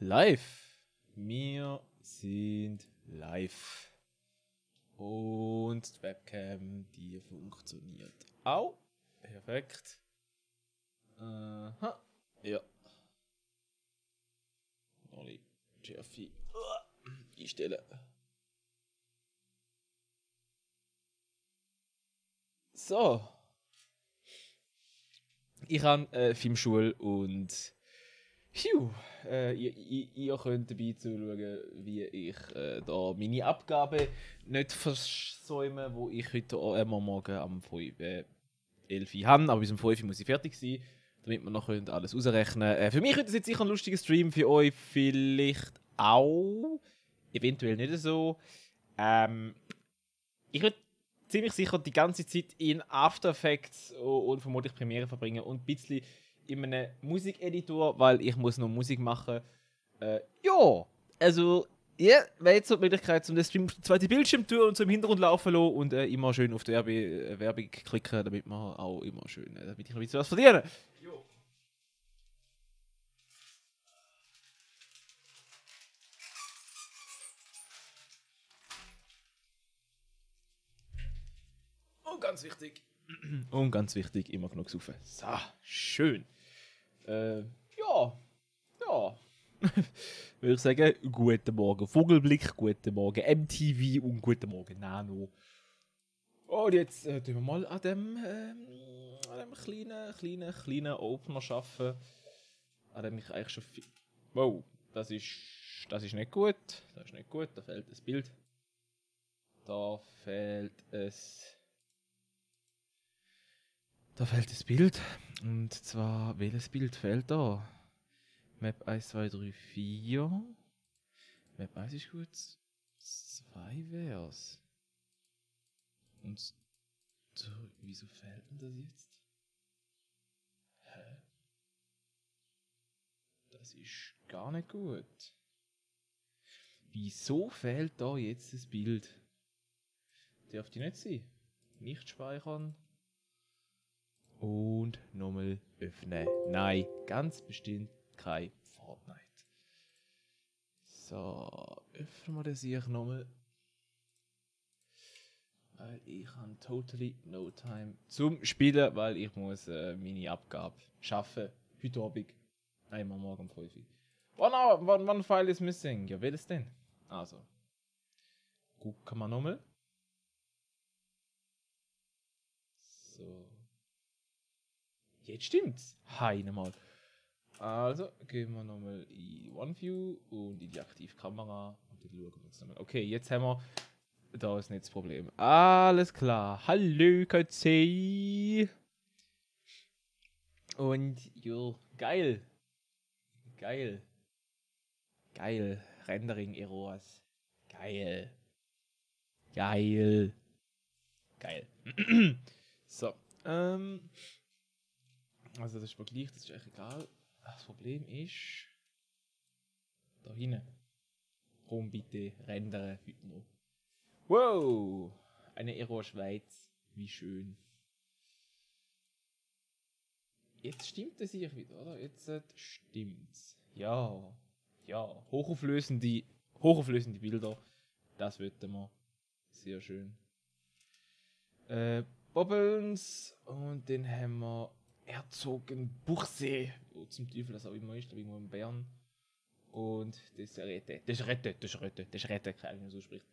live. Wir sind live. Und die Webcam, die funktioniert auch. Perfekt. Aha. Ja. Noch nicht Schärfe einstellen. So. Ich habe Filmschule und ihr könnt dabei zuschauen, wie ich da meine Abgabe nicht versäume, wo ich heute immer morgen am 11 Uhr habe. Aber bis um 5 Uhr muss ich fertig sein, damit wir noch alles ausrechnen können. Für mich wird das jetzt sicher ein lustiger Stream, für euch vielleicht auch. Eventuell nicht so. Ich würde ziemlich sicher die ganze Zeit in After Effects und vermutlich Premiere verbringen und ein bisschen in einem Musikeditor, weil ich muss noch Musik machen. Ja, also ja, wäre jetzt so die Möglichkeit, um den Stream auf den zweiten Bildschirm zu tun und so im Hintergrund laufen lassen und immer schön auf die Werbung klicken, damit man auch immer schön, damit ich noch ein bisschen was verdiene. Jo. Und ganz wichtig. Und ganz wichtig, immer genug saufen. So, schön. Ja. Würde ich sagen, guten Morgen Vogelblick, guten Morgen MTV und guten Morgen Nano. Und jetzt tun wir mal an dem kleinen Opener arbeiten. An dem ich eigentlich schon viel... Wow, das ist nicht gut. Das ist nicht gut, da fehlt ein Bild. Da fehlt ein Bild. Und zwar, welches Bild fehlt da? Map 1, 2, 3, 4. Map 1 ist gut. 2 wär's. Und wieso fehlt denn das jetzt? Hä? Das ist gar nicht gut. Wieso fehlt da jetzt das Bild? Dürfte nicht sein. Nicht speichern. Und nochmal öffnen. Nein, ganz bestimmt kein Fortnite. So, öffnen wir das hier nochmal. Weil ich habe totally no time zum Spielen, weil ich muss meine Abgabe schaffen. Heute Abend. Nein, morgen um 5 Uhr. One file is missing. Ja, welches denn? Also. Gucken wir nochmal. So. Jetzt stimmt's. Heine mal. Also, gehen wir nochmal in OneView und in die Aktivkamera. Und dann schauen wir uns nochmal. Okay, jetzt haben wir... Da ist nicht das Problem. Alles klar. Hallo, KC. Und, jo, geil. Geil. Rendering Errors. Geil. So. Also, das ist mir gleich, das ist echt egal. Das Problem ist... Da hinten. Komm bitte, rendere heute noch. Wow! Eine Error Schweiz. Wie schön. Jetzt stimmt es sich wieder, oder? Jetzt stimmt's. Ja. Hochauflösende Bilder. Das wollten wir. Sehr schön. Bobbens. Und dann haben wir Herzogenbuchsee. Wo zum Teufel das auch immer ist, da irgendwo in Bern. Und das Rettet, keine Ahnung, so spricht.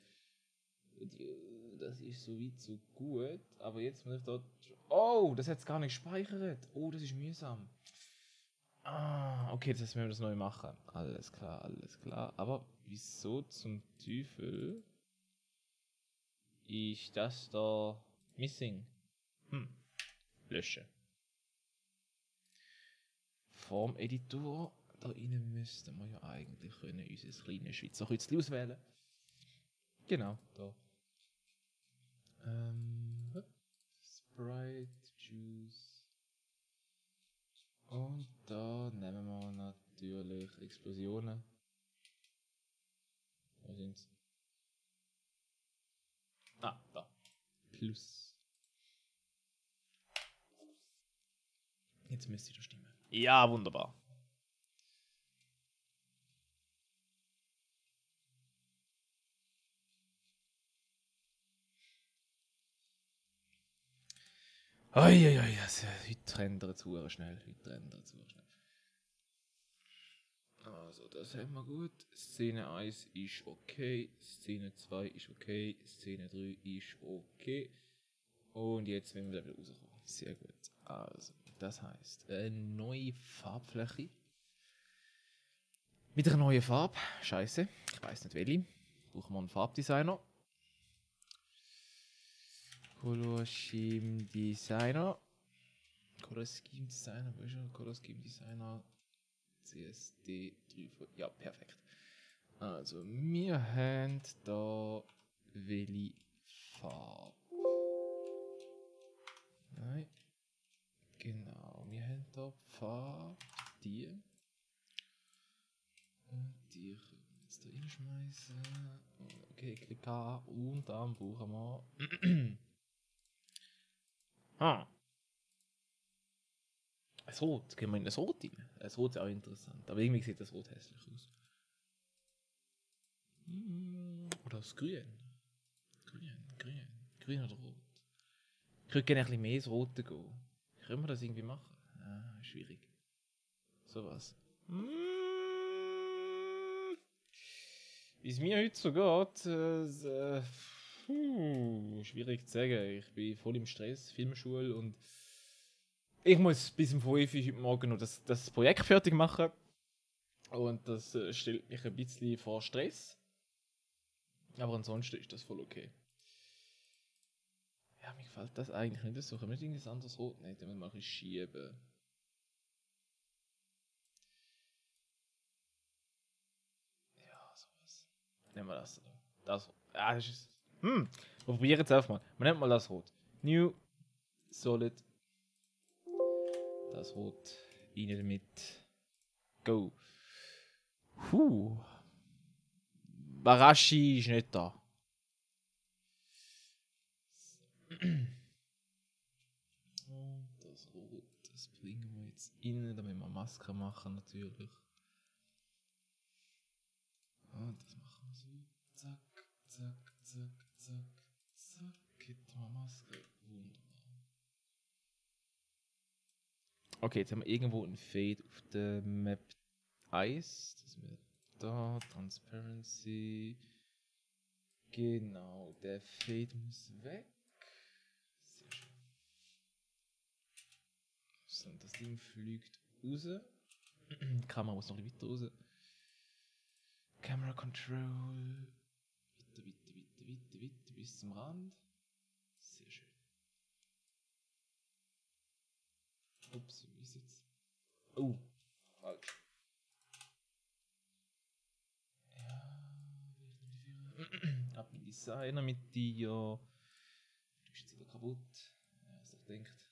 Das ist so weit so gut, aber jetzt muss ich dort... Oh, das hat es gar nicht gespeichert. Oh, das ist mühsam. Okay, das heißt, wir müssen das neu machen. Alles klar. Aber wieso zum Teufel ist das da missing? Löschen. Vom Editor. Da innen müssten wir ja eigentlich können unser kleines Schweizer Kreuzchen auswählen. Genau, da. Sprite, Juice. Und da nehmen wir natürlich Explosionen. Wo sind's? Da. Plus. Jetzt müsste das stimmen. Ja, wunderbar. Eieiei, heute ändert es schnell. Heute ändert es schnell. Also, das haben wir gut. Szene 1 ist okay. Szene 2 ist okay. Szene 3 ist okay. Und jetzt werden wir wieder rauskommen. Sehr gut. Also, das heisst, eine neue Farbfläche. Mit einer neuen Farbe. Scheiße. Ich weiß nicht welche. Brauchen wir einen Farbdesigner. Color Scheme Designer. Color Scheme Designer. Wo ist er? Color Scheme Designer. CSD 3. Ja, perfekt. Also, wir haben da welche Farbe. Nein. Genau, wir haben da Farbe. Die. Und die können wir jetzt da reinschmeißen. Okay, klick an und dann brauchen wir. Ah. Ein Rot. Gehen wir in das Rot rein? Das Rot ist auch interessant. Aber irgendwie sieht das Rot hässlich aus. Oder das Grün. Grün oder Rot. Ich würde gerne ein bisschen mehr ins Rote gehen. Können wir das irgendwie machen? Ah, schwierig. Sowas. Wie es mir heute so geht, schwierig zu sagen. Ich bin voll im Stress, Filmschule und ich muss bis um 5 Uhr heute Morgen noch das Projekt fertig machen. Und das stellt mich ein bisschen vor Stress. Aber ansonsten ist das voll okay. Ja, mir gefällt das eigentlich nicht so. Können wir nicht irgendwas anderes Rot nehmen? Dann mache ich schieben. Ja, sowas. Nehmen wir das. Das Rot. Ah, das ist. Wir probieren jetzt einfach mal. Man nennt mal das Rot. New Solid. Das Rot. Rein damit. Go. Barashi ist nicht da. Und das Rot, das bringen wir jetzt rein, damit wir Maske machen natürlich. Und das machen wir so. Zack, zack, zack, zack, zack. Hätten wir Maske. Wunderbar. Okay, jetzt haben wir irgendwo ein Fade auf der Map 1. Das wird da. Transparency. Genau, der Fade muss weg. Sehr schön. So, das Ding fliegt raus. Die Kamera muss noch ein bisschen weiter raus. Camera Control. Weiter bis zum Rand. Sehr schön. Ups, wie ist jetzt? Oh, falsch. Ja, ab mit Designer mit dir. Du bist jetzt wieder kaputt. Ja, was ich denkt.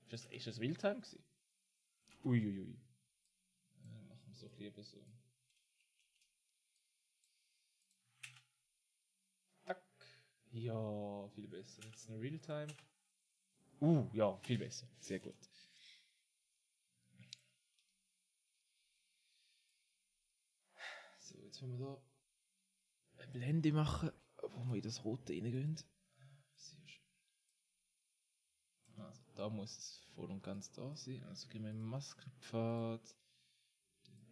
So. Ist das Wildtime gewesen? Uiuiui. Machen wir es doch lieber so. Tack. Ja, viel besser. Jetzt eine Realtime. Ja, viel besser. Sehr gut. So, jetzt wollen wir da eine Blende machen, wo wir in das Rote reingehen. Sehr schön. Also, da muss es voll und ganz da sein. Also gehen wir in den Maskenpfad,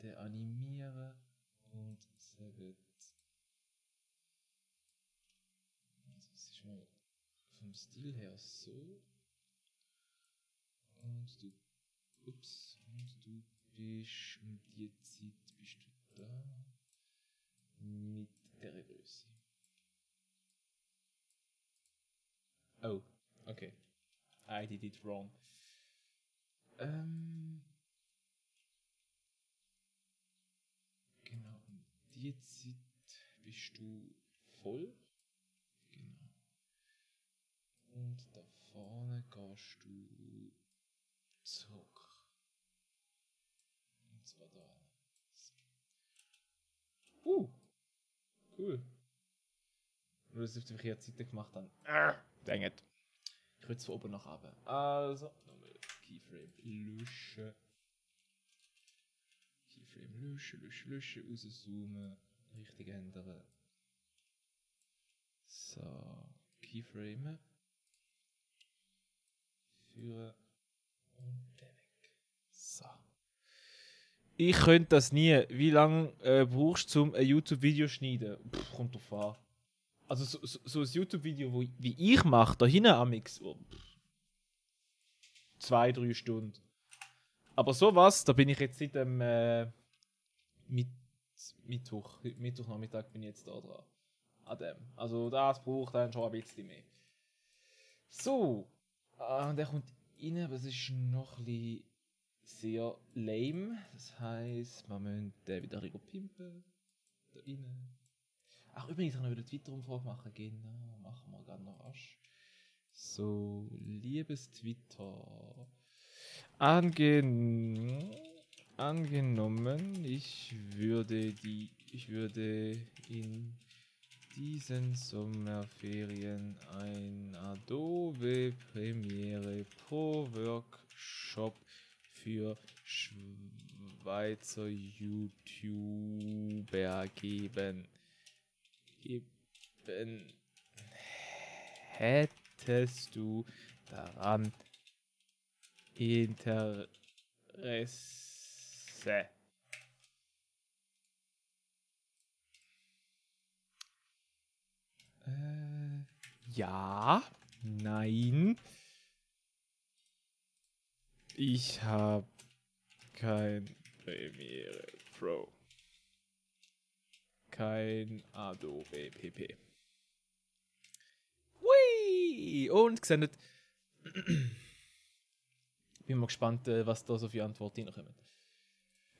den animieren und sagen. Also, es ist mal vom Stil her so. Und du. Ups. Und du bist um die Zeit bist du da. Mit der Größe. Oh, okay. I did it wrong. Genau, um die Zeit bist du voll. Genau. Und da vorne gehst du zurück. Und zwar da. Cool. Nur, dass ich auf die verkehrte Seite gemacht habe. Dang it. Ich will es von oben nach oben. Also, nochmal Keyframe löschen. Keyframe löschen, rauszoomen, richtig ändern. So, Keyframe. Führen und dann weg. So. Ich könnte das nie. Wie lange brauchst du, um ein YouTube-Video zu schneiden? Kommt drauf an. Also so ein YouTube-Video, wie ich mache, da hinten amix, 2-3 Stunden. Aber sowas, da bin ich jetzt seit dem Mittwochnachmittag bin ich jetzt da dran. An dem. Also das braucht dann schon ein bisschen mehr. So. Und der kommt rein, aber es ist noch ein bisschen sehr lame. Das heisst, wir müssen den wieder ein bisschen pimpen. Da rein. Ach, übrigens, ich kann noch wieder Twitter-Umfrage machen. Genau, machen wir gerade noch rasch. So, liebes Twitter. Angenommen, ich würde in diesen Sommerferien ein Adobe Premiere Pro Workshop für Schweizer YouTuber geben. Hättest du daran Interesse? Ja, nein. Ich habe kein Premiere Pro. Kein Adobe PP. Hui! Und gesendet. Bin mal gespannt, was da so für Antworten reinkommen.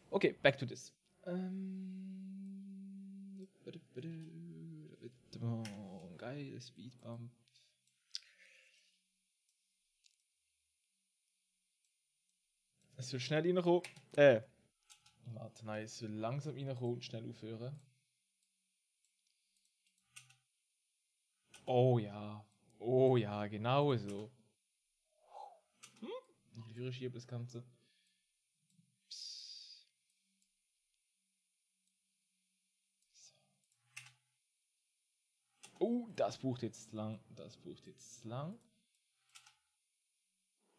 Okay, back to this. Geil, Speedbump. Es soll schnell reinkommen. Warte, nein, es soll langsam reinkommen und schnell aufhören. Oh ja. Oh ja, genau so. Ich schiebe das Ganze. Psst. So. Oh, das braucht jetzt lang. Das braucht jetzt lang.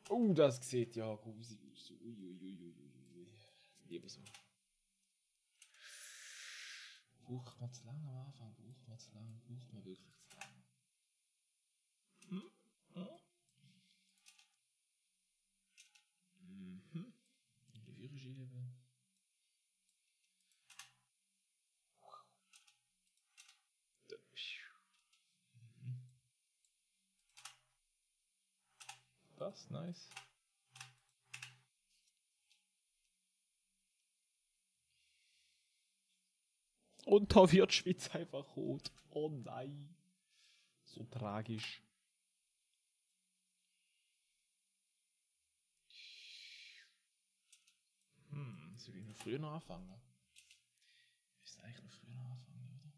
Oh, das sieht ja gruselig aus. Uiuiuiui. Lieber so. Braucht man zu lang am Anfang? Braucht man zu lang? Braucht man wirklich zu lang? Die Führer schieben. Das, nice. Und da wird die Schweiz einfach rot. Oh nein. So tragisch. Soll ich noch früher anfangen? Ich will eigentlich noch früher anfangen, oder?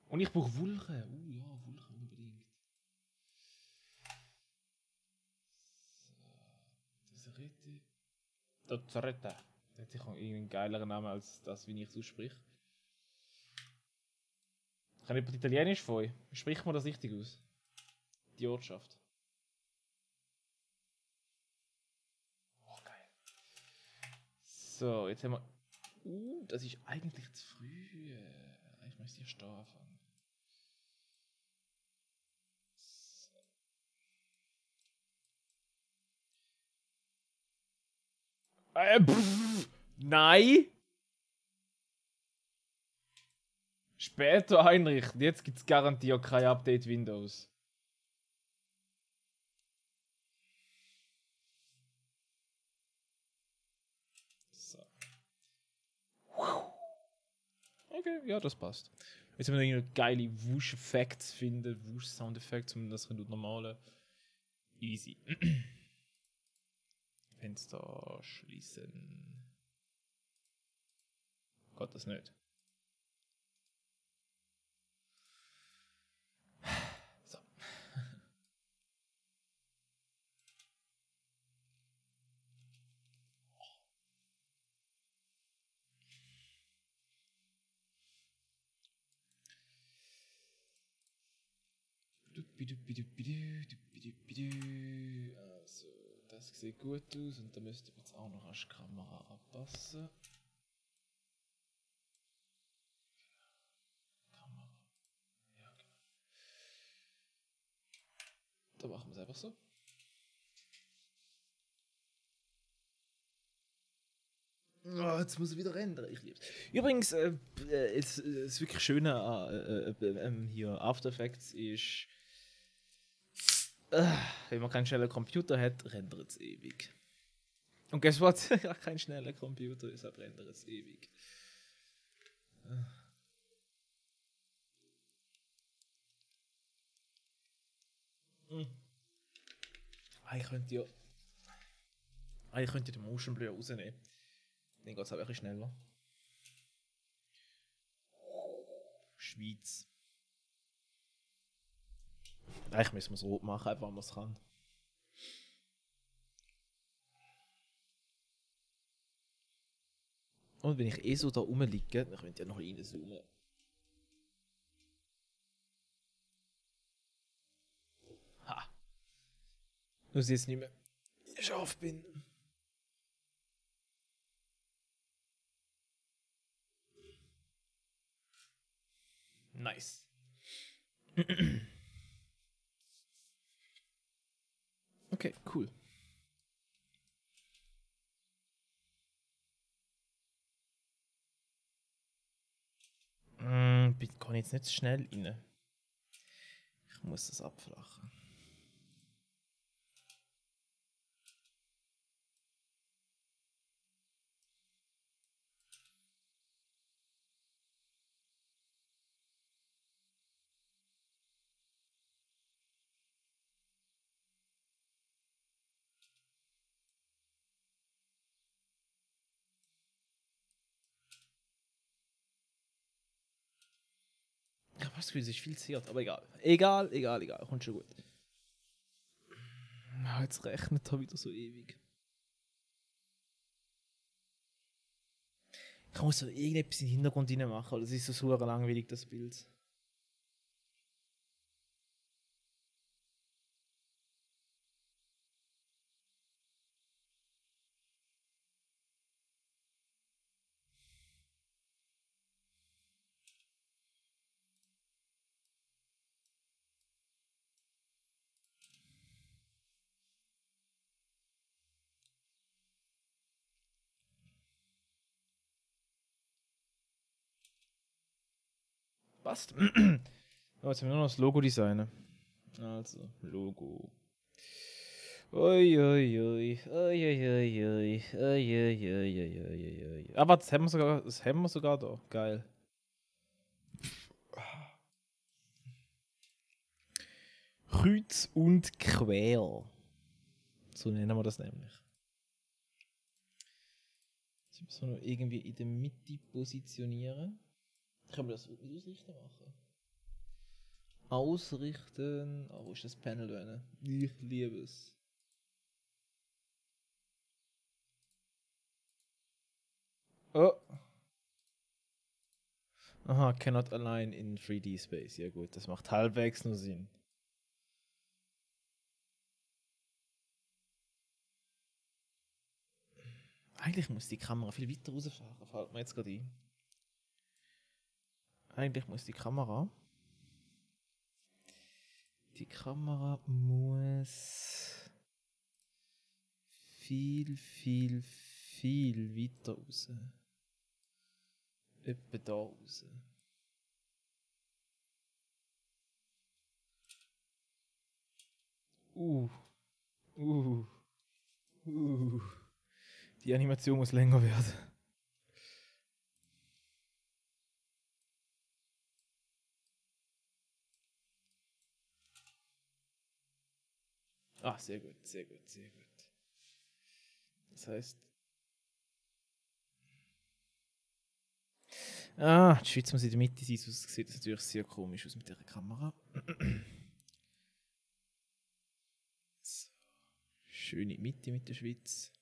Und ich brauche Wulchen. Ja, Wulchen unbedingt. So, das Rette. Das Rette. Das hat sicher irgendeinen geileren Namen als das, wie ich es ausspreche. Kann jemand Italienisch von euch? Spricht man das richtig aus? Die Ortschaft. Oh, geil. So, jetzt haben wir. Das ist eigentlich zu früh. Ich möchte hier stehen anfangen. Nein! Später einrichten. Jetzt gibt es garantiert kein Update Windows. So. Okay, ja, das passt. Jetzt müssen wir noch geile Wush-Effekte finden. Wush-Sound-Effekte, um das normale. Easy. Fenster schließen. Gott, das nicht. So. Also, das sieht gut aus und da müsste man jetzt auch noch die Kamera anpassen. Kamera. Ja, genau. Da machen wir es einfach so. Oh, jetzt muss ich wieder rendern. Ich lieb's. Übrigens, es wirklich Schöne an hier After Effects ist, wenn man keinen schnellen Computer hat, rendert es ewig. Und guess what? Ich habe keinen schnellen Computer, deshalb rendert es ewig. Ich könnte den Motion Blur rausnehmen. Dann geht es auch ein bisschen schneller. Schweiz. Eigentlich müssen wir es rot machen, einfach weil man es kann. Und wenn ich eh so da rumliege, dann könnt ihr noch reinzoomen. Ha! Nur dass ich jetzt nicht mehr scharf bin. Nice. Okay, cool. Ich kann jetzt nicht so schnell rein. Ich muss das abflachen. Ich habe das Gefühl, es ist viel zu hart, aber egal. Egal. Kommt schon gut. Jetzt rechnet er wieder so ewig. Ich muss so irgendetwas im Hintergrund rein machen, das ist so super langweilig, das Bild. Passt. Oh, jetzt haben wir nur noch das Logo designen. Also, Logo. Ui. Aber das haben wir sogar da. Geil. Kreuz und quer. So nennen wir das nämlich. Jetzt müssen wir noch irgendwie in der Mitte positionieren. Können wir das mit Ausrichten machen? Ausrichten. Oh, wo ist das Panel drin? Ich liebe es. Oh. Aha, cannot align in 3D Space. Ja gut, das macht halbwegs nur Sinn. Eigentlich muss die Kamera viel weiter rausfahren, fällt mir jetzt gerade ein. Eigentlich muss die Kamera muss viel weiter raus. Etwa da raus. Uh. Uh. Uh. Die Animation muss länger werden. Ah, sehr gut. Das heißt. Ah, die Schweiz muss in der Mitte sein, sonst sieht das natürlich sehr komisch aus mit der Kamera. So. Schöne Mitte mit der Schweiz.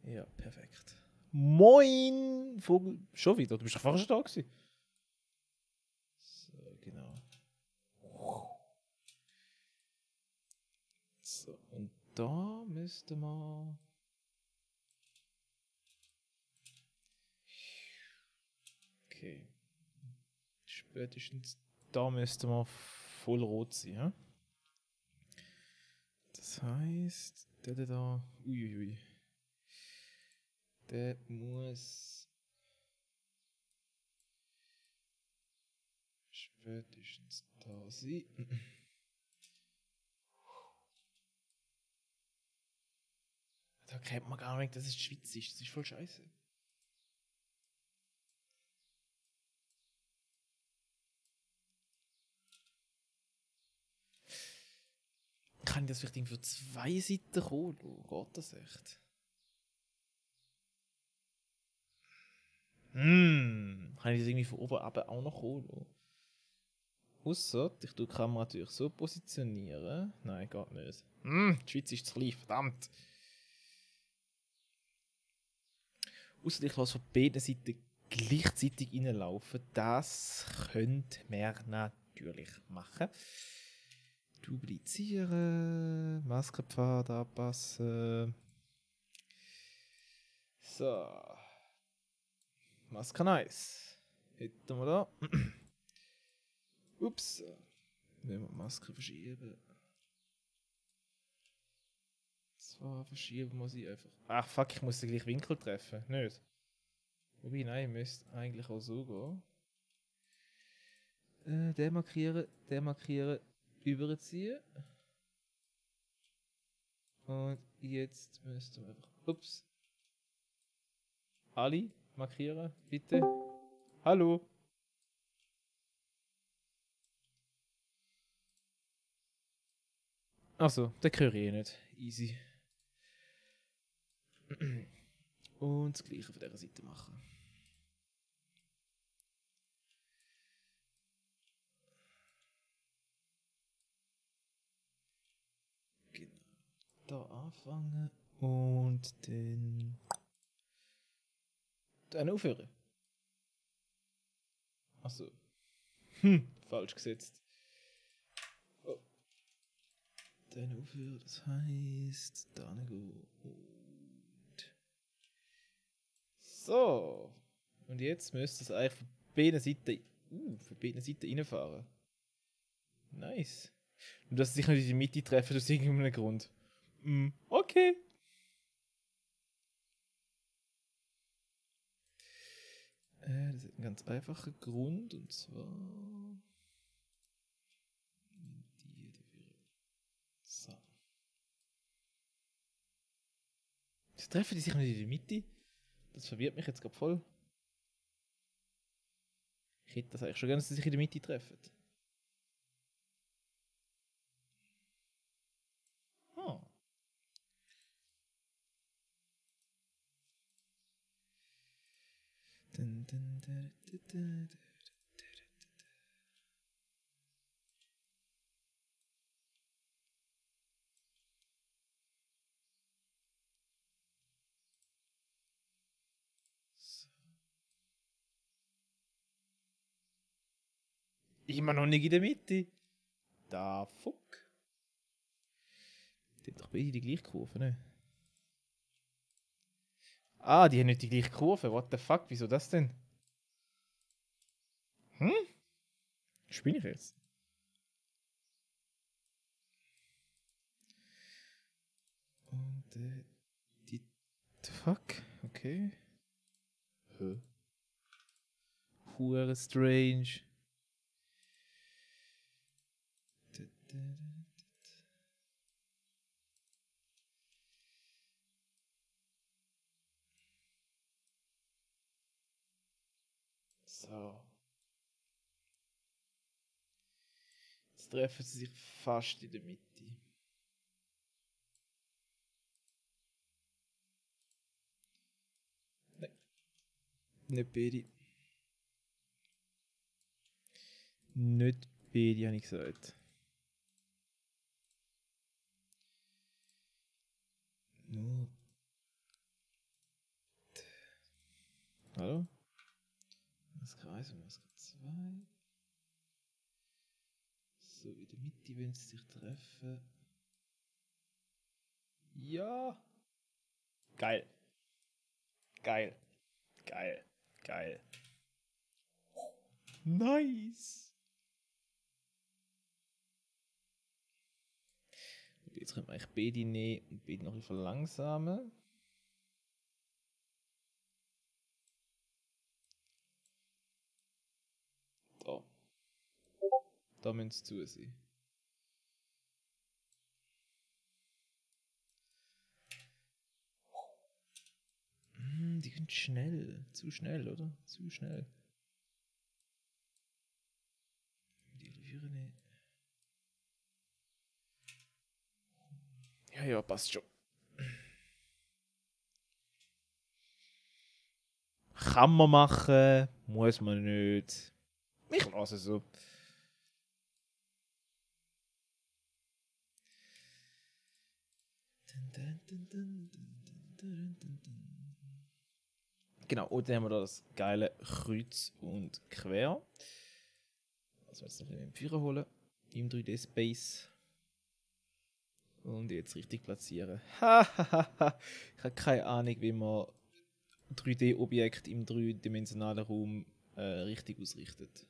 Ja, perfekt. Moin! Vogel. Schon wieder? Du bist doch vorher schon da gewesen. So, genau. So, und da müsste man. Okay. Spätestens da müsste man voll rot sein. Ja? Das heißt, der da. Uiuiui. Der muss. Spätestens da sein. Da kennt man gar nicht, dass es die Schweiz ist. Das ist voll scheiße. Kann ich das vielleicht für 2 Seiten kommen? Geht das echt? Kann ich das irgendwie von oben ab auch noch kommen? Ausser, ich tue die Kamera natürlich so positionieren. Nein, geht nicht. Die Schweiz ist zu klein, verdammt. Ausser, ich lasse von beiden Seiten gleichzeitig reinlaufen. Das könnte man natürlich machen. Duplizieren, Maskenpfad anpassen. So. Maske 1. Hätten wir da. Ups. Wenn wir die Maske verschieben. So, verschieben muss ich einfach. Ach fuck, ich muss den gleichen Winkel treffen. Nicht? Wobei, nein, müsste eigentlich auch so gehen. Demarkieren, überziehen. Und jetzt müssten wir einfach. Ups. Ali, markieren, bitte. Hallo. Achso, den höre ich eh nicht. Easy. Und das gleiche von dieser Seite machen. Genau. Da anfangen und dann aufhören. Achso. Falsch gesetzt. Oh. Dann aufhören, das heisst, dann gehen. Und. So. Und jetzt müsste es eigentlich von beiden Seiten reinfahren. Nice. Und dass sich nicht in die Mitte treffen aus irgendeinem Grund. Okay. Das ist ein ganz einfacher Grund und zwar. So. Jetzt treffen die sich nicht in die Mitte. Das verwirrt mich jetzt gerade voll. Ich hätte das eigentlich schon gerne, dass sie sich in der Mitte treffen. Oh. Immer noch nicht in der Mitte. Da fuck. Die haben doch beide die gleiche Kurve, ne? Ah, die haben nicht die gleiche Kurve. What the fuck? Wieso das denn? Spinne ich jetzt? Und die. Fuck? Okay. Hure strange. So. Jetzt treffen sie sich fast in der Mitte. Nein. Nicht beide. Nicht beide, habe ich gesagt. Nur. Hallo? Maske 1 und Maske 2. So, in der Mitte, wenn sie sich treffen. Ja. Geil. Geil. Geil. Geil. Nice. Jetzt können wir eigentlich beide nehmen und beide noch ein bisschen verlangsamen. Da. Da müssen sie zu sein. Die gehen schnell. Zu schnell, oder? Zu schnell. Die Reviere nicht. Ja, ja, passt schon. Kann man machen, muss man nicht. Ich lasse es so. Genau, und dann haben wir da das geile Kreuz und Quer. Also jetzt noch ein bisschen im Führer holen. Im 3D-Space. Und jetzt richtig platzieren. Ich habe keine Ahnung, wie man 3D-Objekte im dreidimensionalen Raum richtig ausrichtet.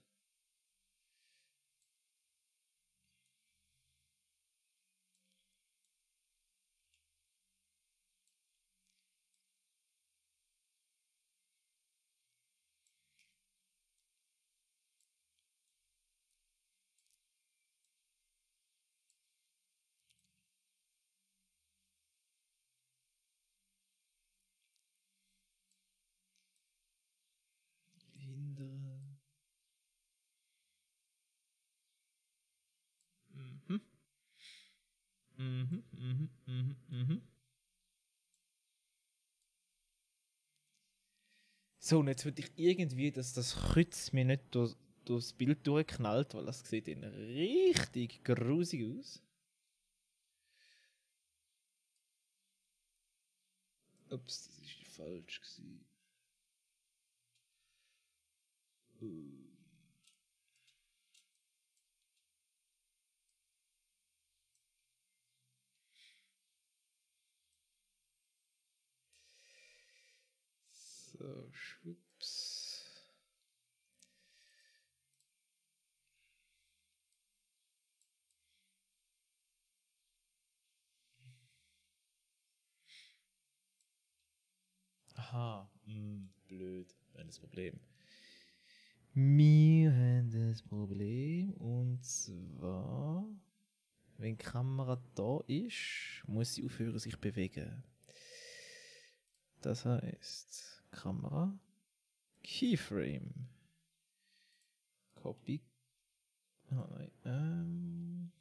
Hindern. Mhm. Mhm, mhm, mhm, mhm. So, und jetzt würde ich irgendwie, dass das Kreuz mir nicht durchs Bild durchknallt, weil das sieht dann richtig grusig aus. Ups, das ist falsch gewesen. Uh. So, schwupps. Aha, blöd, das Problem. Wir haben das Problem und zwar, wenn die Kamera da ist, muss sie aufhören sich bewegen. Das heißt, Kamera, Keyframe, Copy. Ah, nein,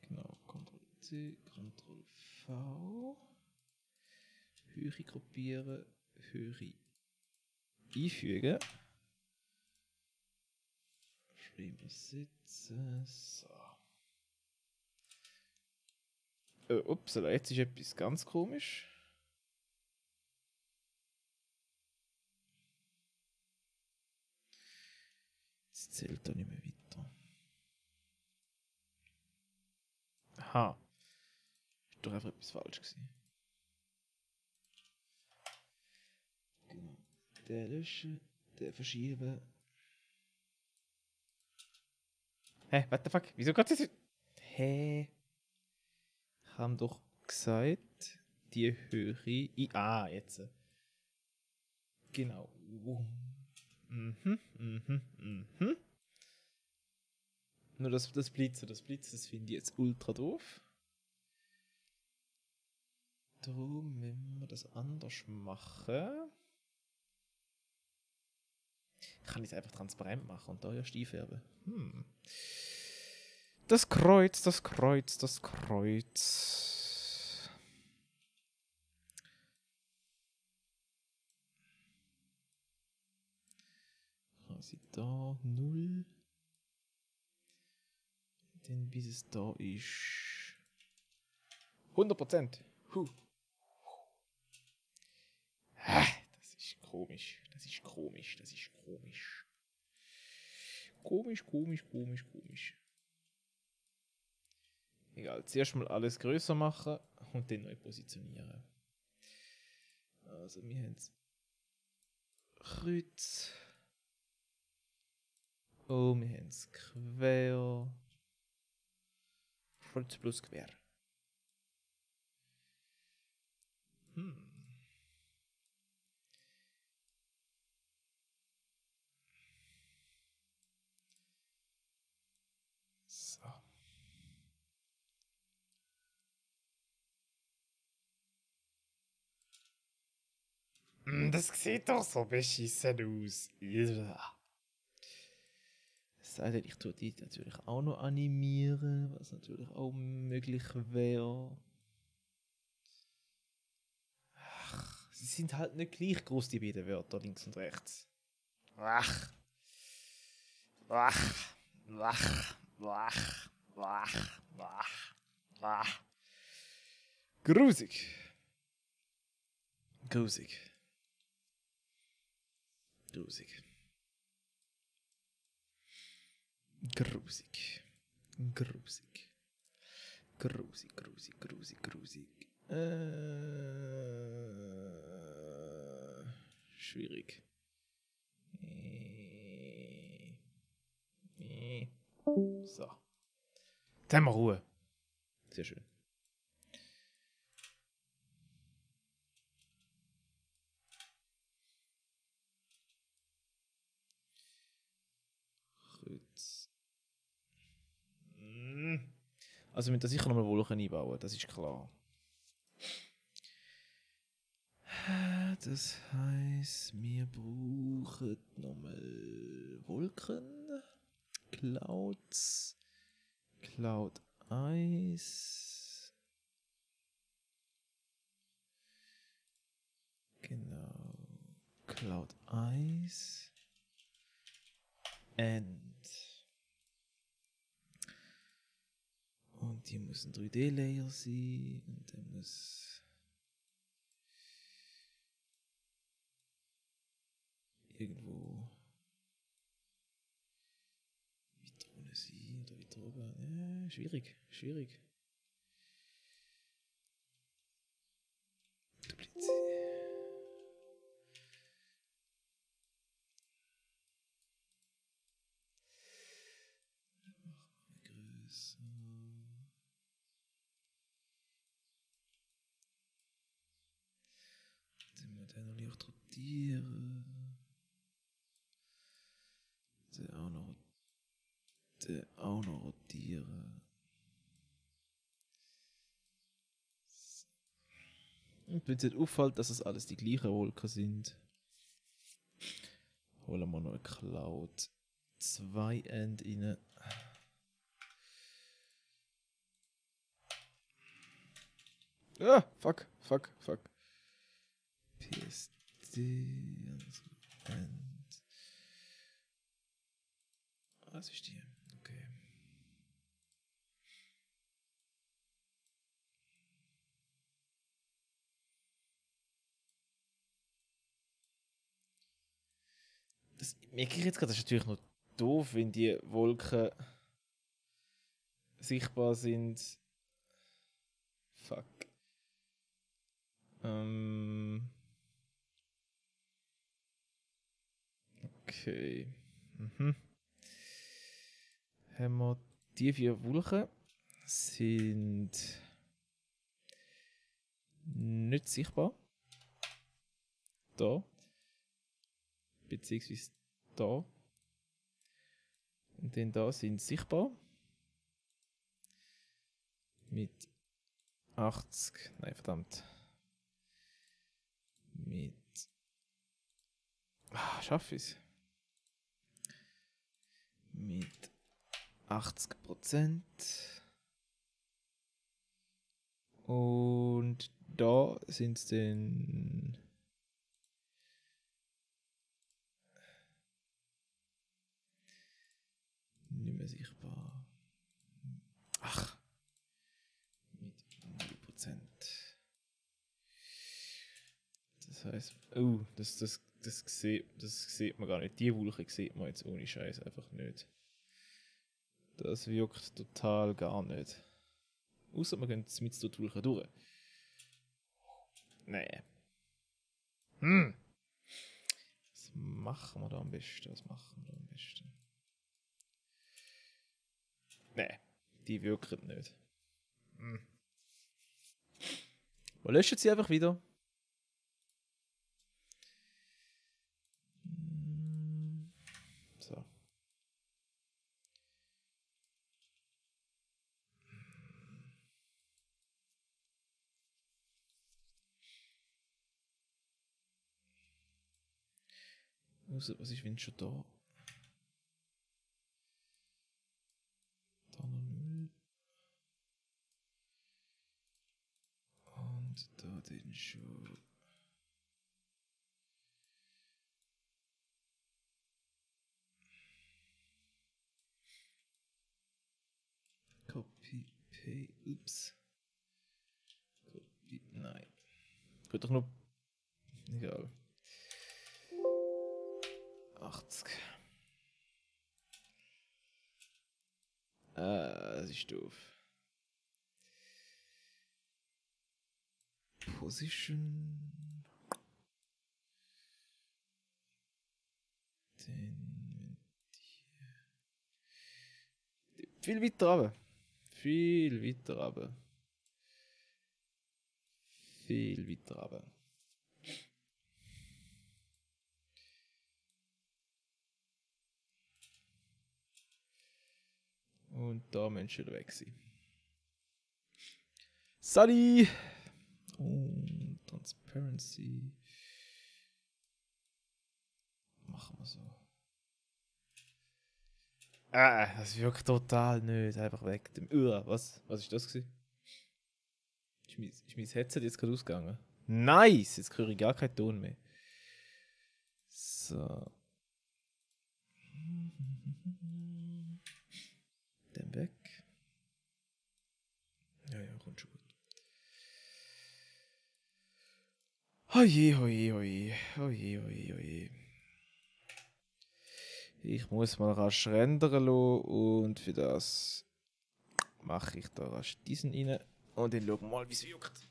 genau, Ctrl-C, Ctrl-V. Höhe kopieren, Höhe einfügen. Frame ersetzen. So. Upsala, jetzt ist etwas ganz komisch. Jetzt zählt da nicht mehr weiter. Aha. Ist doch einfach etwas falsch gewesen. Genau. Der löschen, der verschieben. Hä, what the fuck? Wieso geht das? Hä? Ich habe doch gesagt, die Höhe. Jetzt. Genau. Mhm, mhm, mhm. Nur das Blitzen, das finde ich jetzt ultra doof. Darum müssen wir das anders machen. Ich kann es einfach transparent machen und da ja einfärben. Das Kreuz, das Kreuz, das Kreuz. Quasi da 0. Dann bis es da ist. 100%. Das ist komisch. Das ist komisch. Das ist komisch. Komisch, komisch, komisch, komisch. Egal, zuerst mal alles größer machen und dann neu positionieren. Also wir haben das Kreuz. Oh, wir haben es quer. Kreuz plus quer. So. Das sieht doch so beschissen aus. Es sei denn, ich tue die natürlich auch noch animieren, was natürlich auch möglich wäre. Ach, sie sind halt nicht gleich groß, die beiden Wörter, links und rechts. Ach. Ach. Ach. Ach. Ach. Ach. Ach. Grusig. Grusig. Grusig. Grusig. Grusig. Grusig, grusig, grusig, grusig. Schwierig. So. Jetzt haben wir Ruhe. Sehr schön. Kreuz. Also wir müssen da sicher nochmal Wolken einbauen, das ist klar. Das heisst, wir brauchen nochmal Wolken. Clouds. Cloud 1. Genau. Cloud 1. Und die muss ein 3D-Layer sein. Und der muss irgendwo weiter unten sein oder weiter oben. Ja, schwierig, schwierig. Duplizieren. Größer. Dann wir den noch leicht rotieren. Den auch noch rotieren. Und wenn es nicht auffällt, dass es alles die gleichen Wolken sind, holen wir noch eine Cloud 2 End rein. Ah, fuck. PSD, End. Was ist die? Okay. Das merke ich jetzt gerade, das ist natürlich noch doof, wenn die Wolken sichtbar sind. Fuck. Okay. Haben wir die 4 Wolken sind nicht sichtbar. Da. Beziehungsweise da. Und dann da sind sichtbar. Mit 80. Nein, verdammt. Mit. Schaffe ich es? Mit 80%. Und da sind es dann. Nicht mehr sichtbar. Ach. Mit 0%. Das heißt. Oh, das sieht man gar nicht. Die Wolke sieht man jetzt ohne Scheiß einfach nicht. Das wirkt total gar nicht. Außer wir gehen mit der Tool durch. Nee. Was machen wir da am besten? Nee, die wirken nicht. Wir löschen sie einfach wieder. So. Was ist, wenn schon da? Da noch 0. Und da den schon. Copy, Paste, ups. Copy, nein. Geht doch nur. Egal. 80. Das ist doof. Position. Den. Viel weiter runter. Viel weiter runter. Viel weiter runter. Und da müssen wir weg sein. Sally! Und Transparency. Machen wir so. Das wirkt total nicht. Einfach weg. Was ist das gewesen? Ist mein Headset jetzt gerade ausgegangen? Nice! Jetzt höre ich gar keinen Ton mehr. So. Den weg. Ja, kommt schon gut. Oje. Ich muss mal rasch rendern lassen und für das mache ich da rasch diesen rein und dann schauen wir mal, wie es wirkt.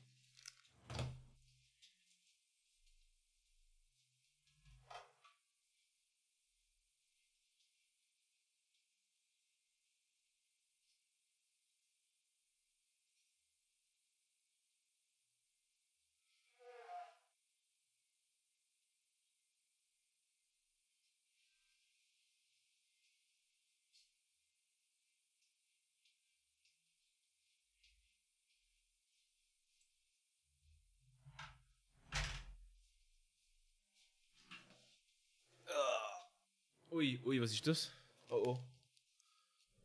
Ui, was ist das? Oh.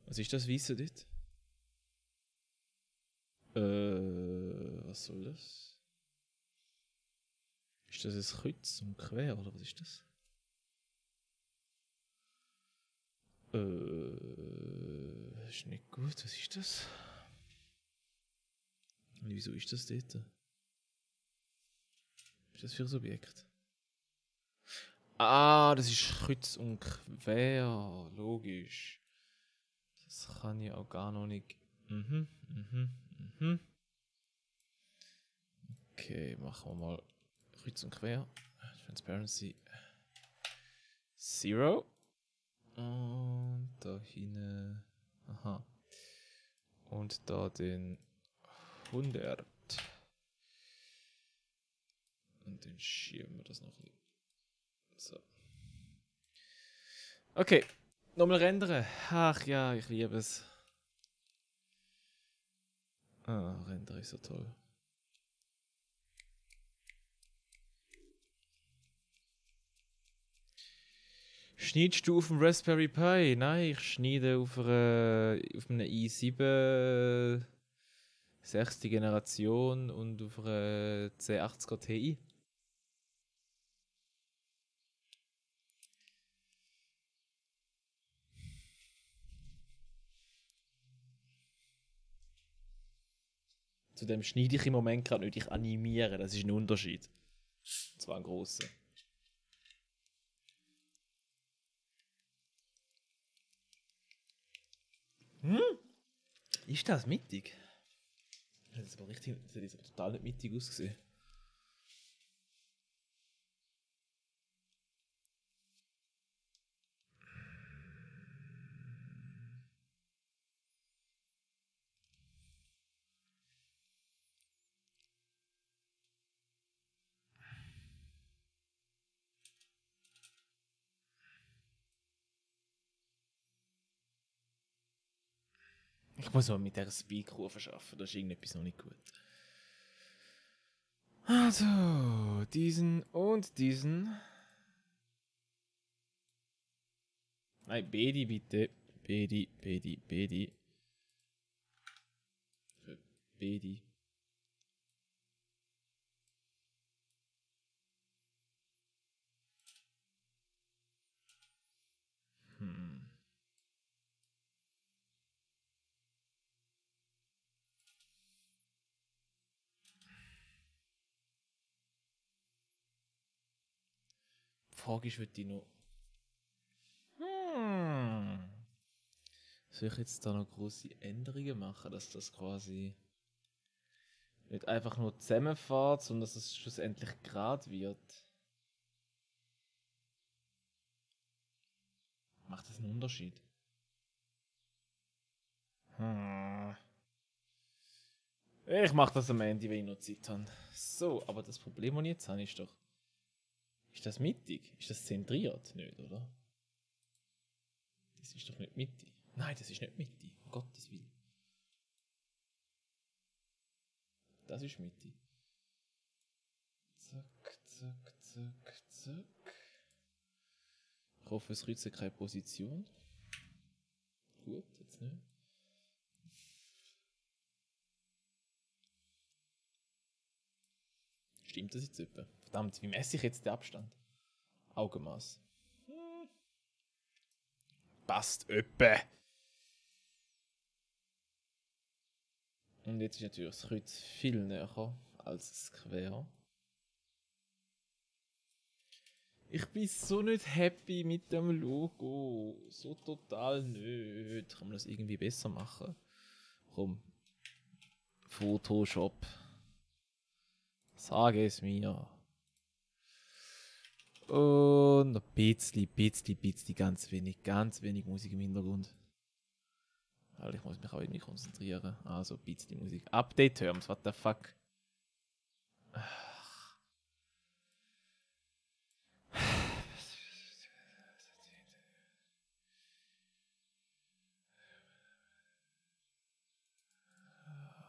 Was ist das Weiße dort? Was soll das? Ist das ein Kreuz und quer oder was ist das? Ist nicht gut, was ist das? Wieso ist das dort? Was ist das für ein Objekt? Das ist Kreuz und quer, logisch. Das kann ich auch gar noch nicht. Okay, machen wir mal Kreuz und quer. Transparency 0. Und da hinten. Aha. Und da den 100. Und dann schieben wir das noch ein bisschen. So. Okay. Nochmal rendern. Ach ja, ich liebe es. Render ist so toll. Schneidest du auf dem Raspberry Pi? Nein, ich schneide auf einem i7 6. Generation und auf einer C80er Ti. Zudem schneide ich im Moment gerade nicht, ich animiere, das ist ein Unterschied. Und zwar ein grosser. Ist das mittig? Das ist aber richtig, das hat jetzt aber total nicht mittig ausgesehen. Ich muss mal mit dieser Speak-Kurve arbeiten, da ist irgendetwas noch nicht gut. Also, diesen und diesen. Nein, Bedi bitte. Bedi. Für Bedi. Die Frage ist, würde ich noch. Soll ich jetzt da noch große Änderungen machen, dass das quasi nicht einfach nur zusammenfährt, sondern dass es schlussendlich gerade wird? Macht das einen Unterschied? Ich mache das am Ende, wenn ich noch Zeit habe. So, aber das Problem, das ich jetzt habe, ist doch. Ist das mittig? Ist das zentriert? Nicht, oder? Das ist doch nicht mittig. Nein, das ist nicht mittig. Um Gottes Willen. Das ist mittig. Zack. Ich hoffe, es kreuzt keine Position. Gut, jetzt nicht. Stimmt das jetzt etwa? Verdammt, wie messe ich jetzt den Abstand? Augenmaß. Passt etwa. Und jetzt ist natürlich das Kreuz viel näher als das Quer. Ich bin so nicht happy mit dem Logo. So total nicht. Kann man das irgendwie besser machen? Komm. Photoshop. Sage es mir. Und noch ein bisschen, ganz wenig Musik im Hintergrund. Aber ich muss mich auch irgendwie konzentrieren. Also ein bisschen Musik. Update Terms, what the fuck?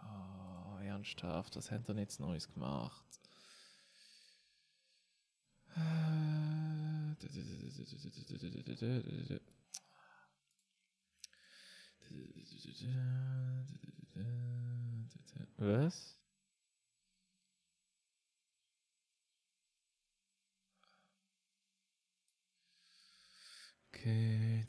Oh, ernsthaft, was hat er jetzt Neues gemacht? Was? Okay.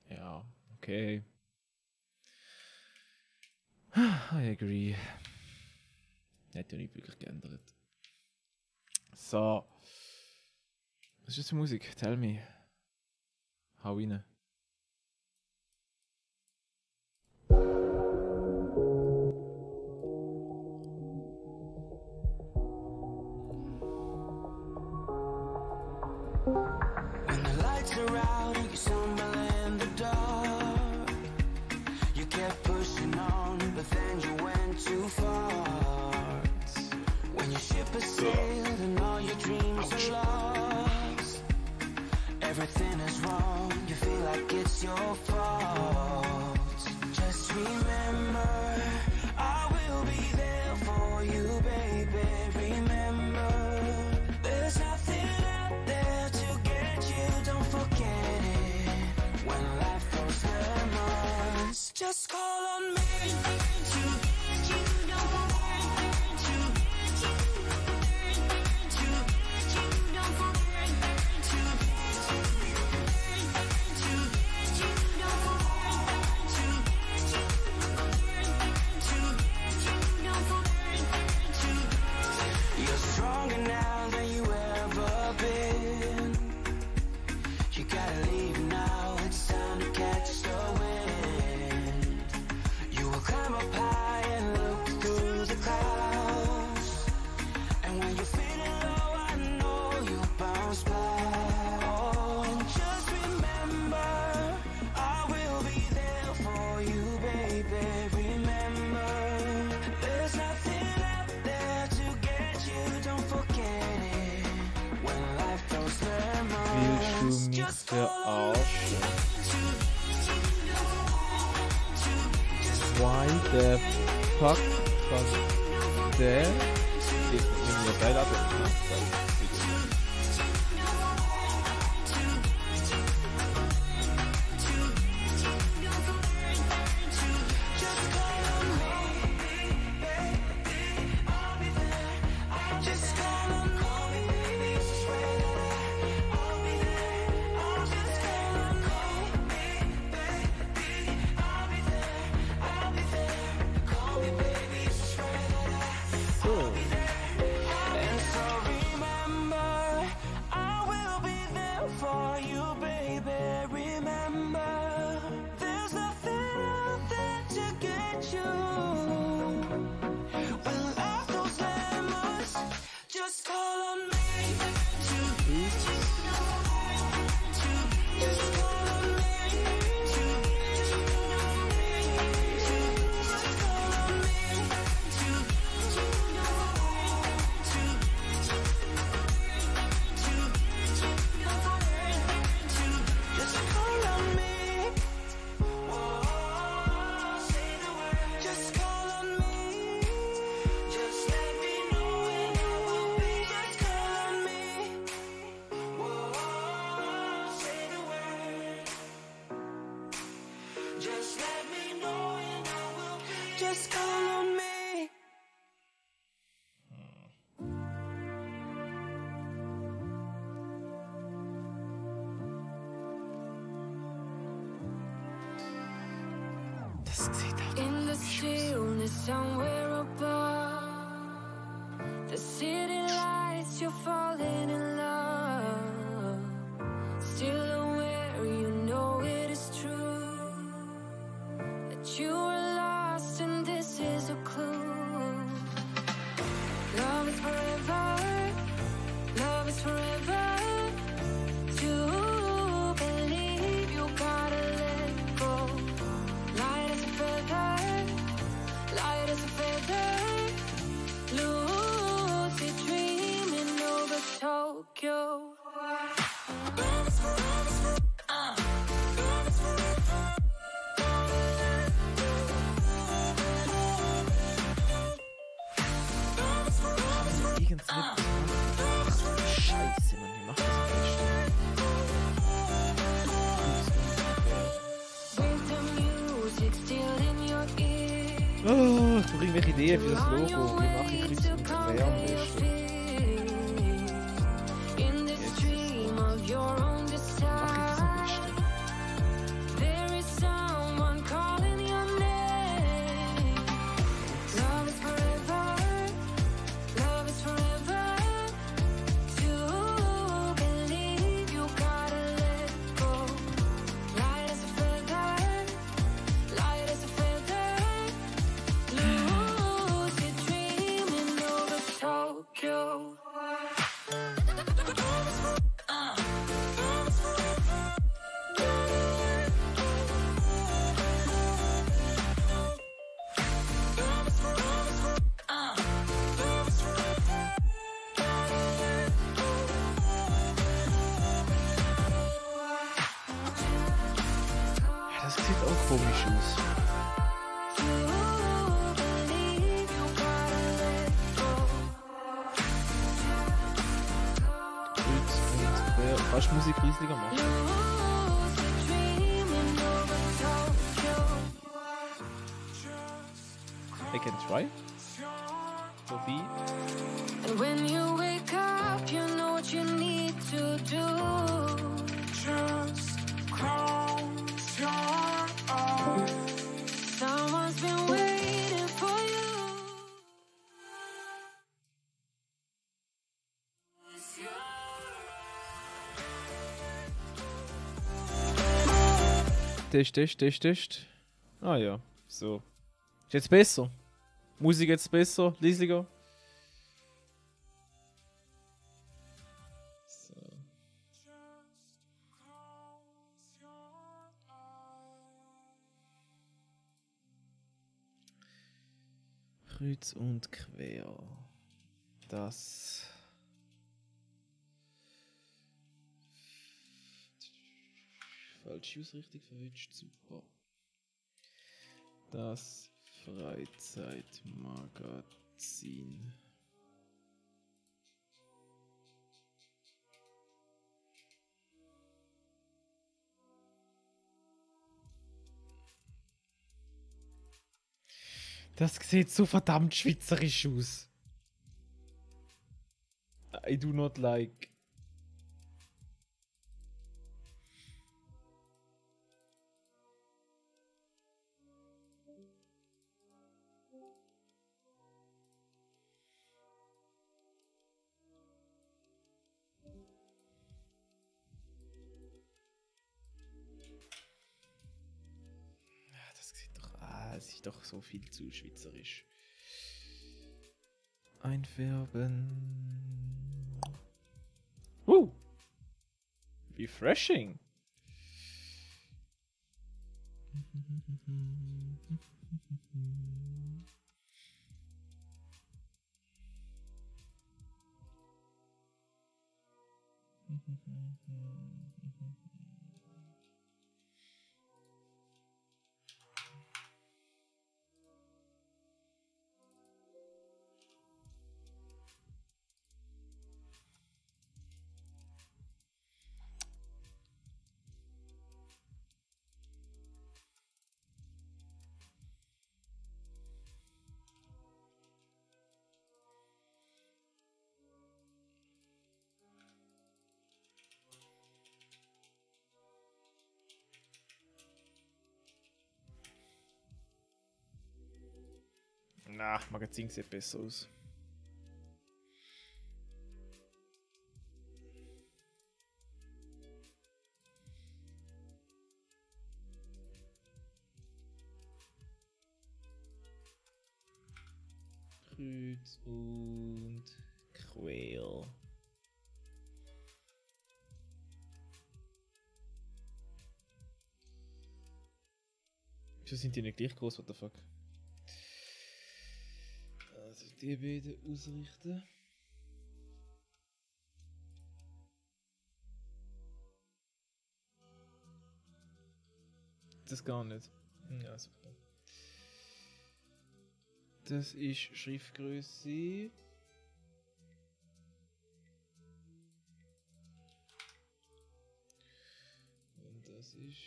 Ja, okay. I agree. Hat ja nicht wirklich geändert. So. Was ist das für Musik? Tell me. Hau rein. When the lights are out, you stumble in the dark. You kept pushing on, but then you went too far. When your ship has sailed and all your dreams are lost, everything is wrong, you feel like it's your fault. Just remember, I will be there for you, baby. Remember, there's nothing out there to get you, don't forget it. When life throws lemons, just call on me to get you, don't forget to get you, to get you, don't forget to get you, to get you, don't forget to get Why the fuck kann der jetzt mit mir Teil ab? And so remember, I will be there for you, baby. Remember, there's nothing out there to get you. When life throws lemons, just call on me. Just call on me. Just call on me. Say the word. Just call on me. Just let me know when I will be. Just call on me. Say the word. Just let me know when I will be. Just call on me. Das sieht auch In the stillness somewhere above the city lights, you're falling in love. Still aware, you know it is true that you were lost and this is a clue. Love is forever, love is forever. To believe you gotta let go. Light as a feather, light as a feather. Lucid dreaming over Tokyo. Irgendwas Scheiße, Mann, wie macht das With the music still in your ear. Oh, ich brauche irgendwelche Ideen für das Logo. Wie mache ich Kreuz und Quer am besten? In this dream of your own Mache ich das am desire, besten? there is someone calling your name. Love is forever, love is forever. To believe you gotta let go. Light as a feather, light as a feather. Lucid dreaming over Tokyo. Ja, das sieht auch komisch aus. To believe you gotta let go. Kreuz und Quer. Kannst du Musik riesiger machen? Lucid dreaming over Tokyo. I can try. Sophie. And when you wake up, you know what you need to do. Just close your eyes. Someone's been waiting for you. Test. Ah ja, so. Ist jetzt besser? Musik jetzt besser? Leislicher? So. Kreuz und Quer. Das. Falsche Ausrichtung verwünscht. Super. Das Freizeitmagazin. Das sieht so verdammt schweizerisch aus. I do not like. Es ist doch so viel zu schweizerisch. Einfärben. Refreshing. Na, Magazin sieht besser aus. Kreuz und quer. Wieso sind die nicht gleich groß? What the fuck? Also die beiden ausrichten. Das gar nicht. Ja, super. Das ist Schriftgröße. Und das ist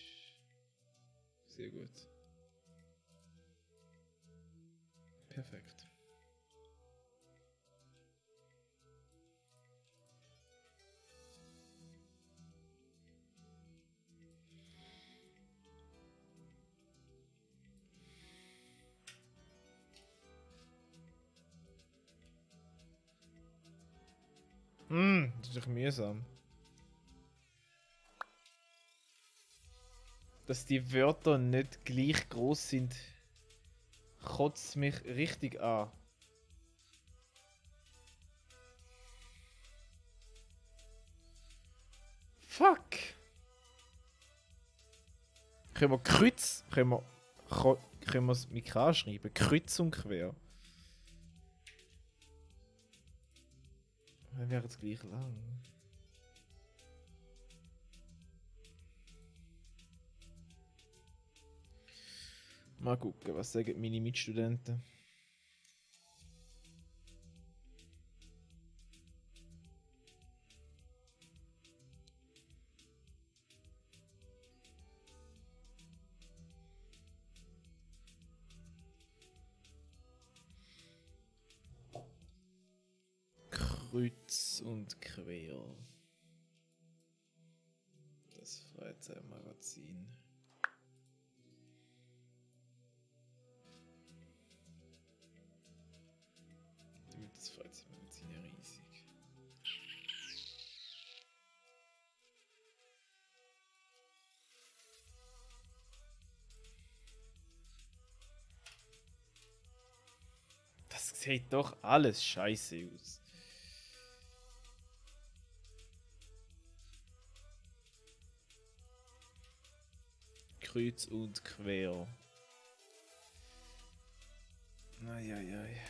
sehr gut. Perfekt. Das ist doch mühsam. Dass die Wörter nicht gleich groß sind, kotzt mich richtig an. Fuck! Können wir Kreuz, können wir es mit K schreiben? Kreuz und quer. Dann wäre es gleich lang. Mal gucken, was sagen meine Mitstudenten. Kreuz und quer. Das Freizeitmagazin. Das Freizeitmagazin ja riesig. Das sieht doch alles scheiße aus. Kreuz und quer. Eieiei.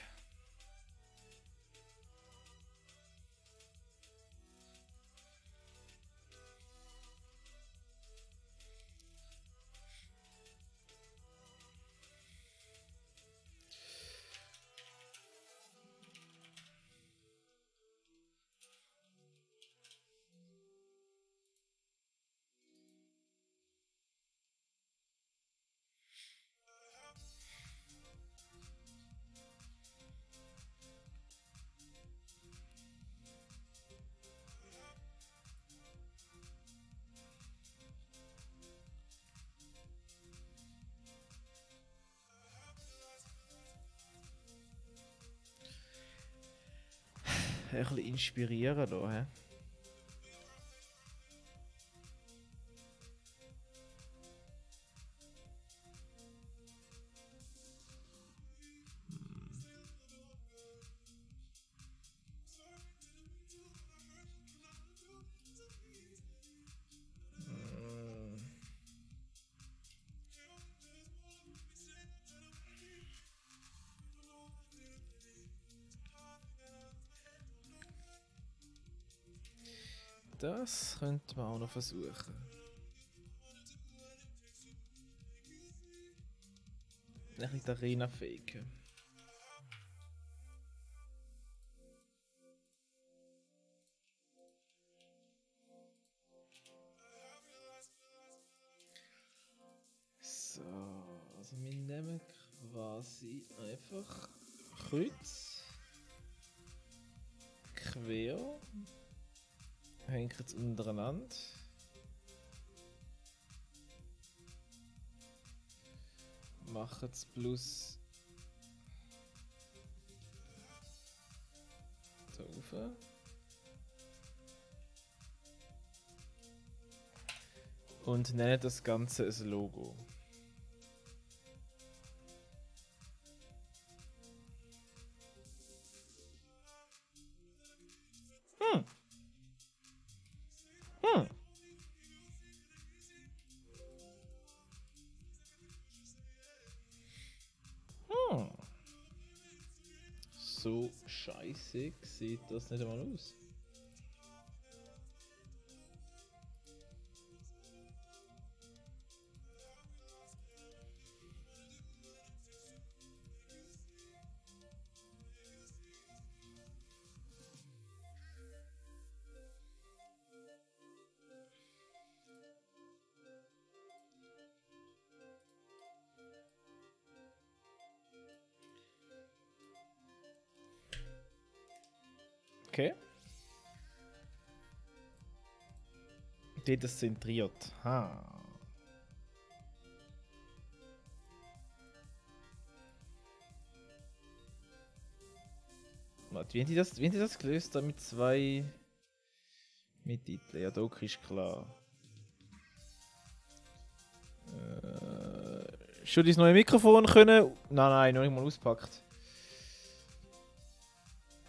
ein bisschen inspirieren da, hä? Das könnte man auch noch versuchen. Ein bisschen die Arena faken. So, also wir nehmen quasi einfach Kreuz, quer, hängen es untereinander. Machen es plus da rauf. Und nennen das Ganze ein Logo. So scheiße sieht das nicht einmal aus. Okay. Dort ist zentriert. Ha. Warte, wie haben die das gelöst? Da mit zwei mit Titeln? Ja, Doku ist klar. Schon das neue Mikrofon können? Nein, noch nicht mal auspackt.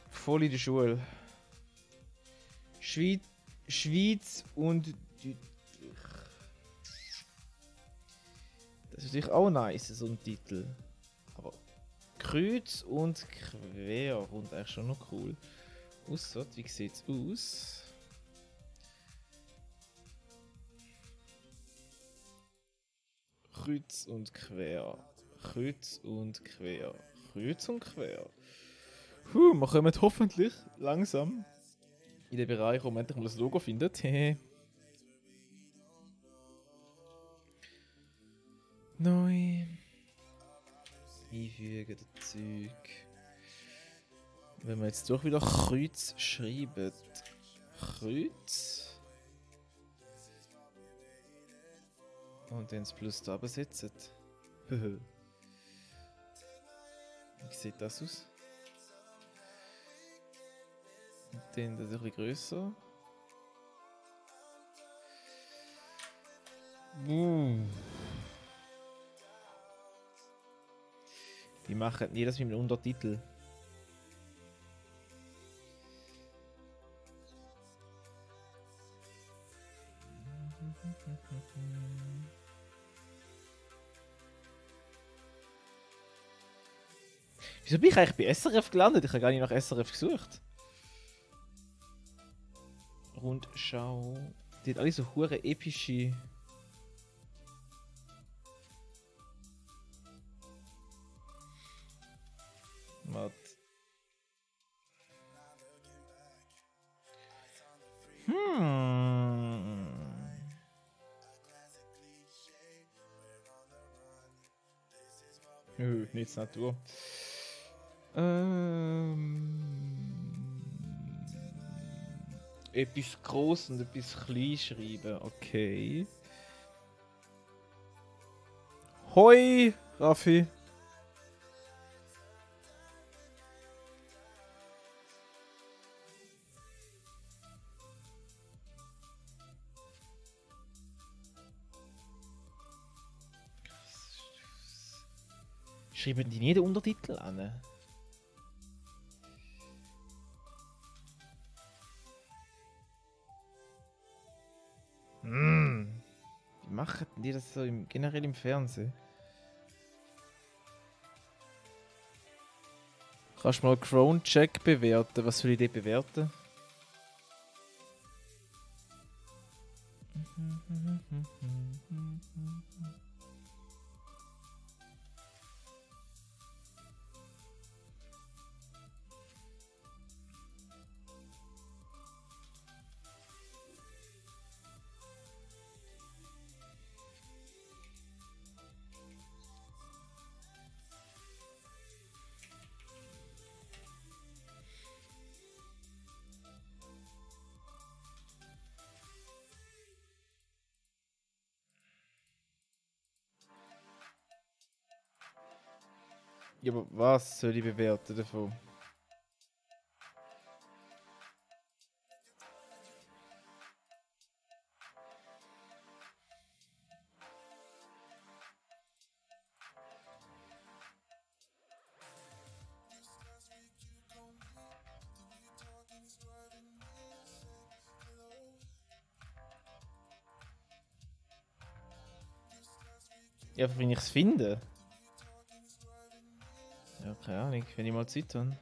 Voll in der Schule. Schweiz und Deutschland. Das ist natürlich auch nice, so ein Titel. Aber Kreuz und quer und eigentlich schon noch cool. Ausser, wie sieht's aus? Kreuz und quer. Kreuz und quer. Kreuz und quer. Wir kommen hoffentlich langsam in den Bereich, wo man endlich mal das Logo findet. Neu. Einfügen, das Zeug. Wenn wir jetzt doch wieder Kreuz schreiben. Kreuz. Und dann das Plus da setzen. Wie sieht das aus? Und dann das ein bisschen grösser. Die machen jedes mit einem Untertitel. Wieso bin ich eigentlich bei SRF gelandet? Ich habe gar nicht nach SRF gesucht. Rundschau. Die hat alle so hure epische. Warte. Nichts Natur. Etwas groß und etwas klein schreiben, okay. Hoi, Raffi. Schreiben die nie den Untertitel an? Wie machen die das so generell im Fernsehen? Kannst du mal Crown-Check bewerten? Was soll ich dort bewerten? Ja, aber was soll ich bewerten davon? Ja, wenn ich es finde. Ja, keine Ahnung, wenn ich mal Zeit habe.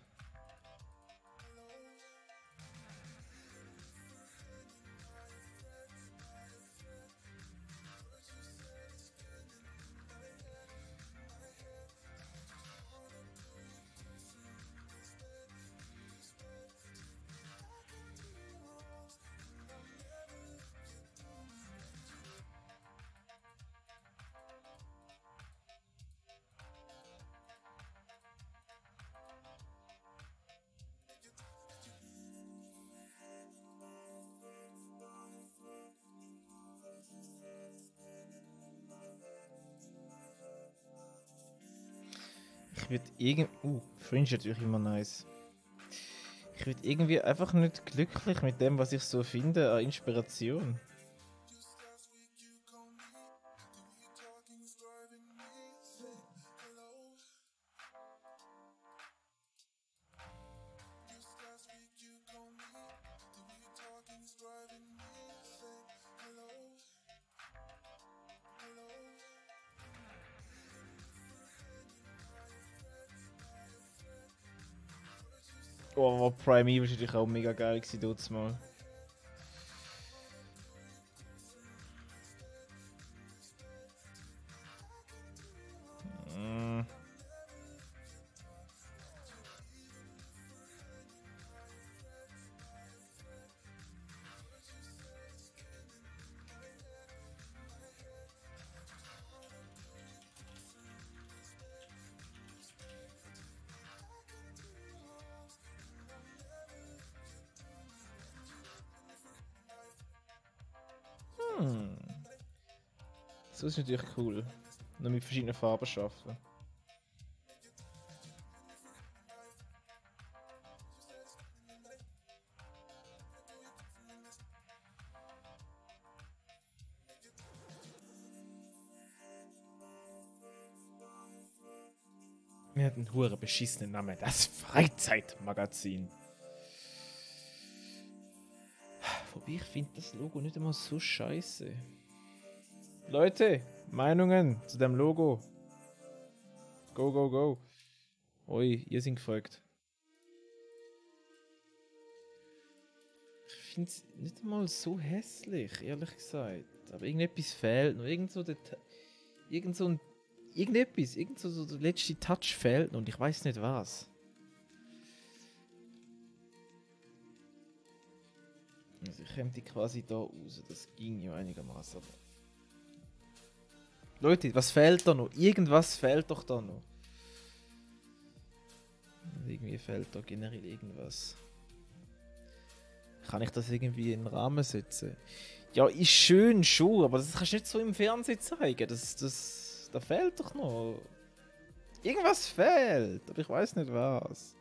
Ich würde irgendwie. Fringe ist natürlich immer nice. Ich würde irgendwie einfach nicht glücklich mit dem, was ich so finde an Inspiration. Oh, Prime Evil ist natürlich auch mega geil gewesen dort mal. Mm. So ist natürlich cool. Noch mit verschiedenen Farben arbeiten. Wir hatten einen hohen beschissenen Namen. Das Freizeitmagazin. Wobei ich finde das Logo nicht einmal so scheiße. Leute, Meinungen zu dem Logo. Go, go, go. Oi, ihr seid gefragt. Ich finde es nicht einmal so hässlich, ehrlich gesagt. Aber irgendetwas fehlt noch. Irgend so der letzte Touch fehlt noch und ich weiß nicht was. Also ich käme die quasi da raus, das ging ja einigermaßen. Leute, was fehlt da noch? Irgendwas fehlt doch da noch. Irgendwie fehlt da generell irgendwas. Kann ich das irgendwie in den Rahmen setzen? Ja, ist schön schon, aber das kannst du nicht so im Fernsehen zeigen. Da fehlt doch noch. Irgendwas fehlt, aber ich weiß nicht was.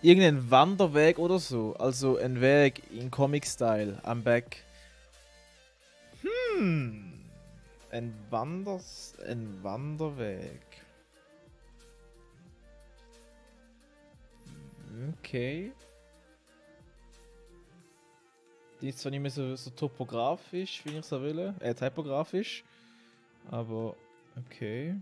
irgendein Wanderweg oder so. Also ein Weg in Comic-Style. I'm back. Ein Wanderweg. Okay. Die ist zwar nicht mehr so topografisch, wie ich es will. Typografisch. Aber okay.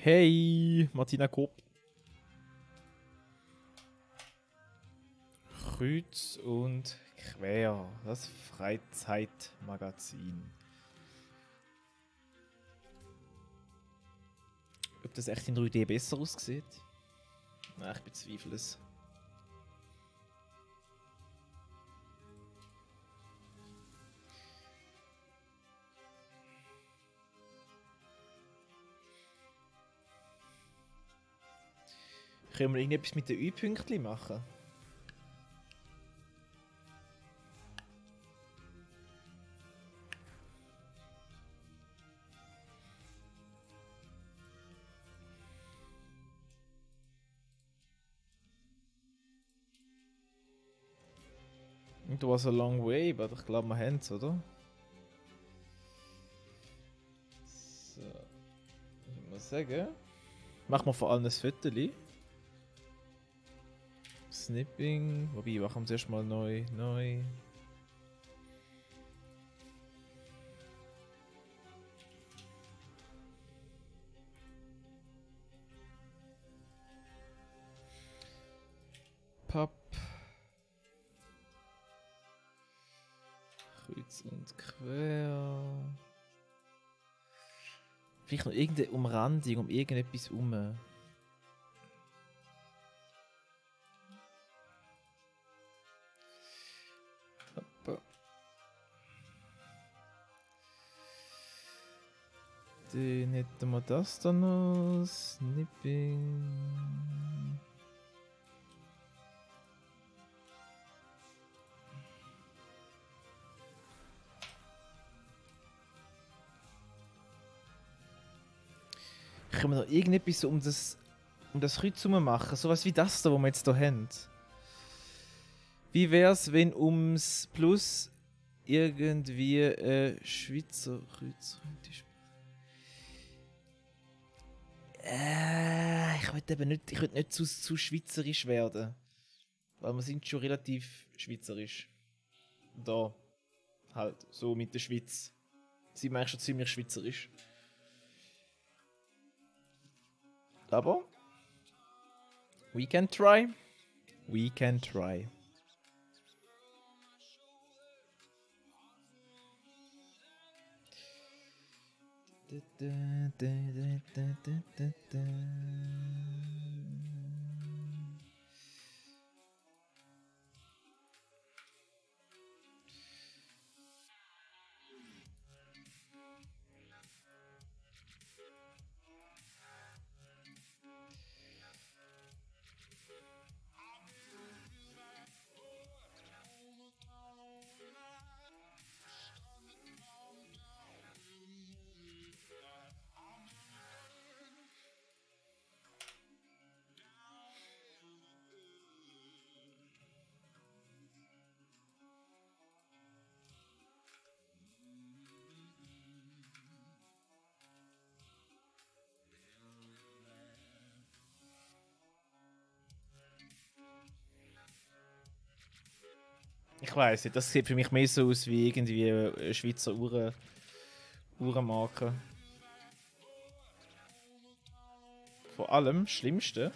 Hey, Martina Kopp. Kreuz und quer, das Freizeitmagazin. Ob das echt in 3D besser aussieht? Nein, ich bezweifle es. Können wir irgendetwas mit den Ü-Pünktchen machen? It was a long way, aber ich glaube, wir haben es, oder? So. Ich muss sagen. Machen wir vor allem ein Viertel. Snipping. Wobei, machen wir zuerst mal neu. Papp. Kreuz und quer. Vielleicht noch irgendeine Umrandung um irgendetwas herum. Dann hätten wir das dann noch. Snipping. Können wir noch irgendetwas um das Kreuz herum machen? Sowas wie das da, was wir jetzt hier haben. Wie wär's, wenn ums Plus irgendwie Schweizer Kreuz ist? Ich will eben nicht, zu schweizerisch werden. Weil wir sind schon relativ schweizerisch. Da. Halt, so mit der Schweiz. Sind wir eigentlich schon ziemlich schweizerisch. Aber we can try. We can try. Ich weiß nicht, das sieht für mich mehr so aus wie irgendwie eine Schweizer Uhrenmarke. Vor allem, Schlimmste.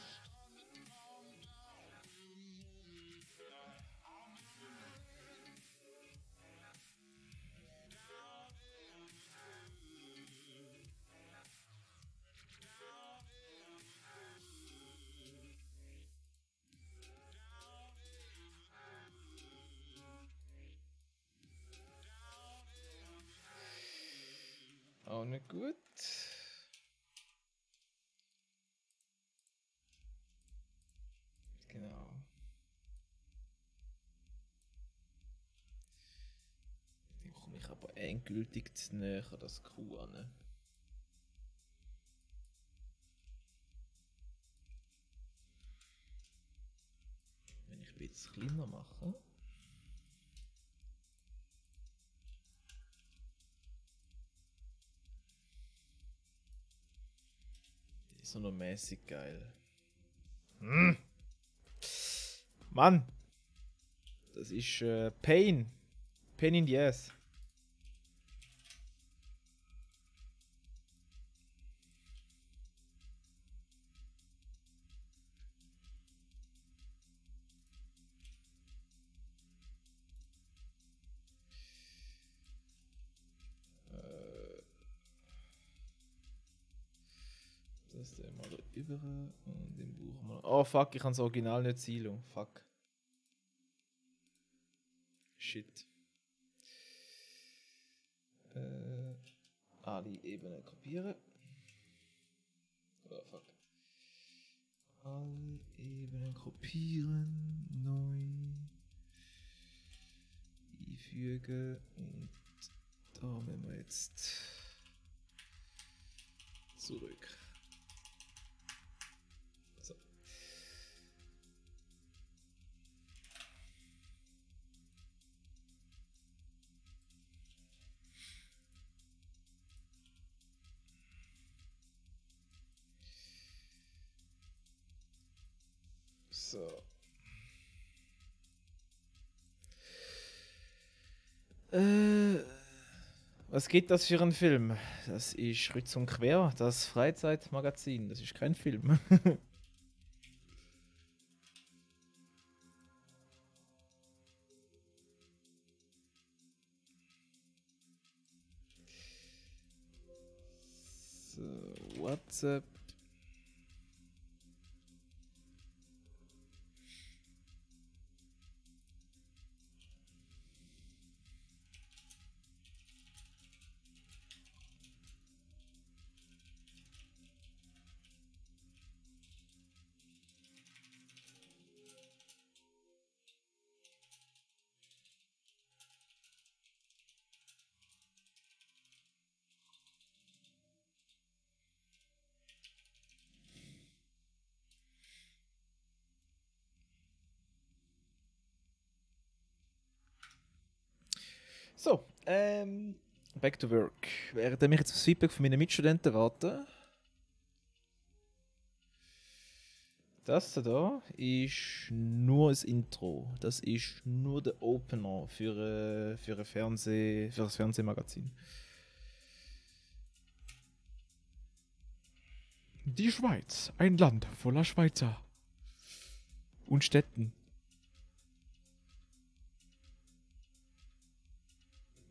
Auch nicht gut. Genau. Dann komme ich aber endgültig zu näher an das Kuh an. Wenn ich ein bisschen kleiner mache. Ist nur noch mäßig geil. Mann! Das ist Pain. Pain in the ass. Das da mal über und den Buch mal. Oh fuck, ich kann das Original nicht silo. Fuck. Shit. Alle Ebenen kopieren. Oh fuck. Alle Ebenen kopieren, neu einfügen und da müssen wir jetzt zurück. So. So. Was geht das für ein Film? Das ist Kreuz und Quer, das Freizeitmagazin. Das ist kein Film. So, WhatsApp. So, back to work. Während ich jetzt auf das Feedback von meinen Mitstudenten warte. Das da ist nur ein Intro. Das ist nur der Opener für das Fernsehmagazin. Die Schweiz, ein Land voller Schweizer. Und Städten.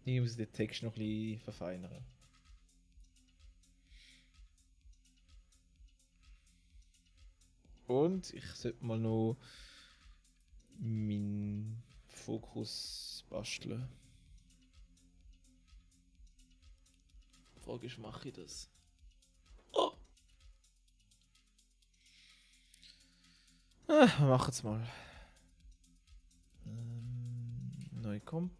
Ich muss den Text noch ein bisschen verfeinern. Und ich sollte mal noch meinen Fokus basteln. Die Frage ist, mache ich das? Oh! Wir machen es mal. Neu Comp.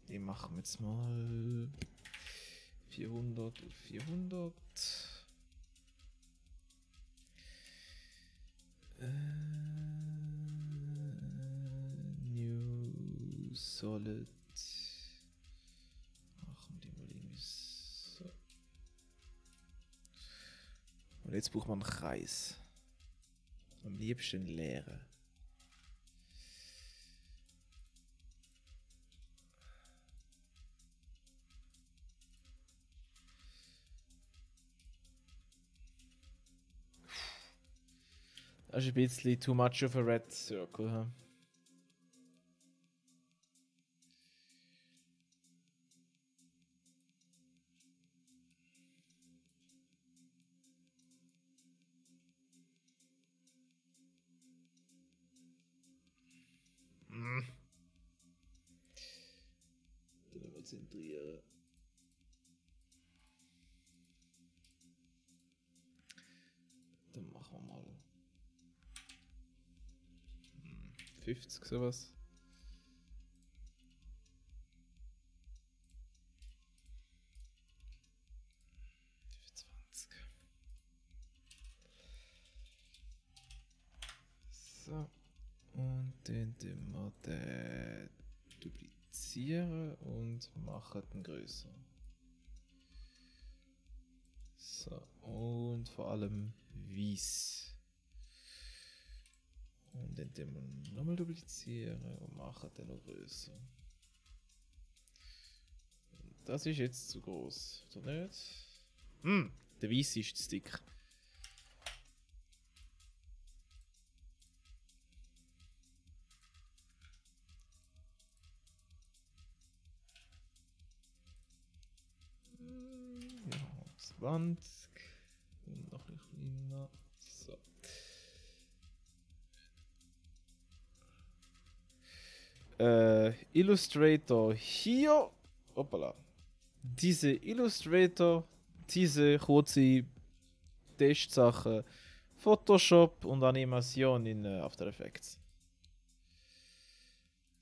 Die machen wir jetzt mal 400 auf 400. New Solid. Machen die mal irgendwie so. Und jetzt braucht man einen Kreis. Am liebsten leeren. Das ist ein bisschen too much of a red circle. Huh? Dann mal zentrieren. Dann machen wir mal 50 sowas. 25. So. Und dann tun wir den duplizieren und machen den größer. So, und vor allem weiß. Und dann tun wir nochmal duplizieren und machen den noch größer. Das ist jetzt zu groß, oder nicht? Der weiß ist zu dick. Ja, 20. Und noch ein kleiner. So. Illustrator hier. Hoppala. Diese Illustrator, diese kurze Testsache, Photoshop und Animation in After Effects.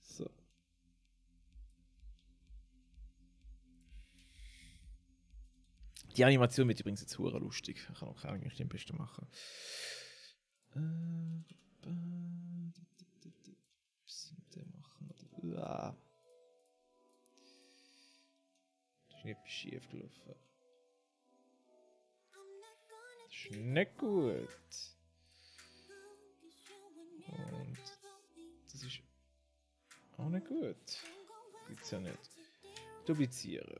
So. Die Animation wird übrigens jetzt hure lustig. Ich kann auch eigentlich den besten machen. Das ist nicht schief gelaufen. Das ist nicht gut. Und das ist auch nicht gut. Gibt's ja nicht. Duplizieren.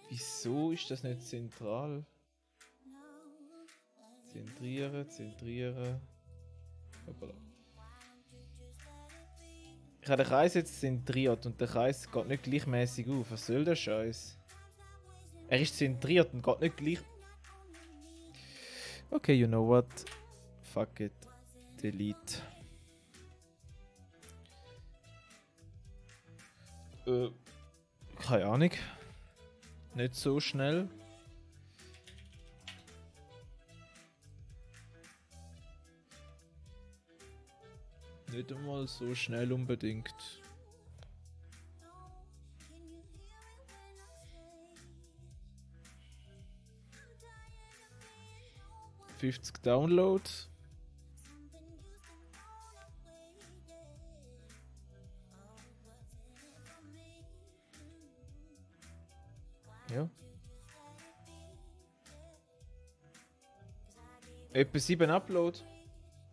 Wieso ist das nicht zentral? Zentrieren, zentrieren. Hoppala. Ich habe den Kreis jetzt zentriert und der Kreis geht nicht gleichmäßig auf. Was soll der Scheiß? Er ist zentriert und geht nicht gleich. Okay, you know what? Fuck it. Delete. Keine Ahnung. Nicht so schnell. Nicht einmal so schnell unbedingt. $50 Downloads. Ja. Etwa 7 Upload.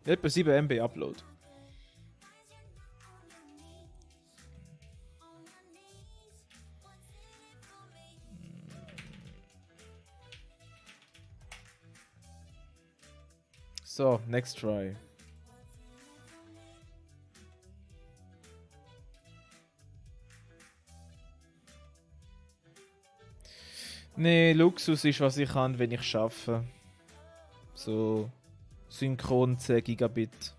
Etwa 7 MB Upload. So, next try. Nee, Luxus ist, was ich kann, wenn ich schaffe. So synchron 10 Gigabit.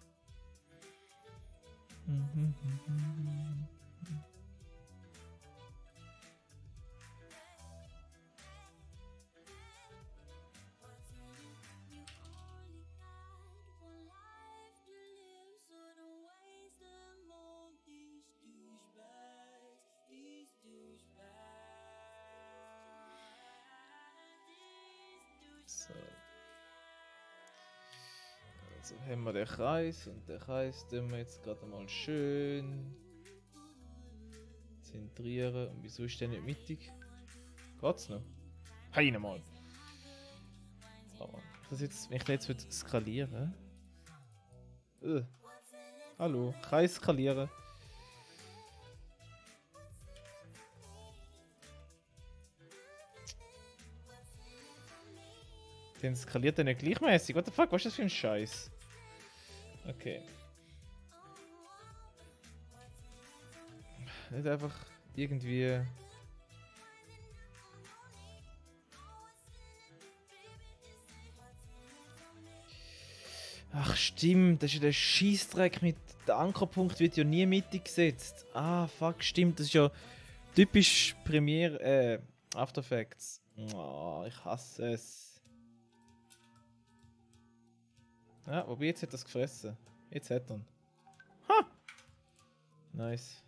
So. Also haben wir den Kreis und den Kreis tun wir jetzt gerade mal schön zentrieren. Und wieso ist der nicht mittig? Geht's noch? Heine mal! Oh, das jetzt, wenn ich den jetzt skalieren hallo, Kreis skalieren. Den skaliert er nicht gleichmäßig. What the fuck, was ist das für ein Scheiß? Okay. Nicht einfach irgendwie. Ach stimmt, das ist ja der Scheissdreck mit der Ankerpunkt wird ja nie mittig gesetzt. Ah fuck, stimmt, das ist ja typisch Premiere, After Effects. Oh, ich hasse es. Ja, wobei jetzt hat er es gefressen. Jetzt hat er ihn. Ha! Nice.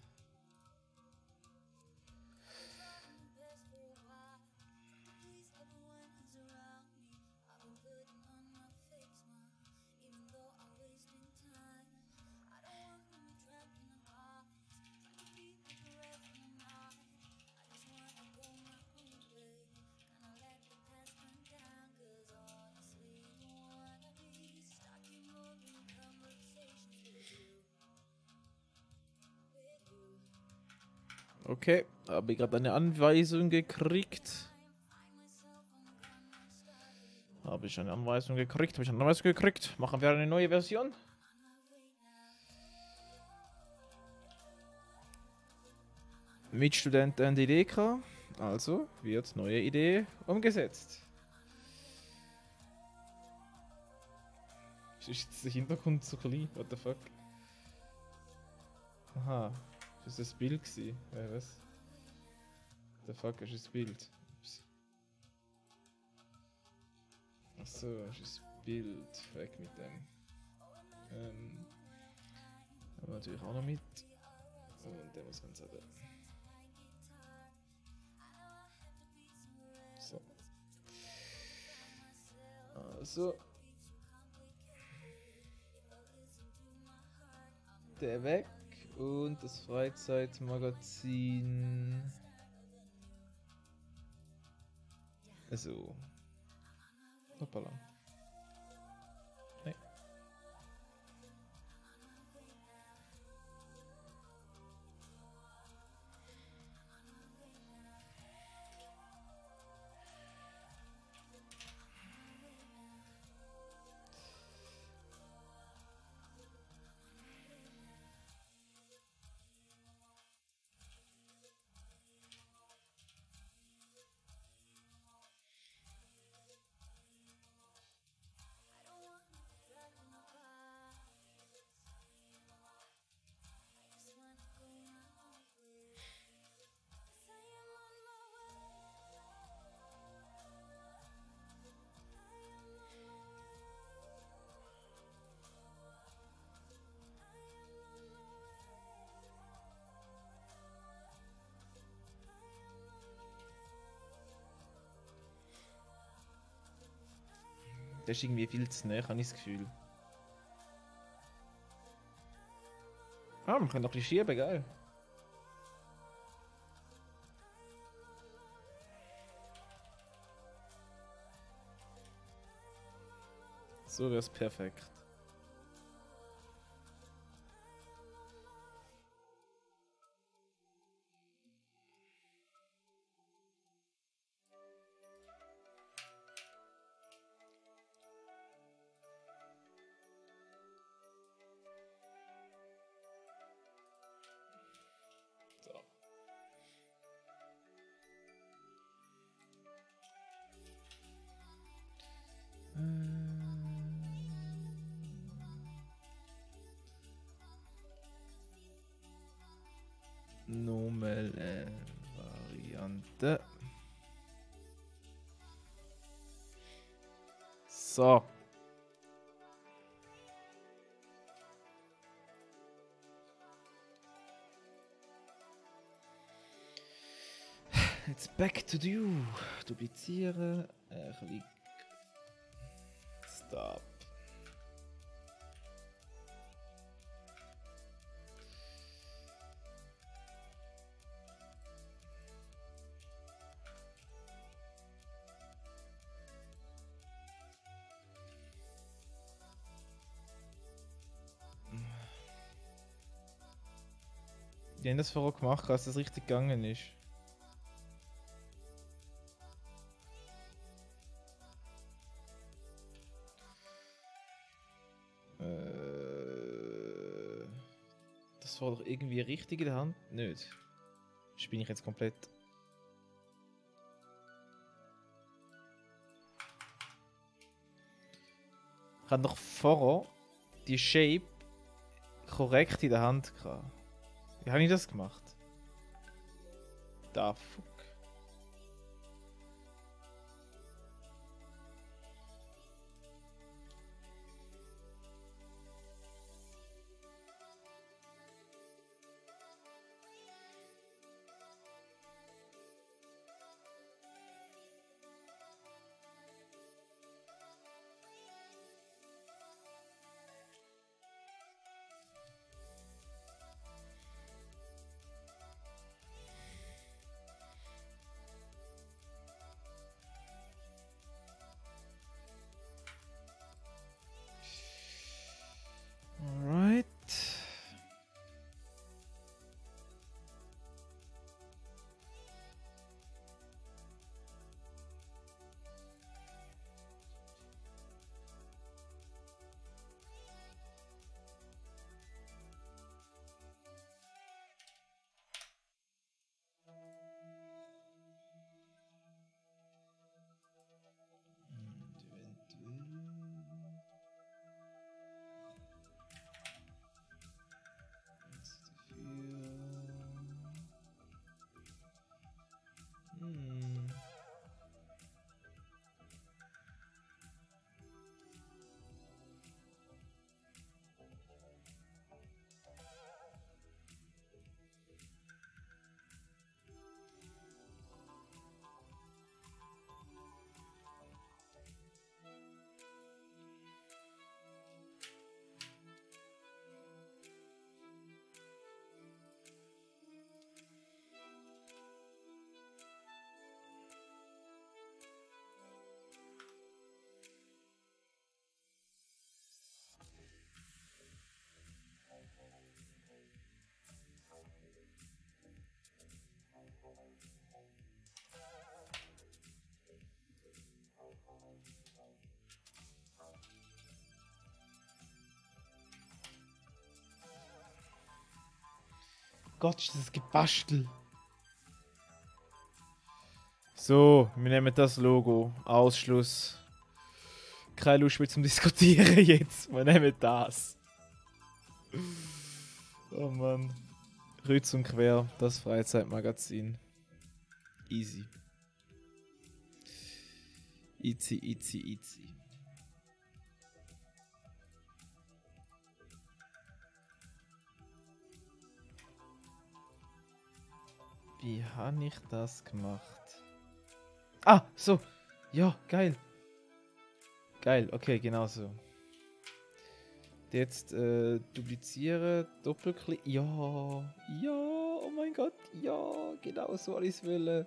Okay, habe ich gerade eine Anweisung gekriegt. Habe ich eine Anweisung gekriegt? Machen wir eine neue Version? Mitstudenten eine Idee gehabt, also wird neue Idee umgesetzt. Ist jetzt der Hintergrund so klein? What the fuck? Aha. Ist das Bild gewesen? Was? The fuck, ist das Bild? Ups. Achso, ist das Bild. Weg mit dem. Haben wir natürlich auch noch mit. Und der muss ganz haben. So. Also. Der weg. Und das Freizeitmagazin. Also. Hoppala. Nee. Das ist irgendwie viel zu nah, habe ich das Gefühl. Ah, man kann doch ein bisschen schieben, geil. So wäre es perfekt. Nochmal Variante. So. Jetzt back to you. Duplizieren. Klick. Stop. Die haben das vorher gemacht, als das richtig gegangen ist. Das war doch irgendwie richtig in der Hand. Nicht. Spinne ich jetzt komplett. Ich habe noch vorher die Shape korrekt in der Hand gehabt. Wie habe ich das gemacht? Da fuck. Alright. Gott, ist das Gebastel. So, wir nehmen das Logo. Ausschluss. Keine Lust mehr zum Diskutieren jetzt. Wir nehmen das. Oh Mann. Kreuz und quer, das Freizeitmagazin. Easy. Easy, easy, easy. Wie habe ich das gemacht? Ah, so. Ja, geil. Geil, okay, genau so. Jetzt duplizieren, Doppelklick. Ja, ja, oh mein Gott, ja, genau so alles wollen.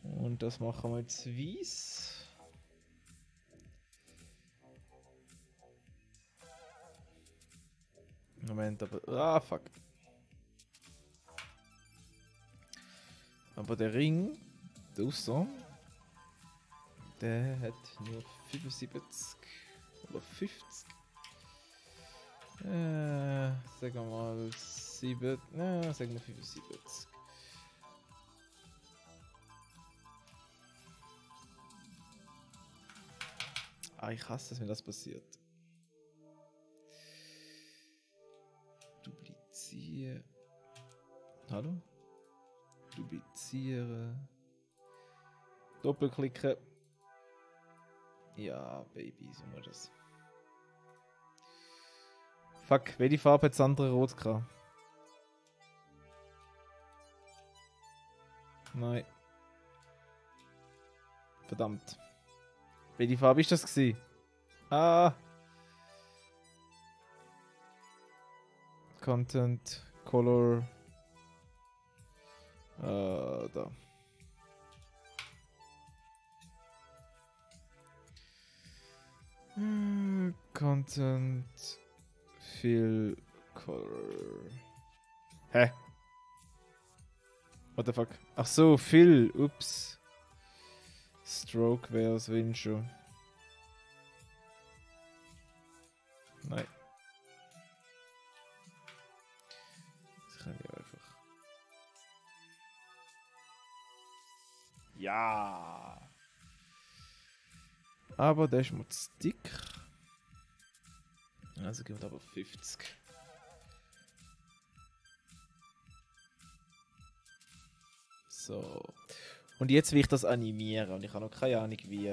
Und das machen wir jetzt weiß. Moment, aber. Ah, fuck. Aber der Ring, der Ausser, der hat nur 75 oder 50. Sagen wir mal 7. Sagen wir 75. Ah, ich hasse es, wenn das passiert. Duplizieren. Hallo? Duplizieren. Doppelklicken. Ja, Baby, so mal das. Fuck, welche Farbe hat das andere Rot gehabt? Nein. Verdammt. Welche Farbe ist das gewesen? Ah. Content, Color. Da. Content, Fill, Color. Hä? What the fuck? Ach so, Fill. Ups. Stroke wäre es, wenn schon. Ja. Aber der ist mir zu dick. Also gehen wir aber 50. So. Und jetzt will ich das animieren und ich habe noch keine Ahnung wie.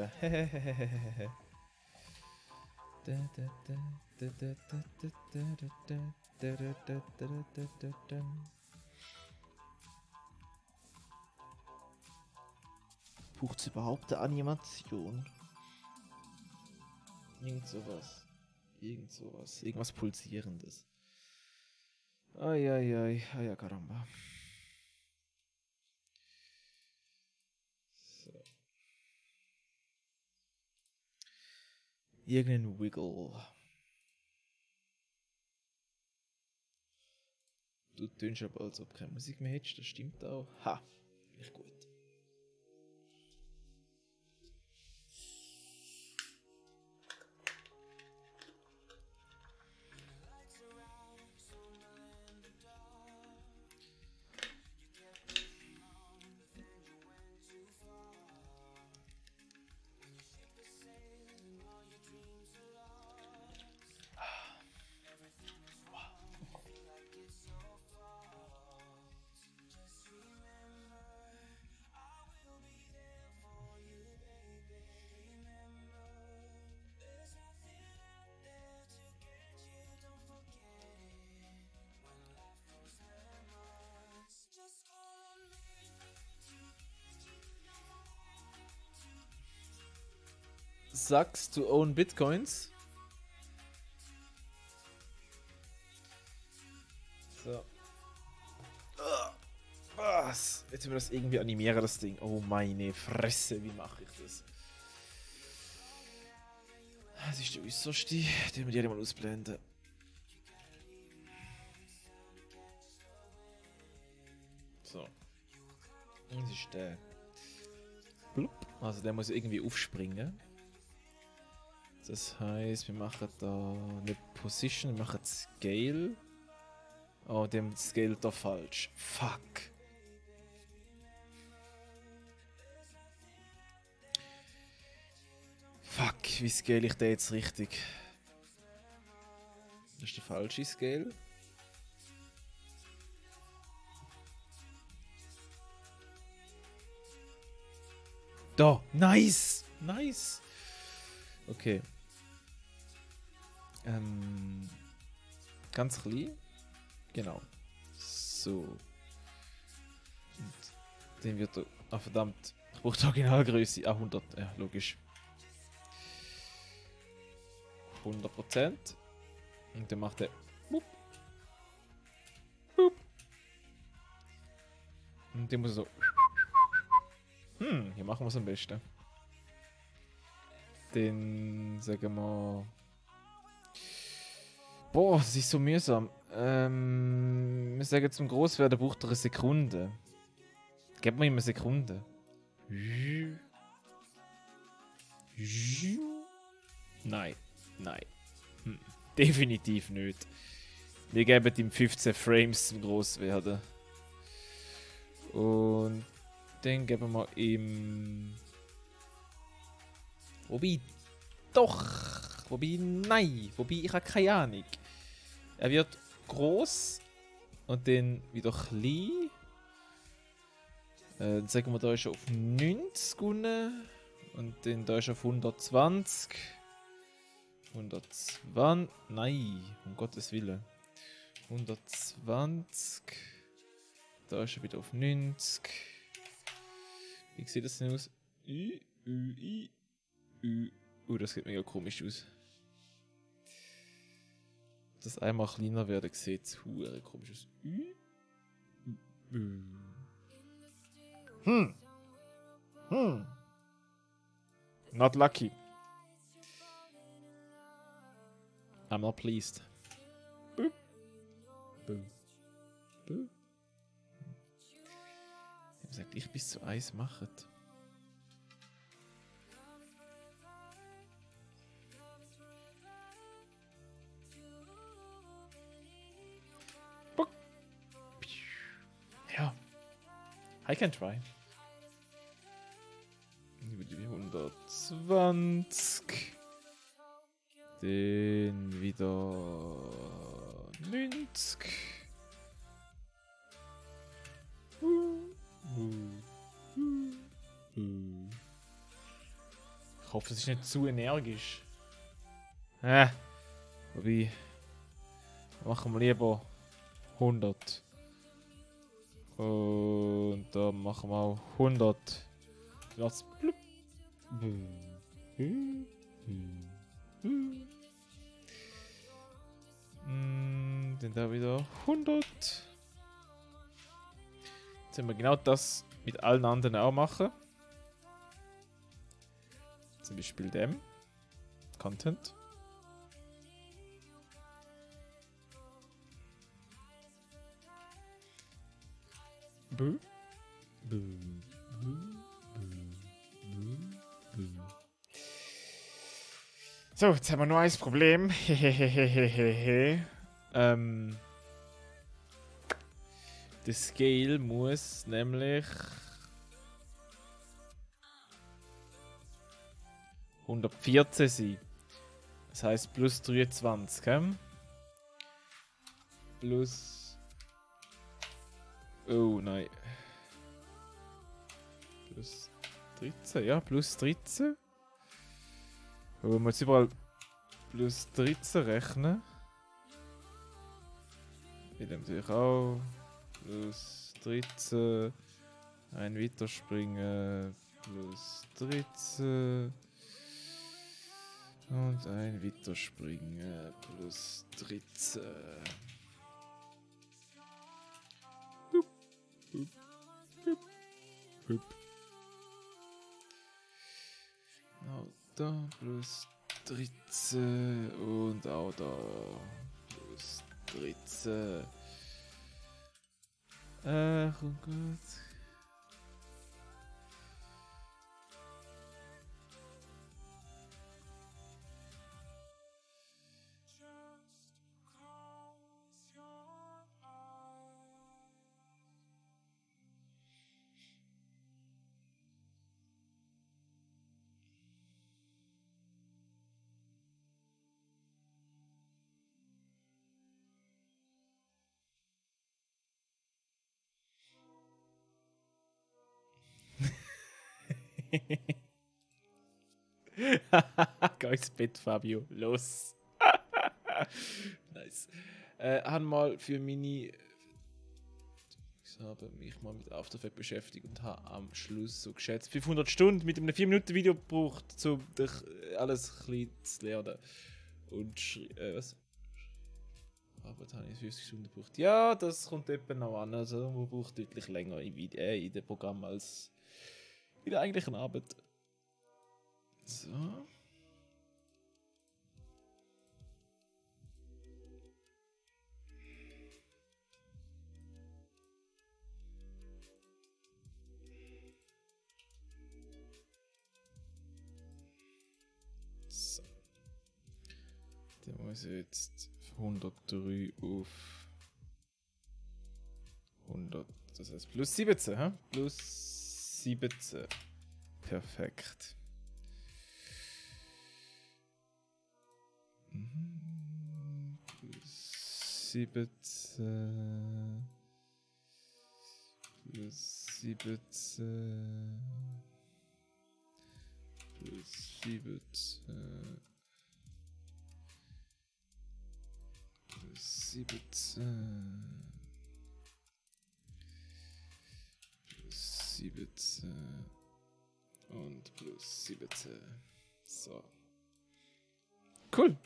Braucht es überhaupt eine Animation? Irgend sowas. Irgendwas Pulsierendes. Ai, ja, caramba. So. Irgendein Wiggle. Du tönst aber, als ob du keine Musik mehr hättest, das stimmt auch. Ha, echt gut. Sucks to own Bitcoins. So. Was? Jetzt müssen wir das irgendwie animieren, das Ding. Oh meine Fresse, wie mache ich das? Das ist der äußerste. Den wir die mal ausblenden. So. Das ist der. Blub. Also der muss irgendwie aufspringen. Das heißt, wir machen da eine Position, wir machen Scale. Oh, dem Scale da falsch. Fuck. Fuck, wie scale ich den jetzt richtig? Das ist der falsche Scale. Da, nice, nice. Okay. Ganz klein. Genau. So. Und den wird er. Ah, verdammt. Ich brauche die Originalgröße. Ah, 100. Ja, logisch. 100%. Und dann macht er. Boop. Boop. Und den muss er so. Hier machen wir es am besten. Den sagen wir. Boah, das ist so mühsam. Wir sagen zum Großwerden braucht er eine Sekunde. Gib mir immer eine Sekunde. Nein, nein. Definitiv nicht. Wir geben ihm 15 Frames zum Großwerden. Und dann geben wir ihm. Wobei, doch. Wobei, nein. Wobei, ich habe keine Ahnung. Er wird groß und dann wieder klein. Dann sagen wir, da ist er auf 90 unten. Und dann da ist er auf 120. 120. Nein, um Gottes Willen. 120. Da ist er wieder auf 90. Wie sieht das denn aus? Das sieht mega komisch aus. Das einmal kleiner werden sieht es hure komisch aus. Not lucky. I'm not pleased. Boop. Boop. Boop. Ich habe gesagt, ich bis zu 1 machen. Ja. I can try. 20. Dann wieder 90. Ich hoffe, es ist nicht zu energisch. Wobei. Machen wir lieber 100. Und da machen wir auch 100. Lass blub. Dann da wieder 100. Jetzt werden wir genau das mit allen anderen auch machen. Zum Beispiel dem. Content. Bö. Bö. Bö. Bö. So, jetzt haben wir noch ein Problem. Der Scale muss nämlich 114 sein. Das heißt plus 23. Plus. Oh nein. Plus 13, ja, plus 13. Aber wir müssen überall plus 13 rechnen. Wieder natürlich auch. Plus 13. Ein weiterspringen. Plus 13. Und ein weiterspringen. Plus 13. Hup, hup, hup, hup. Auch da plus 13 und auch da plus 13. Ach, oh Gott. Geh ins Bett, Fabio. Los. Nice. Habe mal für meine. Ich habe mich mal mit After Effects beschäftigt und habe am Schluss so geschätzt 500 Stunden mit einem 4-Minuten-Video gebraucht, um alles ein bisschen zu lernen. Und was? Aber da habe ich 50 Stunden gebraucht. Ja, das kommt etwa noch an. Also, man braucht deutlich länger in dem Programm als in der eigentlichen Arbeit. So. So. Dann muss ich jetzt 103 auf 100. Das heißt plus 17, hä? Plus 17. Perfekt. Plus 17. Plus 17. Plus 17. Plus 17. Plus 17. Und plus 17. So. Cool.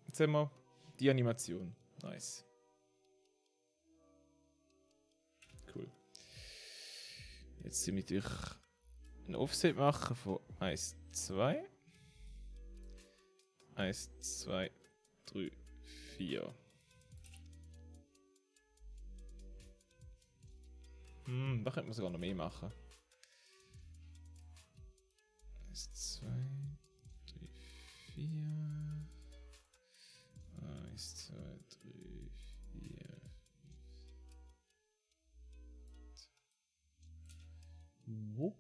Jetzt haben wir die Animation. Nice. Cool. Jetzt sind wir durch ein Offset machen von 1, 2. 1, 2, 3, 4. Da könnte man sogar noch mehr machen. 1, 2, 3, 4. 1, 2, 3, 4. Wo?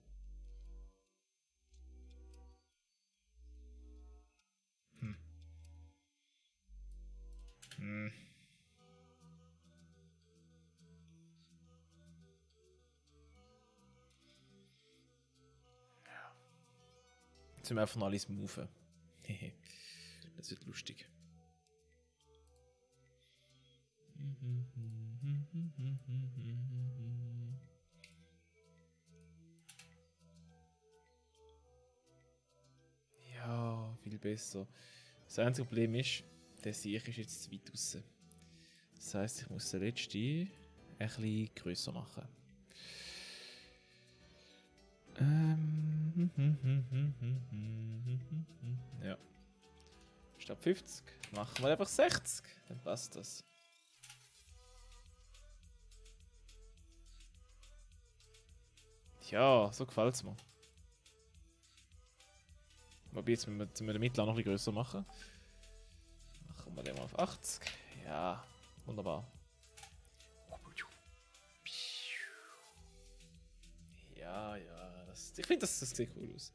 Jetzt müssen wir einfach noch alles moven. Das wird lustig. Ja, viel besser. Das einzige Problem ist, der Sieg ist jetzt zu weit draussen. Das heisst, ich muss den letzten ein bisschen grösser machen. Ja. Statt 50 machen wir einfach 60. Dann passt das. Ja, so gefällt es mir. Wobei, jetzt müssen wir den Mittel auch noch ein bisschen grösser machen. Machen wir den mal auf 80. Ja, wunderbar. Ja, ja, ich finde, das sieht cool aus.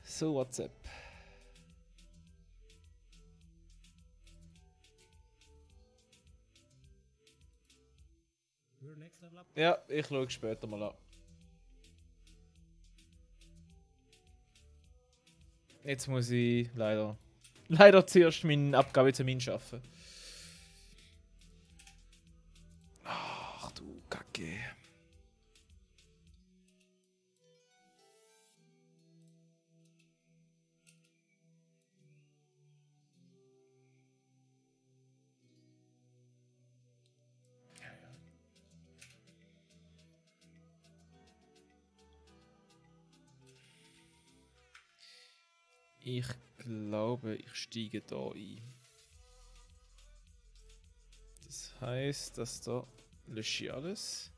So, WhatsApp. Ja, ich schaue später mal an. Jetzt muss ich leider zuerst meinen Abgabetermin schaffen. Ach du Kacke. Ich glaube, ich steige da ein. Das heisst, dass da lösche ich alles.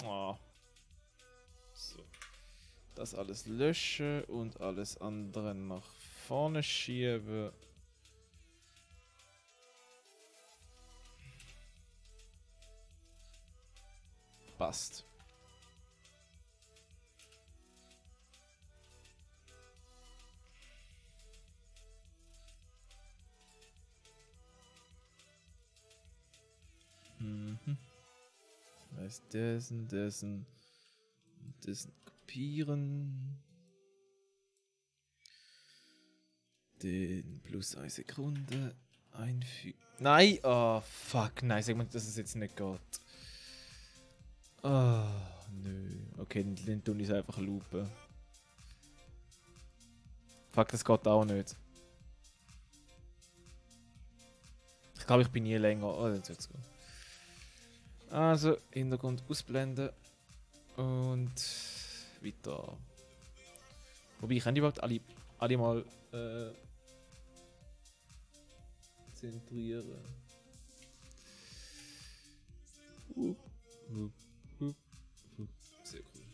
Ah. So. Das alles löschen und alles andere nach vorne schieben. Passt. Heißt dessen kopieren. Den plus 1 Sekunde einfügen. Nein! Oh, fuck. Nein, sag mal, dass es jetzt nicht geht. Oh, nö. Okay, dann tun ich es einfach loopen. Fuck, das geht auch nicht. Ich glaube, ich bin nie länger. Oh, jetzt wird's gut. Also, Hintergrund ausblenden. Und weiter. Wobei, ich kann die überhaupt alle mal zentrieren. Sehr cool.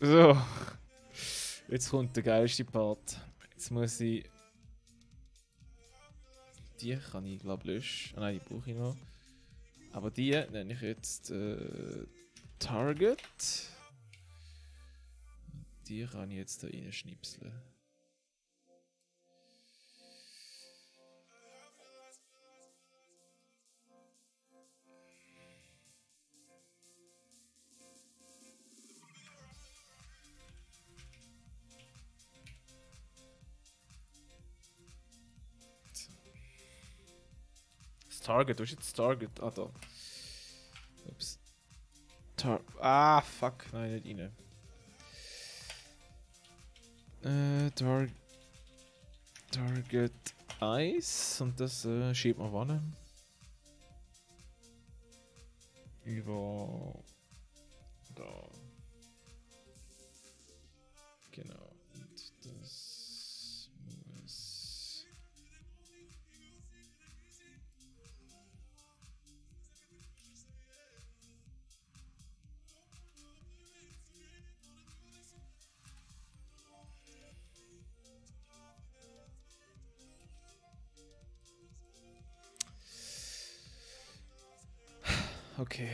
So. Jetzt kommt der geilste Part. Jetzt muss ich. Die kann ich glaube löschen. Ah, nein, die brauche ich noch. Aber die nenne ich jetzt Target. Die kann ich jetzt da reinschnipseln. Target, wo ist jetzt Target? Ah, da. Ups. Fuck, nein, nicht rein. Target 1 und das schiebt man wann? Über da. Genau. Und das muss. Okay.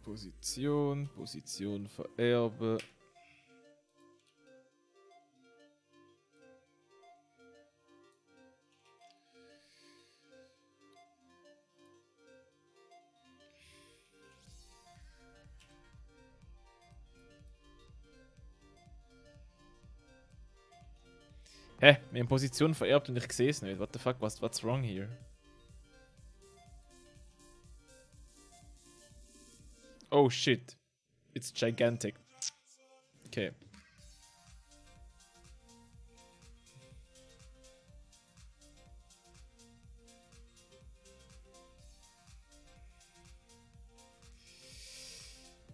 Position vererben. Hä? Wir haben Position vererbt und ich sehe es nicht. What the fuck? What's wrong here? Oh shit. It's gigantic. Okay.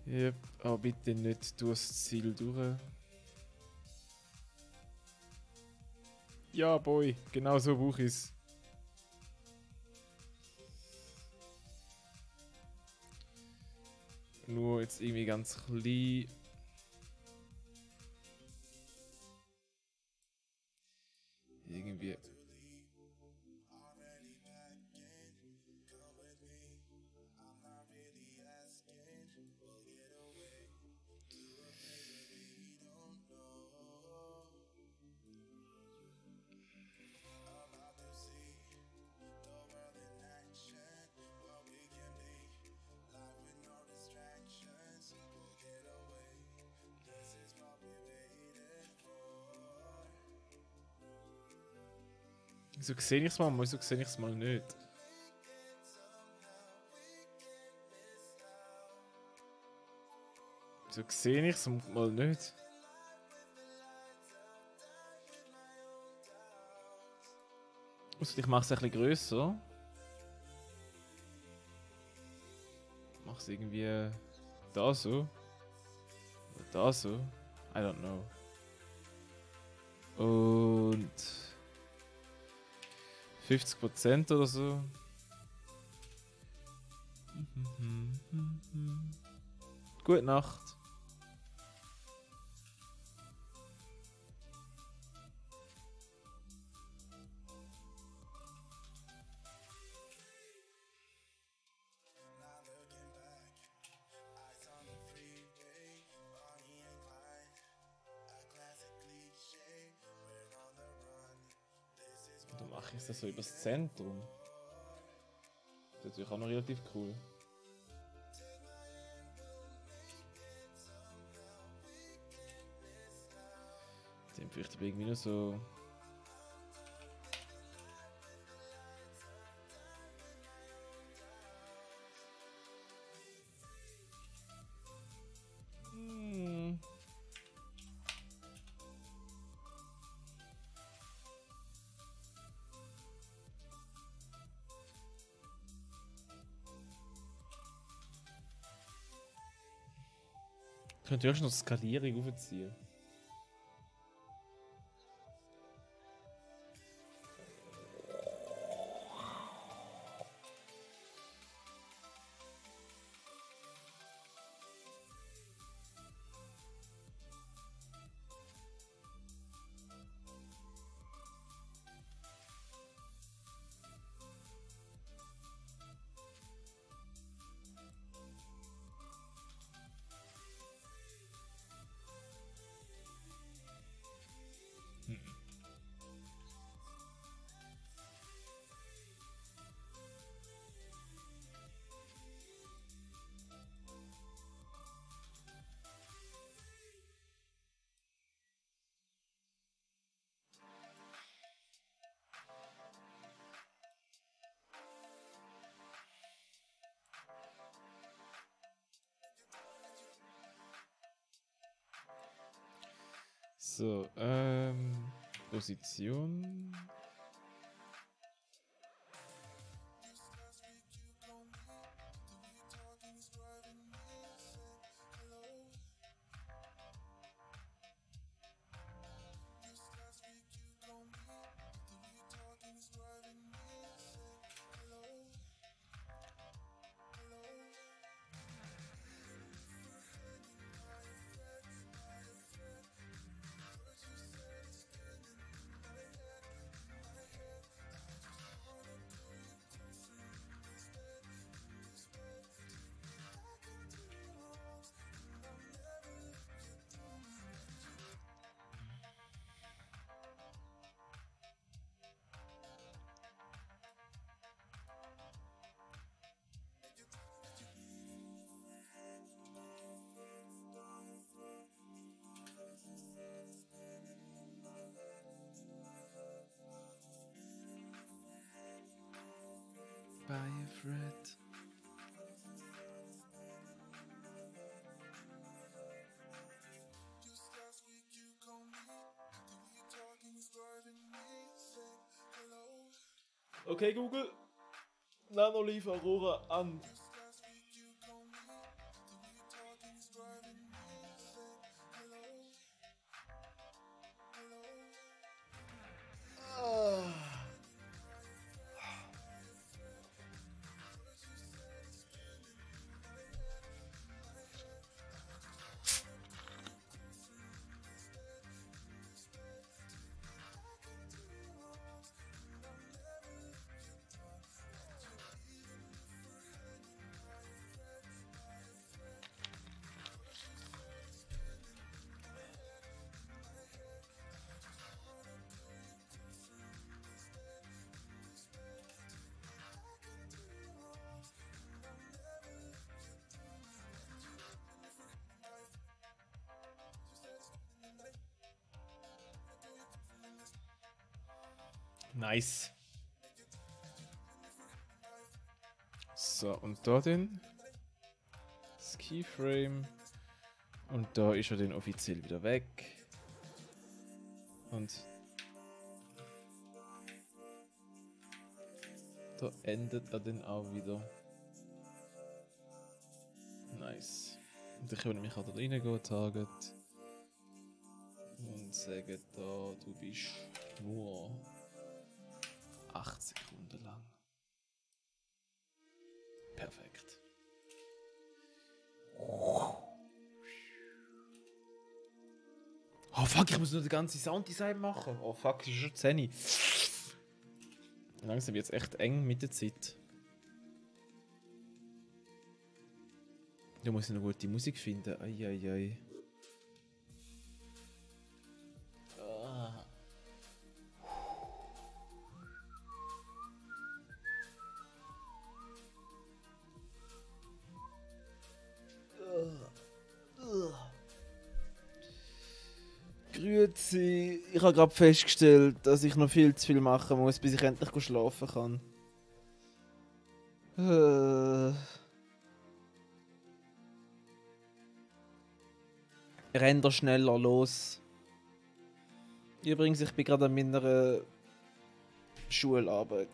Yep, aber bitte nicht durchs Ziel durch. Ja, boy, genau so brauche ich es. Nur jetzt irgendwie ganz klein. Irgendwie. Wieso sehe ich es mal, wieso sehe ich es mal nicht? Wieso sehe ich es mal nicht? Also ich mache es ein bisschen grösser. Mach es irgendwie da so. Oder da so. I don't know. Und 50% oder so. Gute Nacht. Dann mache ich das so übers Zentrum. Das ist natürlich auch noch relativ cool. Den vielleicht irgendwie nur so. Könnt ihr auch schon noch Skalierung aufziehen? So, Position. Okay, Google. Nanolive Aurora an. Nice. So, und da dann das Keyframe. Und da ist er dann offiziell wieder weg. Und da endet er dann auch wieder. Nice. Und ich kann mich auch da reingehen, Target. Und sagen da, du bist nur 8 Sekunden lang. Perfekt. Oh fuck, ich muss nur den ganzen Sounddesign machen. Oh fuck, es ist schon 10. Langsam wird es echt eng mit der Zeit. Da muss ich noch gute Musik finden. Eieiei. Grüezi, ich habe gerade festgestellt, dass ich noch viel zu viel machen muss, bis ich endlich schlafen kann. Render schneller los. Übrigens, ich bin gerade an meiner Schularbeit.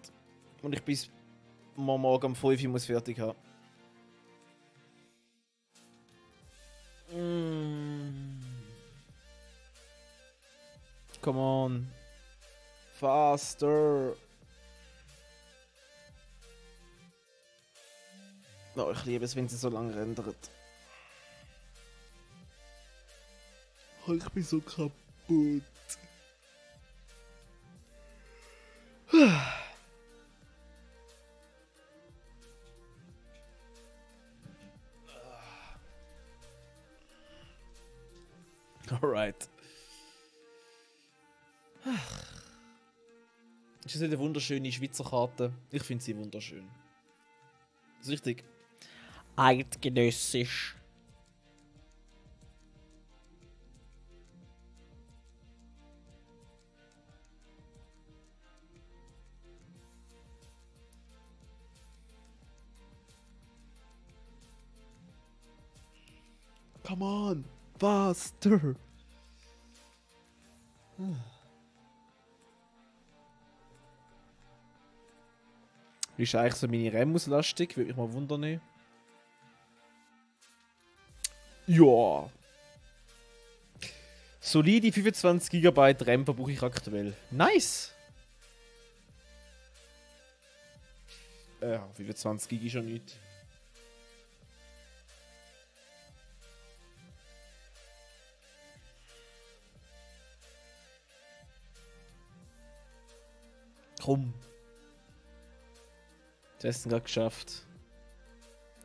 Und ich bis morgen um 5 Uhr muss fertig haben. Come on. Faster. Oh, ich liebe es, wenn sie so lange rendert. Oh, ich bin so kaputt. Alright. Ist das nicht eine wunderschöne Schweizer Karte? Ich finde sie wunderschön. Das ist richtig eidgenössisch. Come on, faster. Wie ist eigentlich so meine RAM-Auslastung? Würde mich mal wundern. Ja. Solide 25 GB RAM verbrauche ich aktuell. Nice! 25 GB ist ja nichts. Komm. Das hast du gerade geschafft.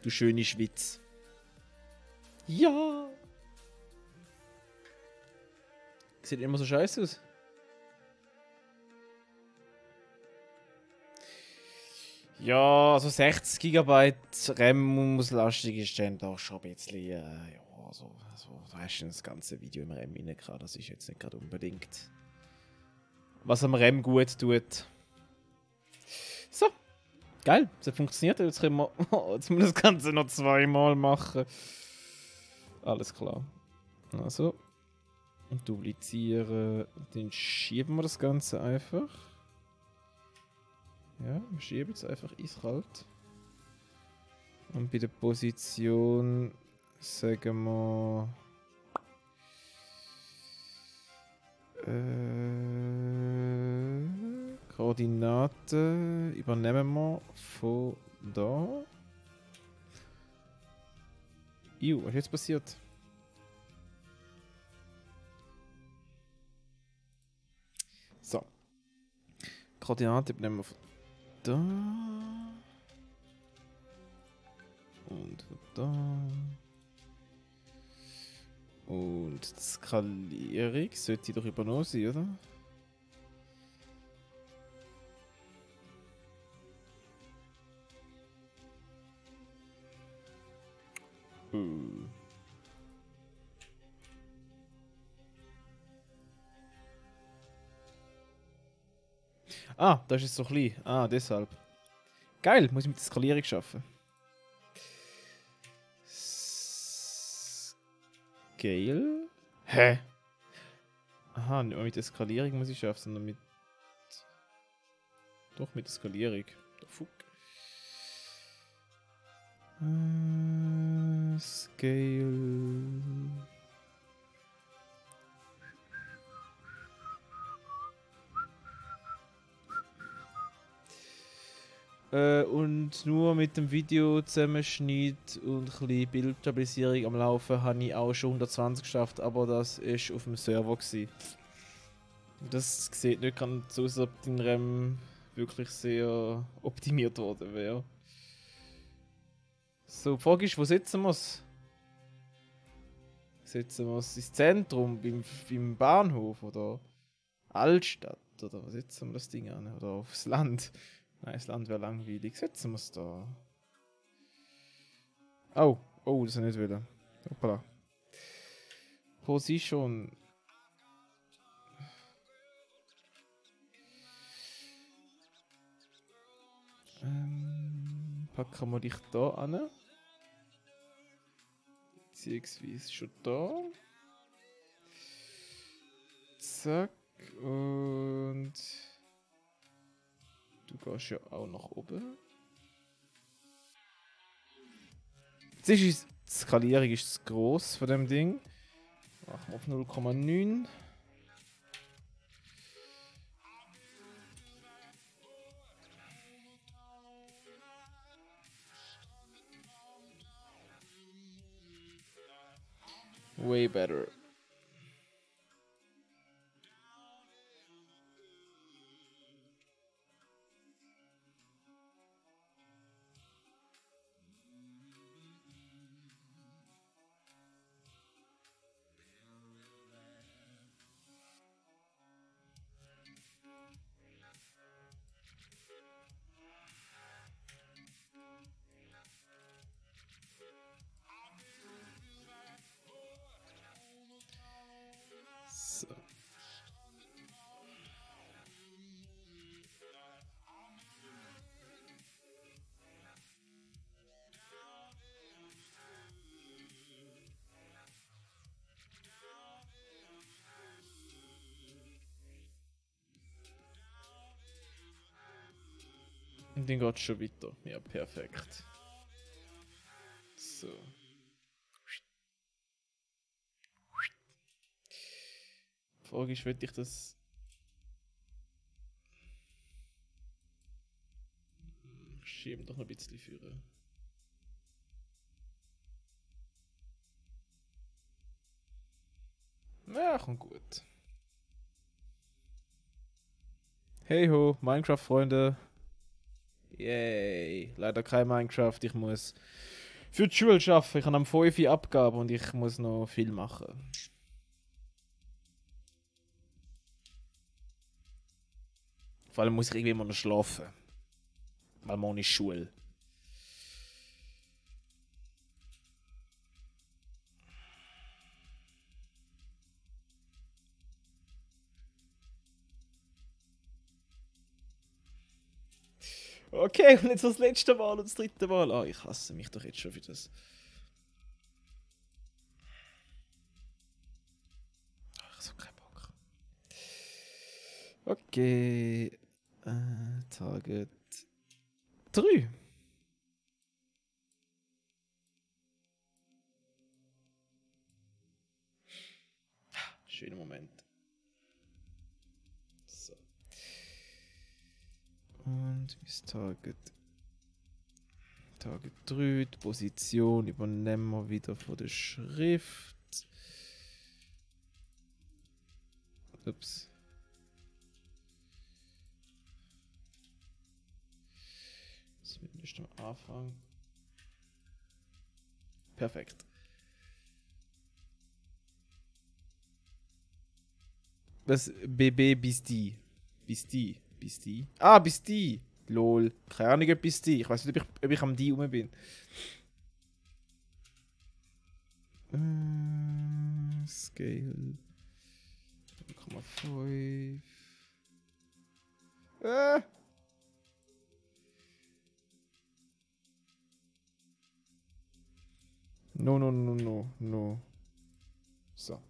Du schöne Schweiz. Ja! Sieht immer so scheiße aus. Ja, also 60 GB RAM-Auslastung ist dann doch schon ein bisschen. Ja, also, da hast du das ganze Video im RAM rein gehabt. Das ist jetzt nicht gerade unbedingt, was am RAM gut tut. So. Geil, das hat funktioniert. Jetzt können wir, jetzt müssen wir das Ganze noch zweimal machen. Alles klar. Also. Und duplizieren. Dann schieben wir das Ganze einfach. Ja, wir schieben es einfach eiskalt. Und bei der Position sagen wir. Koordinaten übernehmen wir von da. Was ist jetzt passiert? So. Koordinaten übernehmen wir von da. Und von da. Und die Skalierung sollte doch übernommen sein, oder? Ah, das ist so klein. Ah, deshalb. Geil, muss ich mit der Skalierung arbeiten. Scale? Hä? Aha, nicht mehr mit der Skalierung muss ich arbeiten, sondern mit. Doch, mit der Skalierung. Der Fuck. Scale. Und nur mit dem Videozusammenschnitt und ein bisschen Bildstabilisierung am Laufen habe ich auch schon 120 geschafft, aber das war auf dem Server gewesen. Das sieht nicht ganz so aus, als ob dein RAM wirklich sehr optimiert worden wäre. So, die Frage ist, wo setzen wir es? Setzen wir es ins Zentrum, beim Bahnhof oder Altstadt? Oder wo setzen wir das Ding an? Oder aufs Land? Nein, das Land wäre langweilig. Setzen wir es da. Oh, das nicht wieder. Hoppala. Position. Packen wir dich da an. Beziehungsweise schon da. Zack. Und du gehst ja auch nach oben. Jetzt ist die Skalierung ist zu gross von dem Ding. Machen wir auf 0,9. Way better. So. Und dann geht es schon weiter. Ja, perfekt. So. Die Frage ist, will ich das. Schieben doch noch ein bisschen führen. Ja, kommt gut. Hey ho, Minecraft-Freunde. Yay. Leider kein Minecraft, ich muss für die Schule arbeiten. Ich habe am 5 Uhr Abgabe und ich muss noch viel machen. Vor allem muss ich irgendwie immer noch schlafen. Weil morgen ist Schule. Okay, und jetzt das letzte Mal und das dritte Mal. Ah, ich hasse mich doch jetzt schon für das. Ach, so kein Bock. Okay. Target. 3. Schöner Moment. So. Und das Target. Target 3. Die Position übernehmen wir wieder von der Schrift. Ups. Zumindest am Anfang. Perfekt. Was? BB bis die. Bis die. Bis die. Ah, bis die. Lol. Keine Ahnung, ob bis die. Ich weiß nicht, ob ich am die rum bin. Scale. 0,5. No, no, no, no, no. So.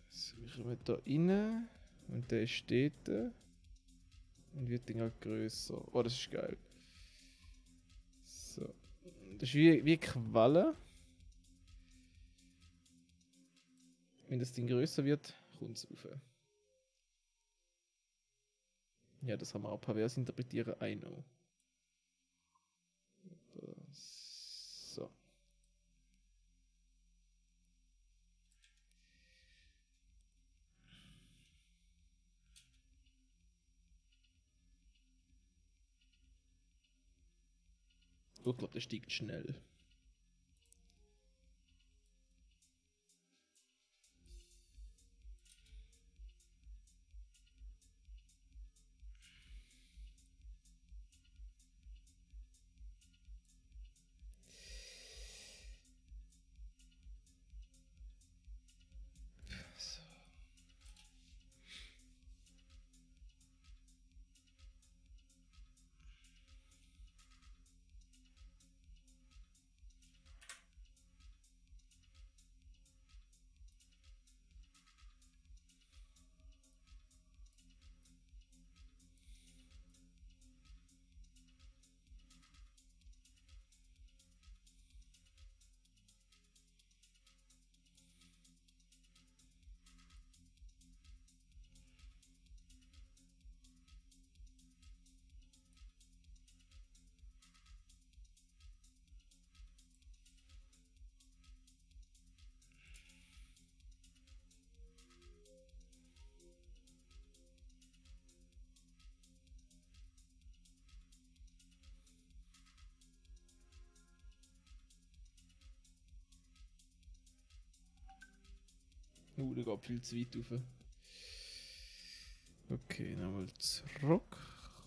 So, wir kommen da rein. Und der steht da. Und wird dann auch grösser. Oh, das ist geil. So. Das ist wie Qualle. Wenn das Ding grösser wird, kommt es rauf. Ja, das haben wir auch pervers interpretieren. I know. So. Oh, ich glaube, der steigt schnell. Der geht viel zu weit rauf. Okay, nochmal zurück.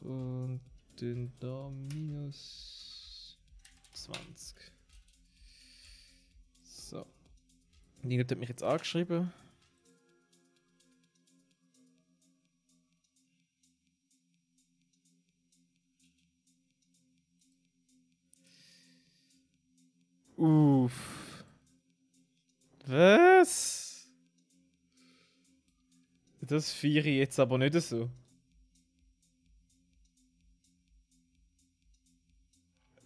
Und dann da minus 20. So. Nino hat mich jetzt angeschrieben. Uff. Was? Das feiere ich jetzt aber nicht so.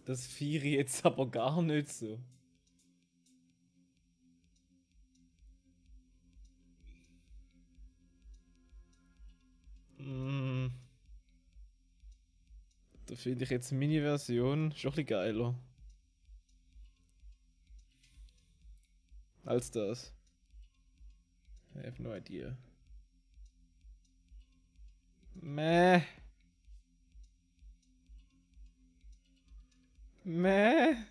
Das feiere ich jetzt aber gar nicht so. Da finde ich jetzt meine Version schon ein bisschen geiler. Als das. I have no idea. Meh. Meh.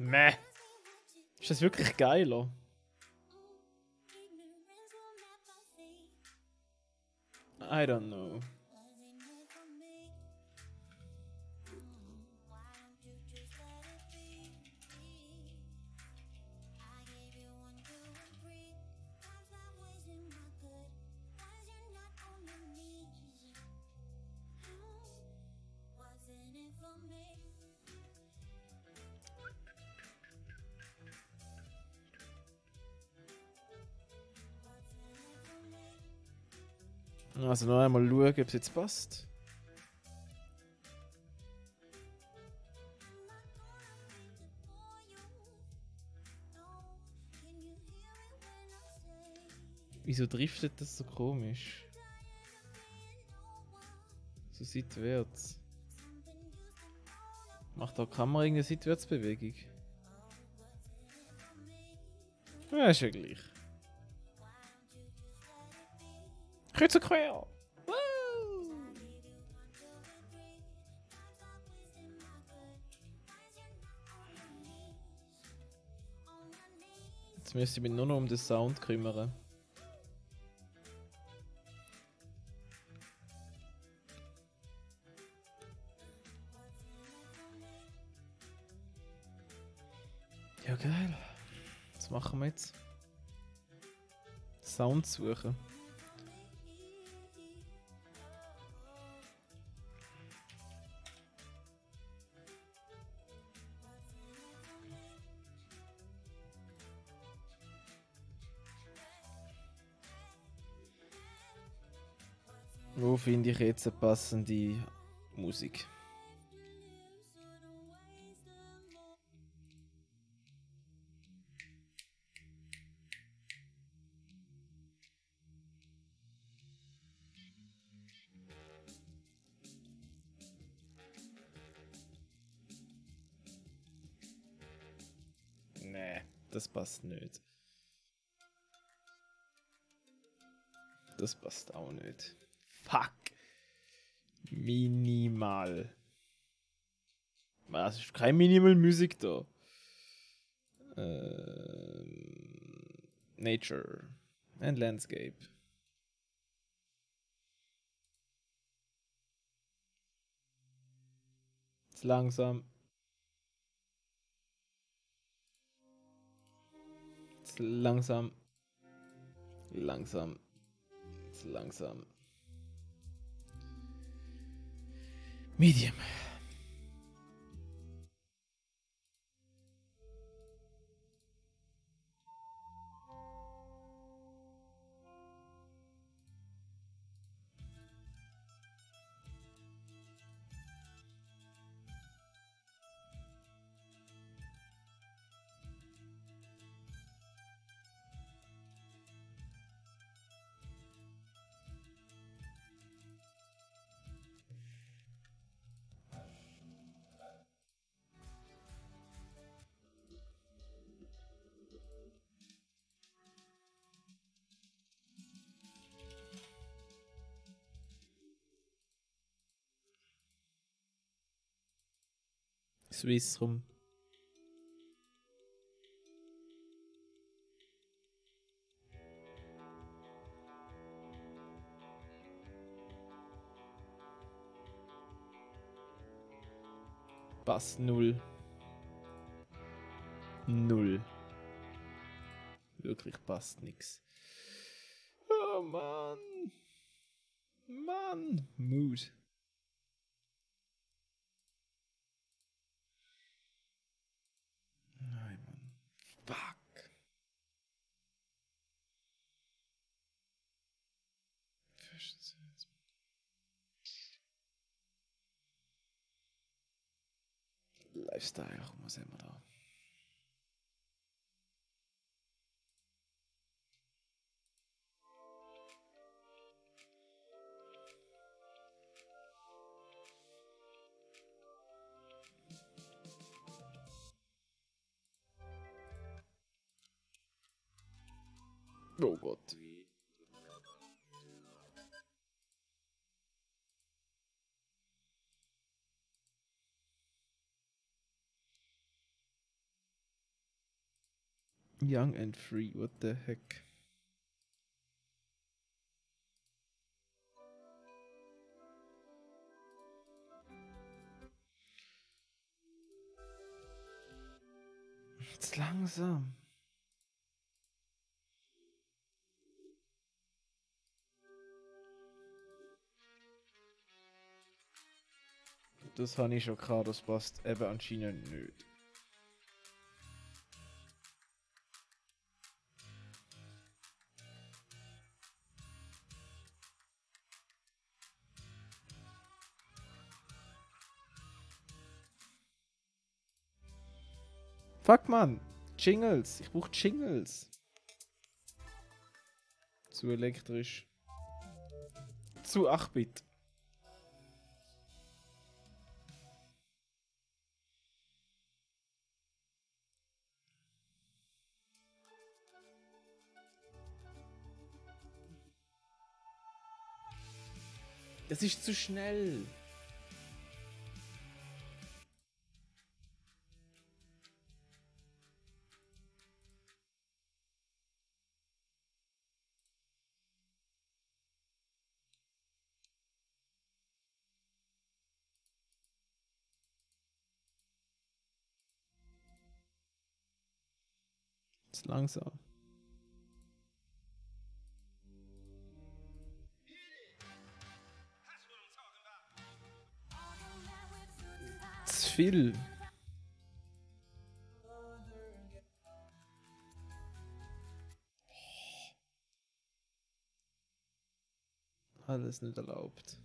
Meh. Ist das wirklich geiler? I don't know. Also noch einmal schauen, ob es jetzt passt. Wieso driftet das so komisch? So seitwärts. Macht da die Kamera irgendeine Seitwärtsbewegung? Ja, ist ja gleich. Kreuz und quer! Woo! Jetzt müsste ich mich nur noch um den Sound kümmern. Ja, geil. Was machen wir jetzt? Sound suchen. Wo finde ich jetzt eine passende Musik? Nee, das passt nicht. Das passt auch nicht. Fuck. Minimal. Was ist keine Minimal-Musik da? Nature and Landscape. Jetzt langsam. Jetzt langsam. Langsam. Jetzt langsam. Medium. Swiss rum. Passt null. Null. Wirklich passt nix. Oh Mann. Mann. Mood. Nein, Mann. Fuck. Lifestyle, was haben wir da? Oh Gott. Young and free, what the heck? Jetzt langsam. Das habe ich schon gehabt, das passt eben anscheinend nicht. Fuck man, Jingles, ich brauche Jingles. Zu elektrisch. Zu 8-Bit. Das ist zu schnell. Ist langsam. Zu viel. Alles nicht erlaubt.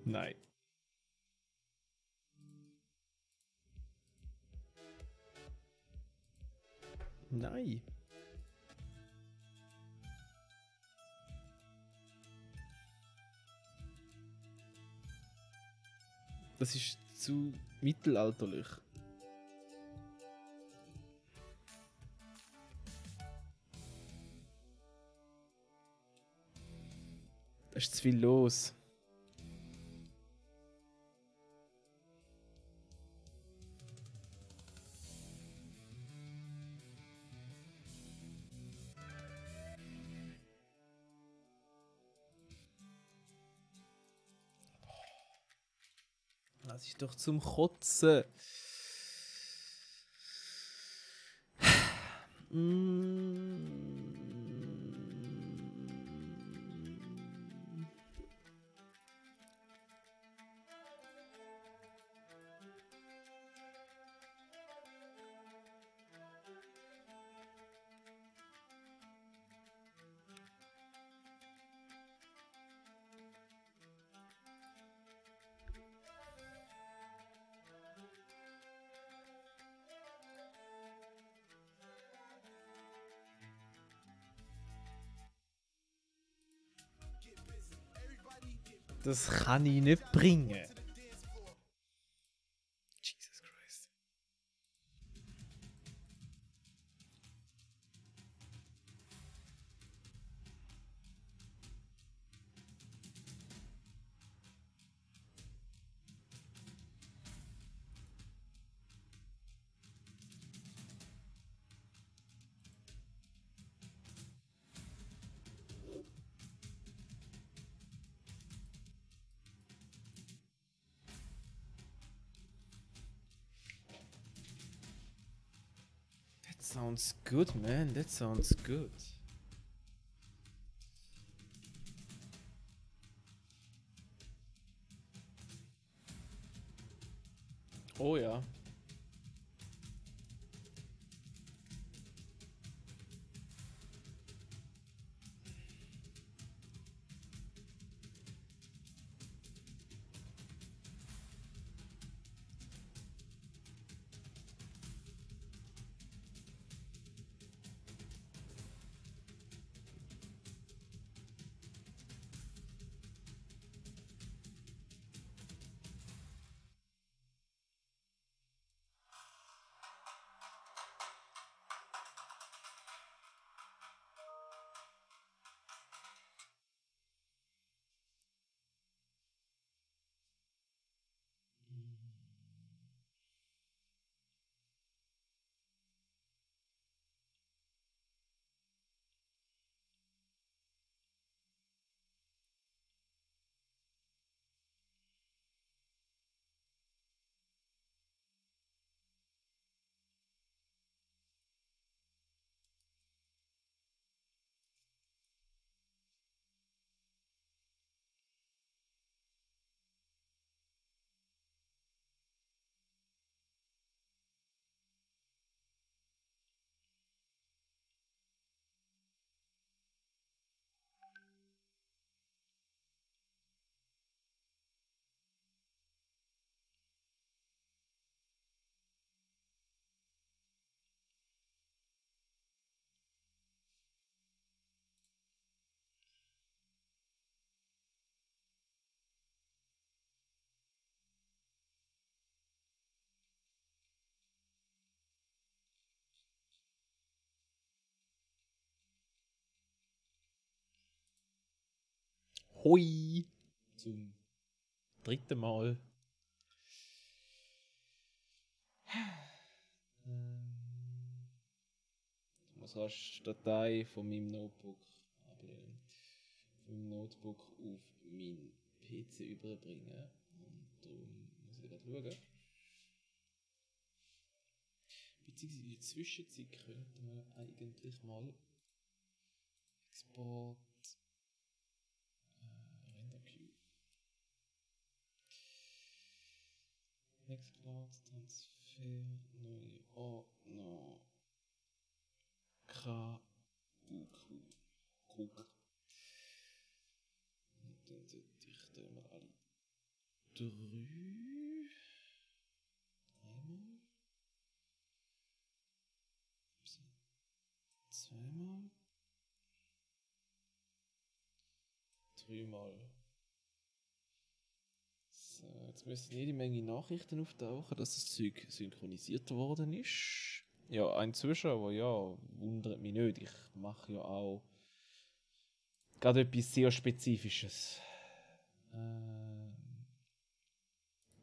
Nein. Nein. Das ist zu mittelalterlich. Da ist zu viel los. Das ist doch zum Kotzen. Das kann ich nicht bringen. Jesus Christ. That sounds good, man. That sounds good. Oh ja. Ahoi! Zum dritten Mal. Ich muss rasch die Datei von meinem Notebook ablehnen. Von meinem Notebook auf meinen PC überbringen. Und darum muss ich gerade schauen. Beziehungsweise in der Zwischenzeit könnte man eigentlich mal Export Render Queue. Nextcloud, Transfer, neue Ordner, KUQ. Und dann sollte ich da mal alle drei. Einmal. Zweimal. Dreimal. So, jetzt müssen jede Menge Nachrichten auftauchen, dass das Zeug synchronisiert worden ist. Ja, ein Zuschauer, ja, wundert mich nicht. Ich mache ja auch gerade etwas sehr Spezifisches.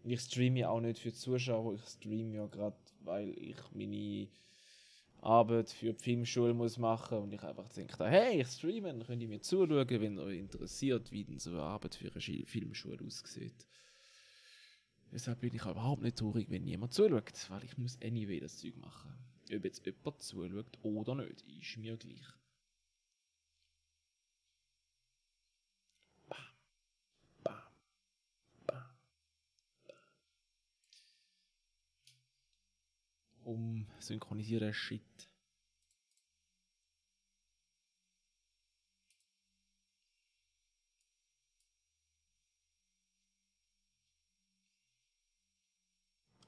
Ich streame ja auch nicht für die Zuschauer, ich streame ja gerade, weil ich meine Arbeit für die Filmschule muss machen und ich einfach denke, hey, ich streame, dann könnt ihr mir zuschauen, wenn euch interessiert, wie denn so eine Arbeit für eine Filmschule aussieht. Deshalb bin ich auch überhaupt nicht traurig, wenn niemand zuschaut, weil ich muss anyway das Zeug machen. Ob jetzt jemand zuschaut oder nicht, ist mir gleich. Bam, bam, bam, bam. Synchronisieren Shit.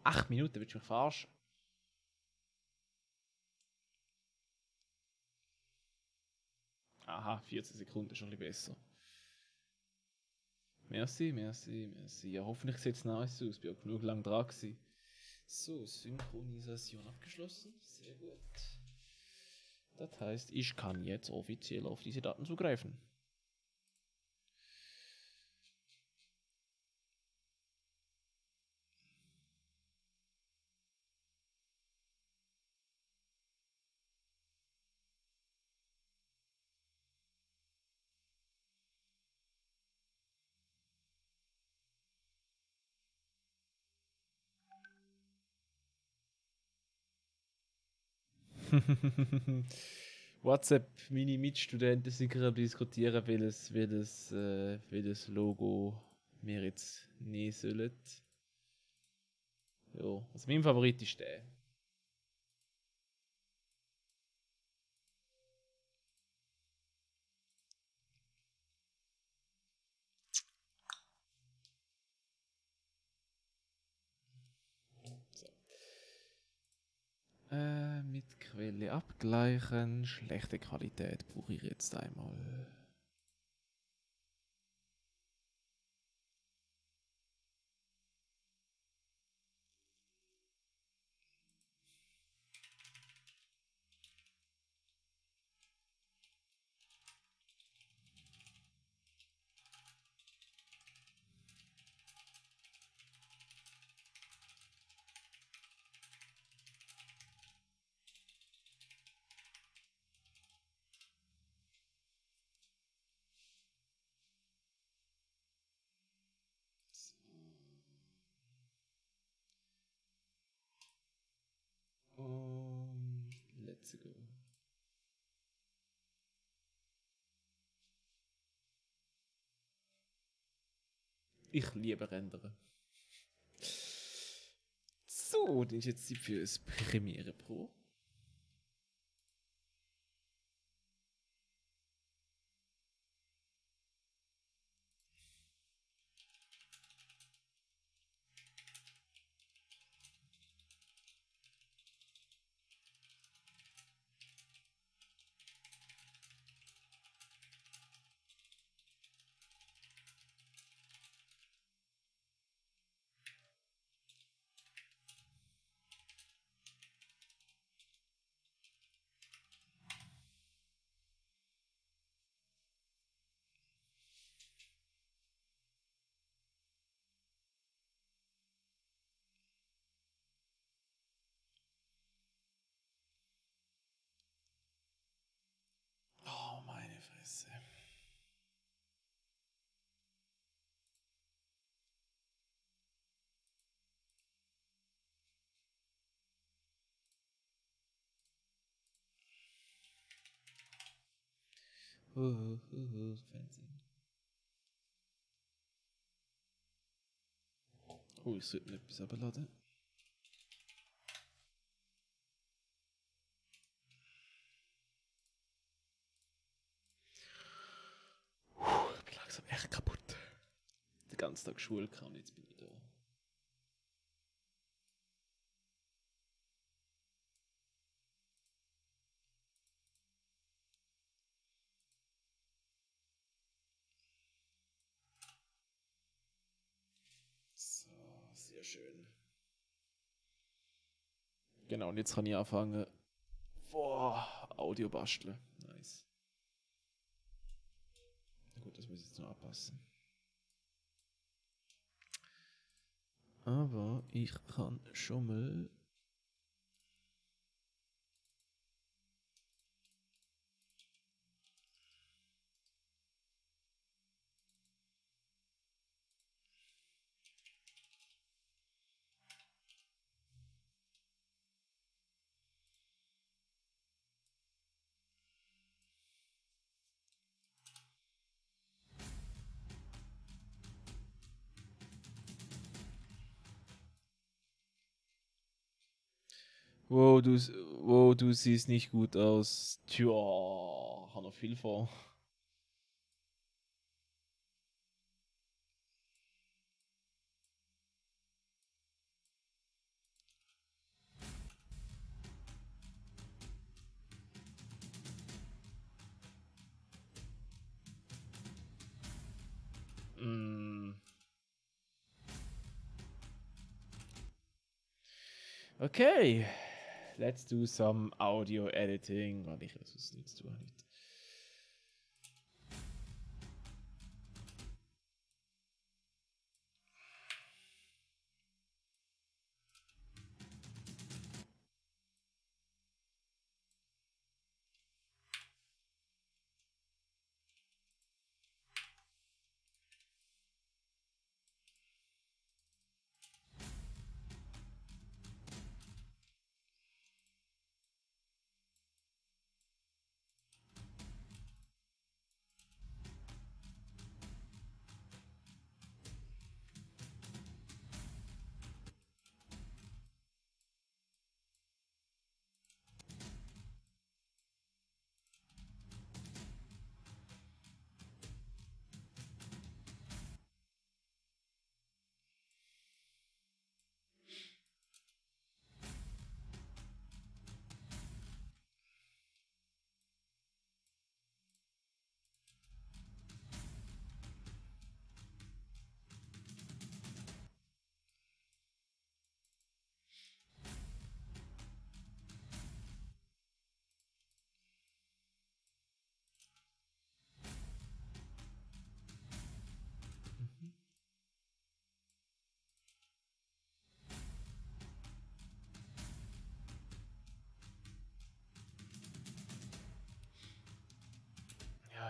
Acht Minuten, willst du mich verarschen? Aha, 14 Sekunden ist schon ein bisschen besser. Merci, merci, merci. Ja, hoffentlich sieht es nice aus. Ich bin auch genug lang dran gewesen. So, Synchronisation abgeschlossen. Sehr gut. Das heißt, ich kann jetzt offiziell auf diese Daten zugreifen. WhatsApp, meine Mitstudenten sind gerade am diskutieren, welches Logo wir jetzt nehmen sollen. Ja, also mein Favorit ist der. So. Mit Quelle abgleichen. Schlechte Qualität brauche ich jetzt einmal. Let's go. Ich liebe Rendern. So, dann ist jetzt Zeit für das Premiere Pro. Fernsehen. Oh, ich sollte mir etwas abladen. Ich bin langsam echt kaputt. Den ganzen Tag Schule kann, jetzt bin ich da. So, sehr schön. Genau, und jetzt kann ich anfangen. Boah, Audio basteln. Nice. Na gut, das muss ich jetzt noch anpassen. Aber ich kann schon mal. Wow, du siehst nicht gut aus. Tja, hat noch viel vor. Mm. Okay, let's do some audio editing. Weil ich das nichts zu tun habe.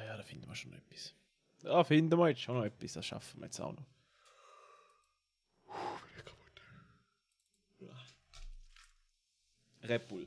Ja, da finden wir schon noch etwas. Da finden wir jetzt schon noch etwas. Das schaffen wir jetzt auch noch. Bin ich kaputt. Red Bull.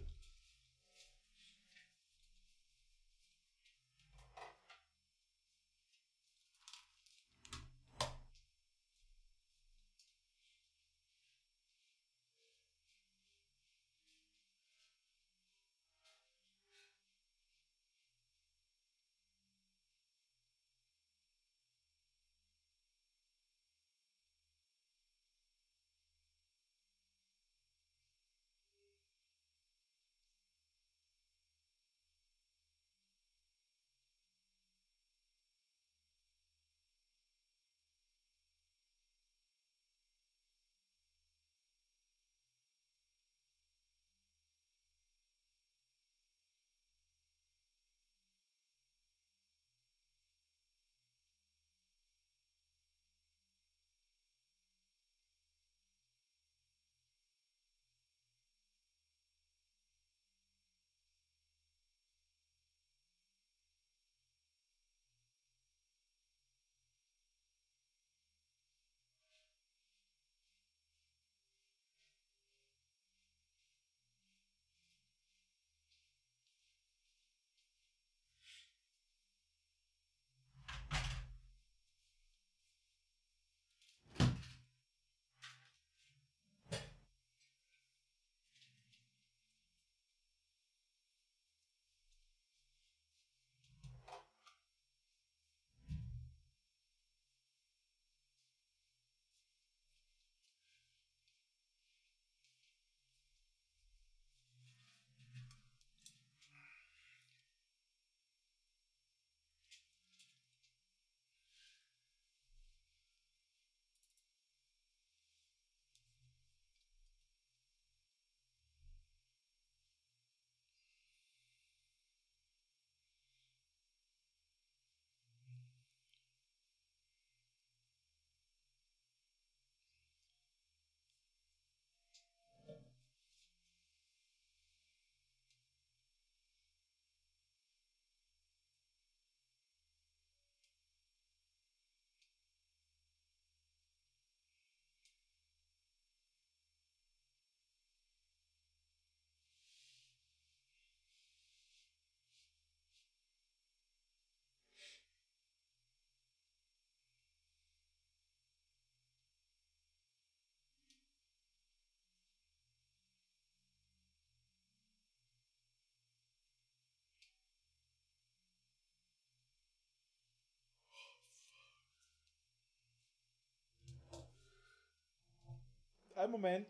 Ein Moment.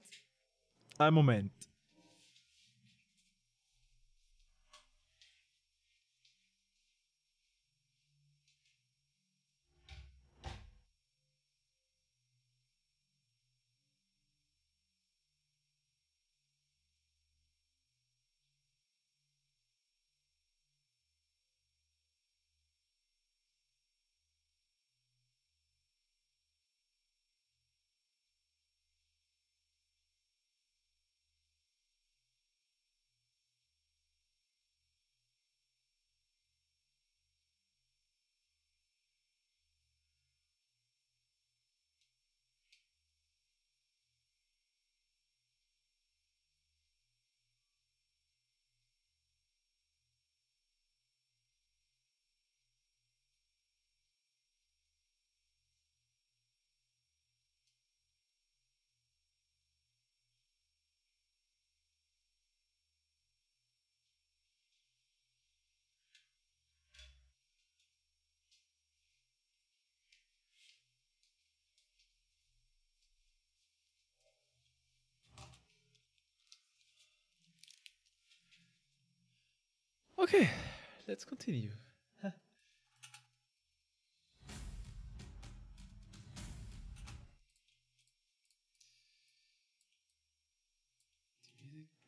Ein Moment. Okay, let's continue.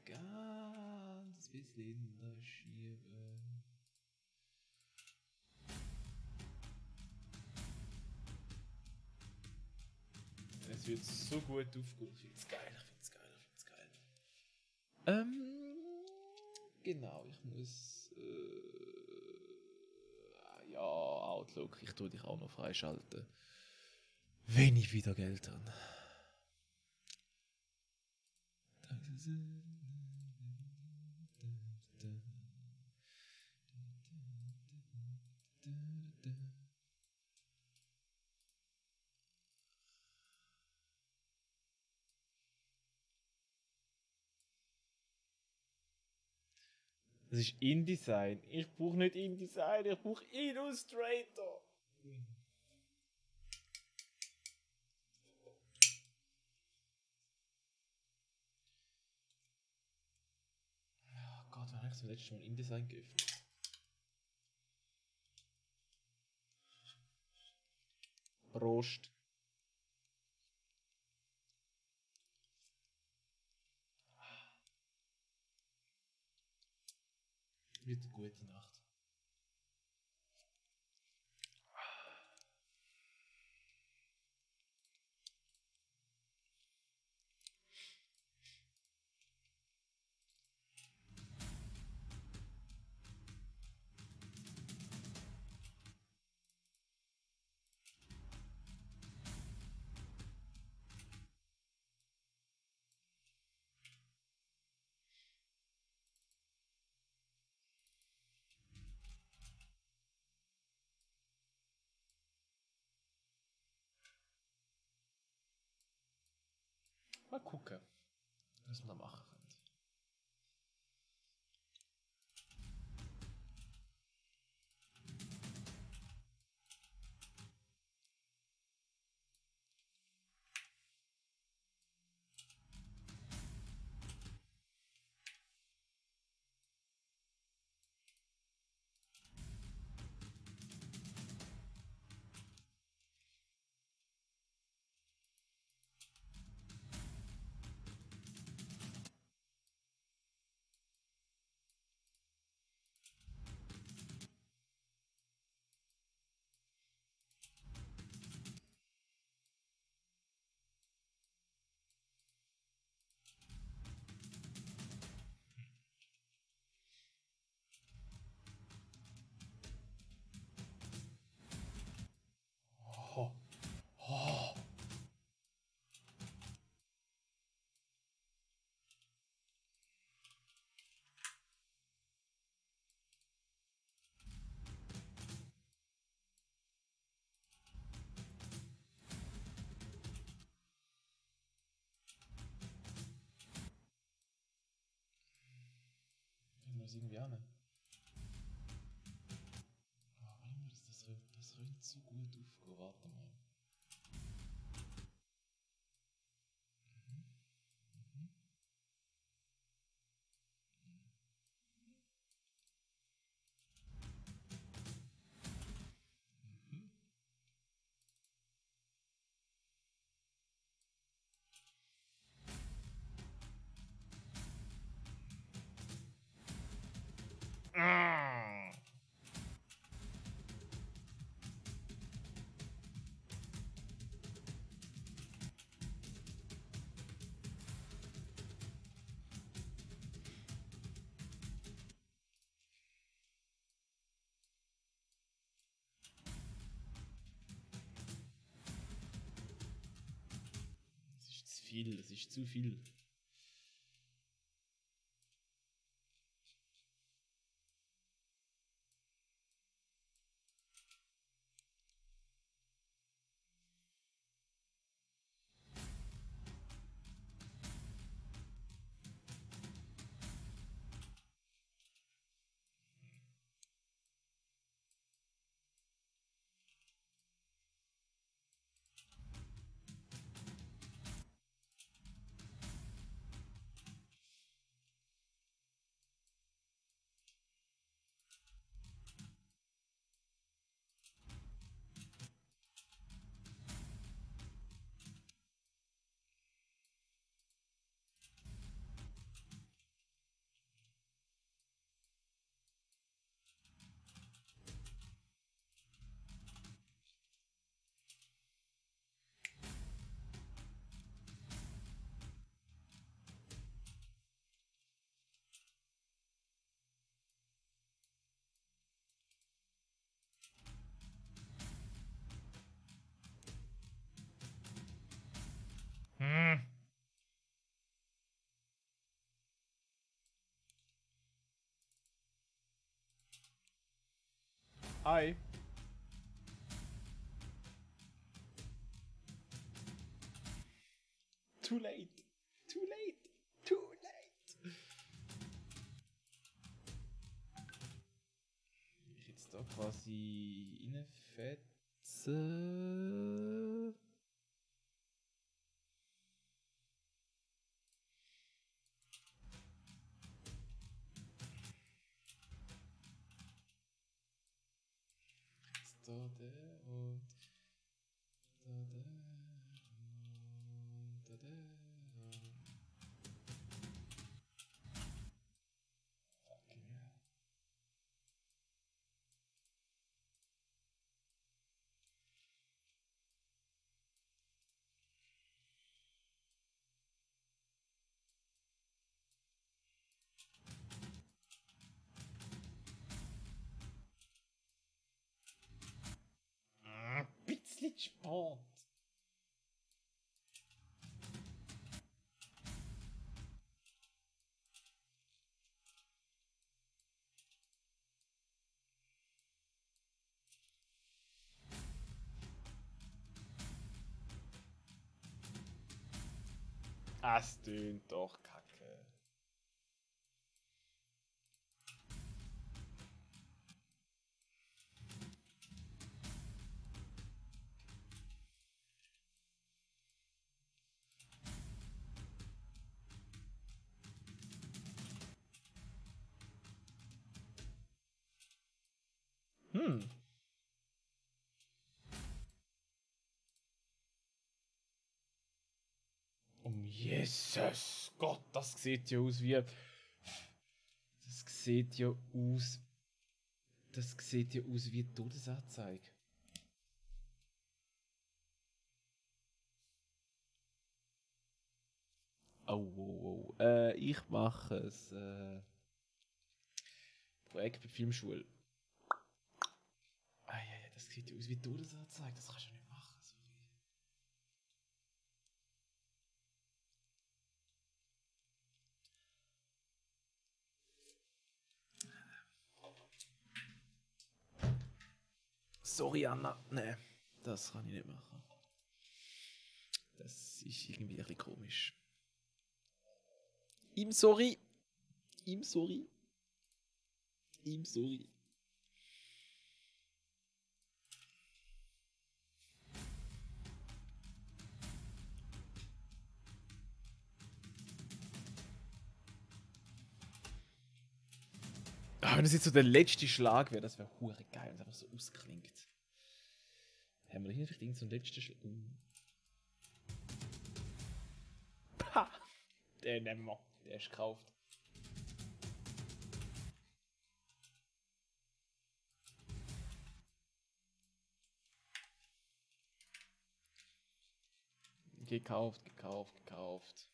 Ganz bisschen schieben. Es wird so gut aufgehen. Ich find's geil, ich find's geil, ich find's geil. Genau, ich muss. Ja, Outlook, ich tue dich auch noch freischalten. Wenn ich wieder Geld habe. Das ist InDesign. Ich brauche nicht InDesign, ich brauche Illustrator. Oh Gott, wann habe ich zum letzten Mal InDesign geöffnet? Prost. Wird eine gute Nacht. Mal gucken, was wir da machen können. Oh. Oh. Ich muss irgendwie auch nicht. Oh, warte mal, das könnte so gut aufgehen. Warte mal. Das ist zu viel, das ist zu viel. Hi. Too late. Too late. Too late. Ich jetzt da quasi reinfetze. Jetzt da der und da der und da der. Fucking hell. Ein bisschen spät. Es tönt doch kacke. Um Jesus Gott, das sieht ja aus wie. Das sieht ja aus. Das sieht ja aus wie Todesanzeige. Oh, oh, oh. Ich mache es. Projekt bei Filmschule. Ah, ja, ja, das sieht ja aus wie Todesanzeige. Das kannst du nicht machen. Sorry. Sorry, Anna. Nee, das kann ich nicht machen. Das ist irgendwie ein bisschen komisch. Ihm sorry. Ihm sorry. Ihm sorry. Ah, wenn das jetzt so der letzte Schlag wäre, das wäre hure geil, wenn es einfach so ausklingt. Haben wir hier vielleicht irgendeinen so einen letzten Schlag? Pah! Den nehmen wir. Der ist gekauft. Gekauft, gekauft, gekauft.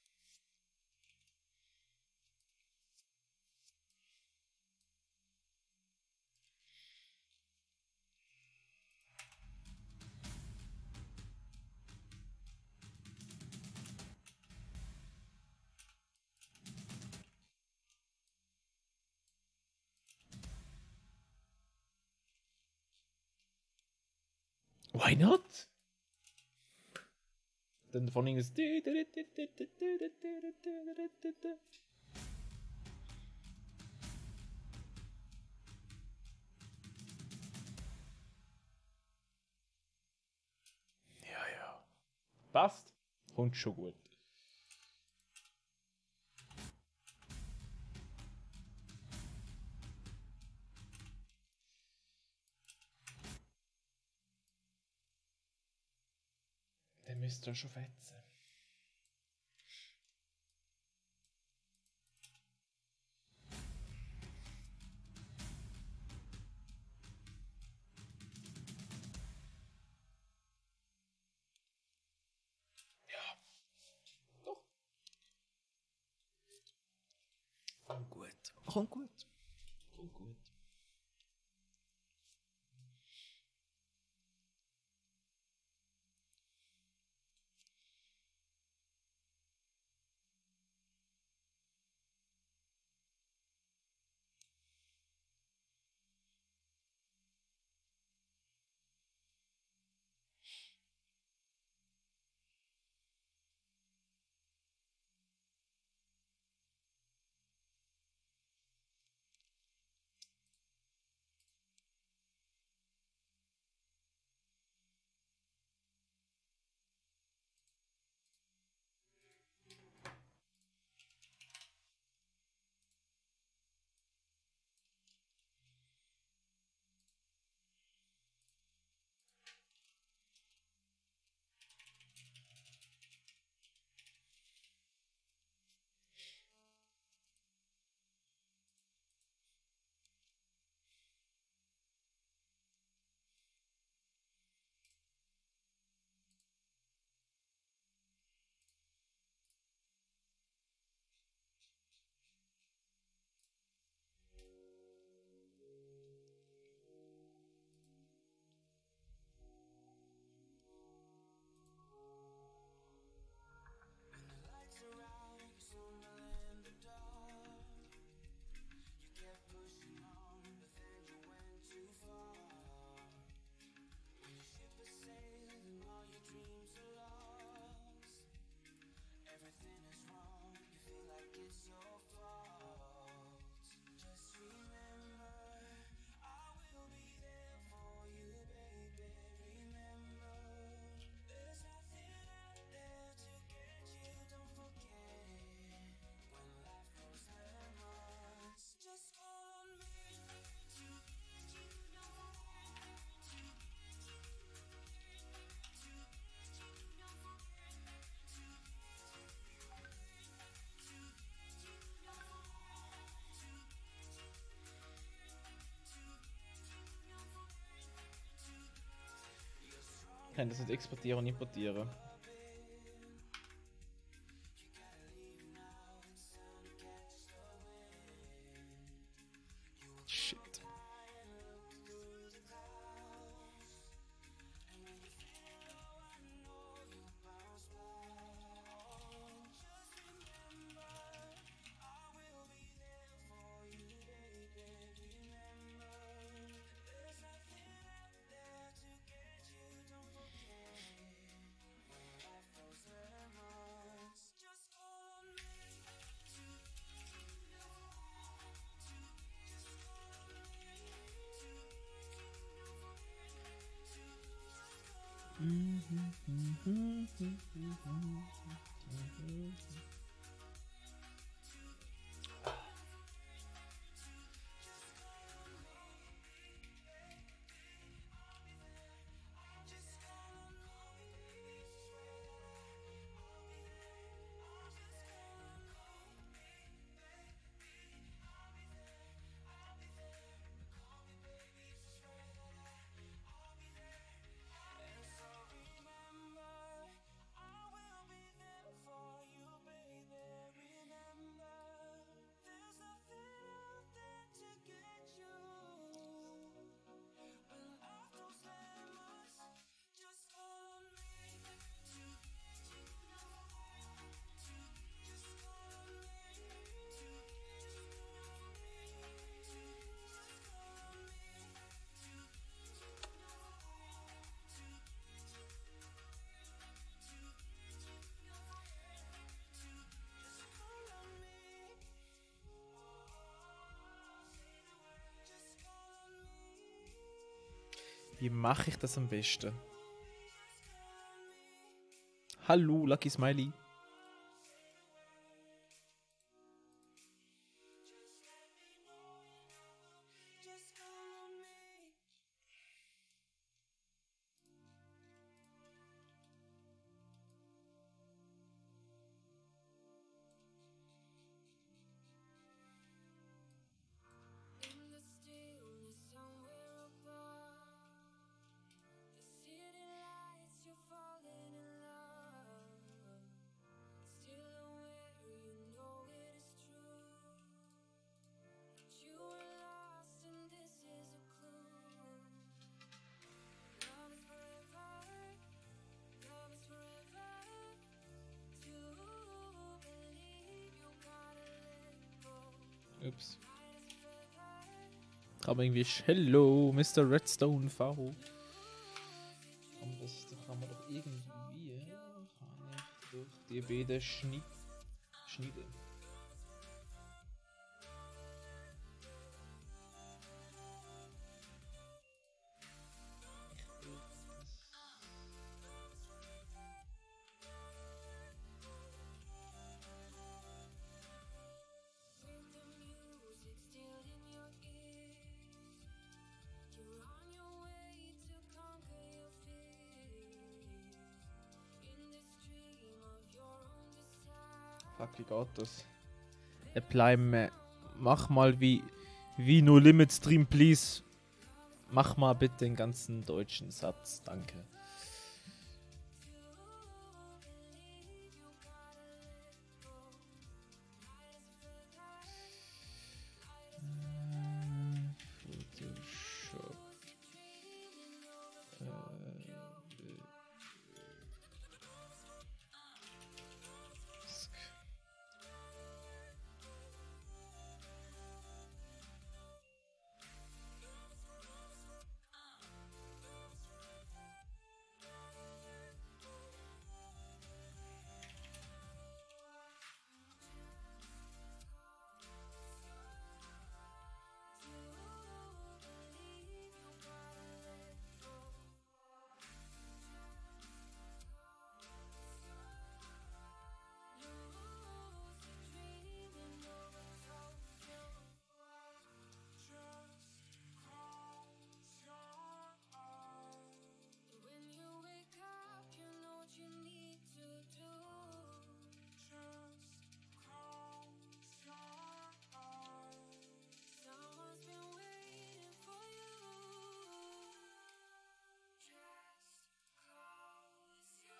Why not? Dann von irgendwas. Ja, ja. Passt. Kommt schon gut. Dann müsst ihr schon fetzen. Ja. Doch. Kommt gut. Kommt gut. Kommt gut. Ich kann das nicht exportieren und importieren. Shit. Wie mache ich das am besten? Hallo, Lucky Smiley. In the stillness somewhere above the city lights, you're falling in love. Still aware, you know it is true that you were lost, and this is a clue. Love is forever, love is forever. To believe you gotta let go. Ups. Kann man irgendwie. Hello, Mr. Redstone V. Kann man doch irgendwie. Kann ich durch die beiden schneiden. With the music still in your ears, you're on your way to conquer your fears. In this dream of your own desire. Fuck, wie geht das? Apply me. Mach mal wie No Limit Stream, please. Mach mal bitte den ganzen deutschen Satz, danke. Photoshop. When you wake up, you know what you need to do. Just close your eyes. Someone's been waiting for you. Just close your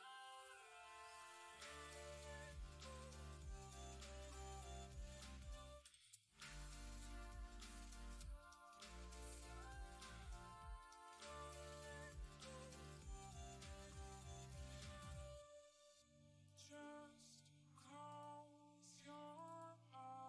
Just close your eyes.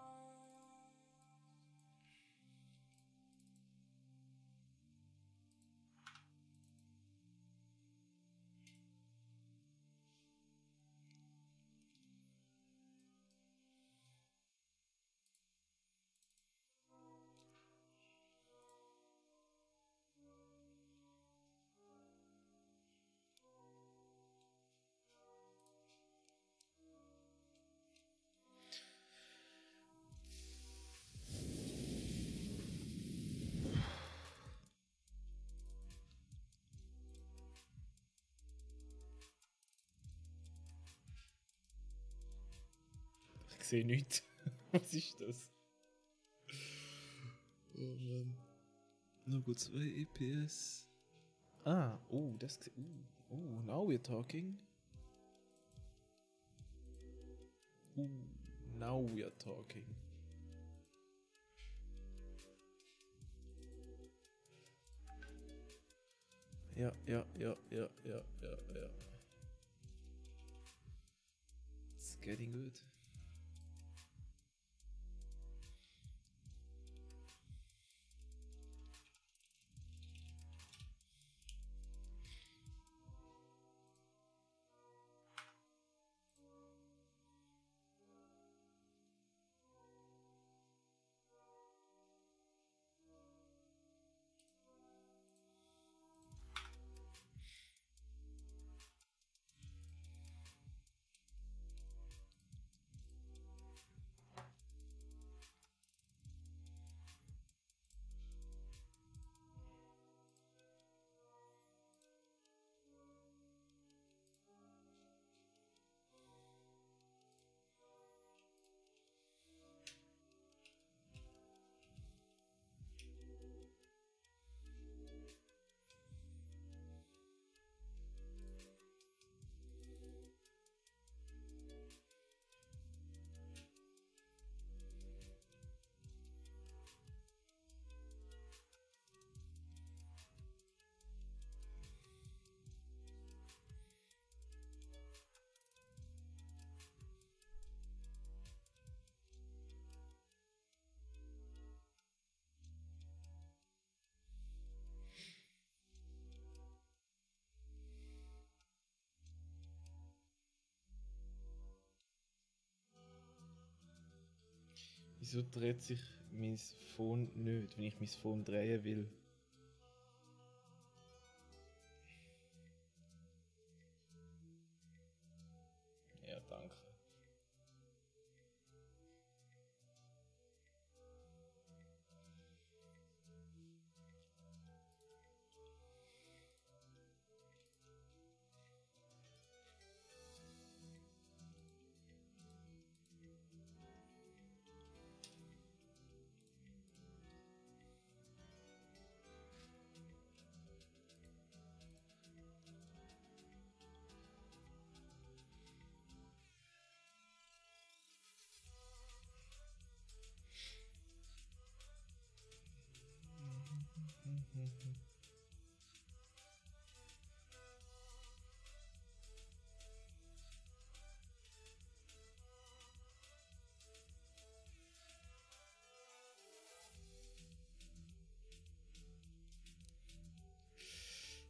Ich sehe nichts. Was ist das? Oh Mann. Nur gut 2 EPS. Ah, oh, das. Now we're talking. Now we're talking. Ja. It's getting good. Wieso dreht sich mein Phone nicht, wenn ich mein Phone drehen will? Ja, danke.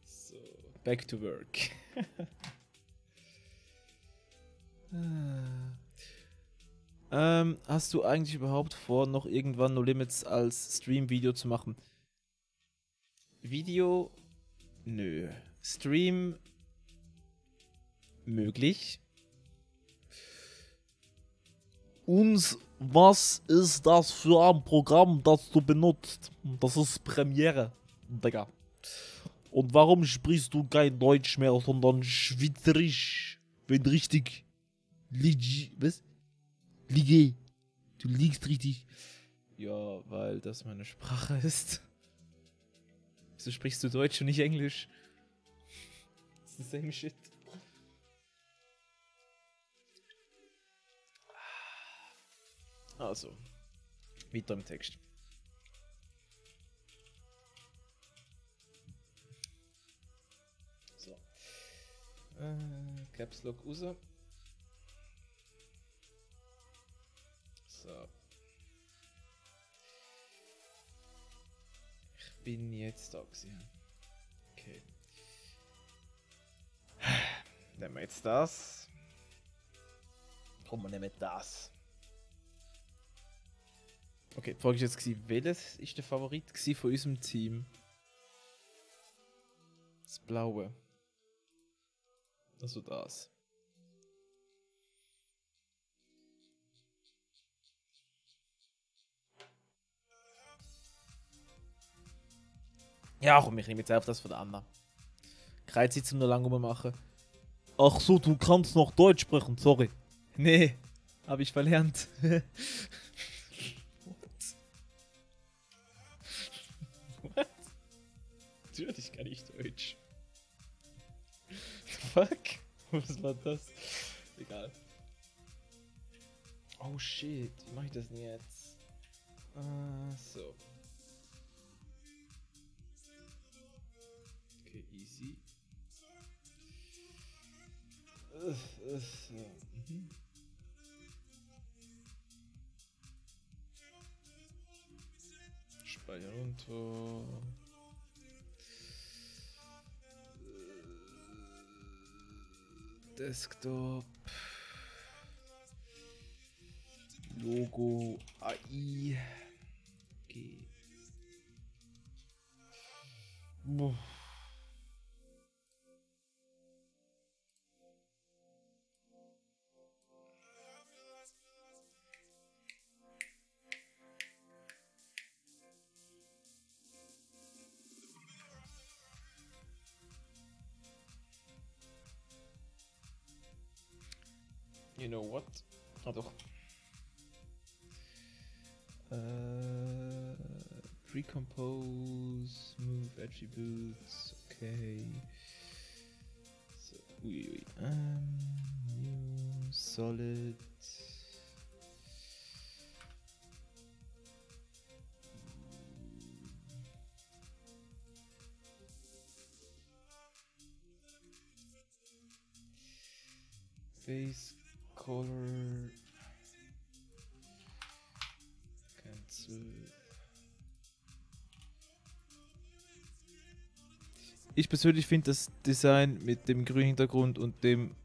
So, back to work. Hast du eigentlich überhaupt vor, noch irgendwann No Limits als Stream-Video zu machen? Video? Nö. Stream? Möglich. Und was ist das für ein Programm, das du benutzt? Das ist Premiere, Digga. Und warum sprichst du kein Deutsch mehr, sondern Schweizerisch? Wenn richtig. Was? Liege. Du liegst richtig. Ja, weil das meine Sprache ist. Wieso sprichst du Deutsch und nicht Englisch? Das ist the same shit. Also, weiter im Text. So. Caps Lock raus. So. Ich bin jetzt da gewesen. Okay. Nehmen wir jetzt das. Komm, wir nehmen das. Okay, die Frage ist jetzt gewesen, welches ist der Favorit gewesen von unserem Team? Das Blaue. Also das. Ja, komm, ich nehme jetzt auf das von der Anna. Kreuz jetzt nur lang rummachen. Ach so, du kannst noch Deutsch sprechen, sorry. Nee, hab ich verlernt. What? Natürlich kann ich Deutsch. Fuck? Was war das? Egal. Oh shit, wie mach ich das denn jetzt? So. Okay, easy. So. Mhm. Speicher runter. Desktop. Logo AI. Okay. Boah. You know what? Ah doch. Pre-compose, move attributes, okay. So, ui. New, solid. Face color. Cancel. Ich persönlich finde das Design mit dem grünen Hintergrund und dem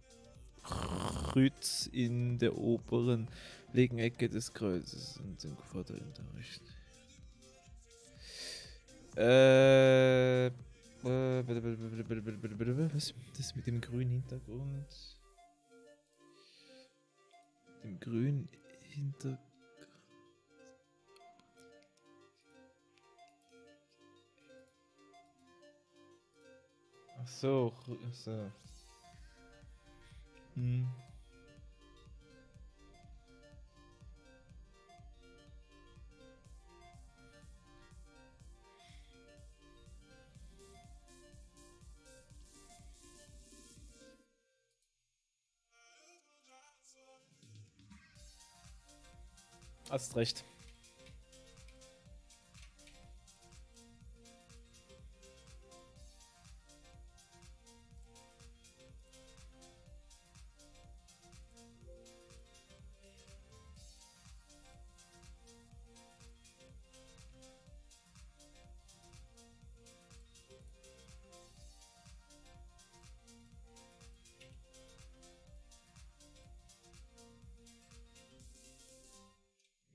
Kreuz in der oberen Linken Ecke des Kreuzes und den Vorderunterricht. Was? Das mit dem grünen Hintergrund? Dem grünen Hintergrund. Ach so, ach so. Hm. Hast recht.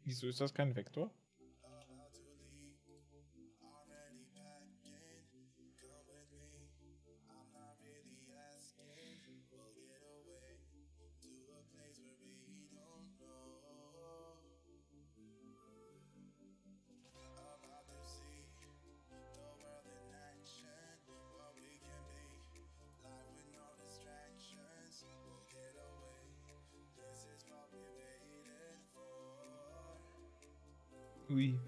Wieso ist das kein Vektor? Ui.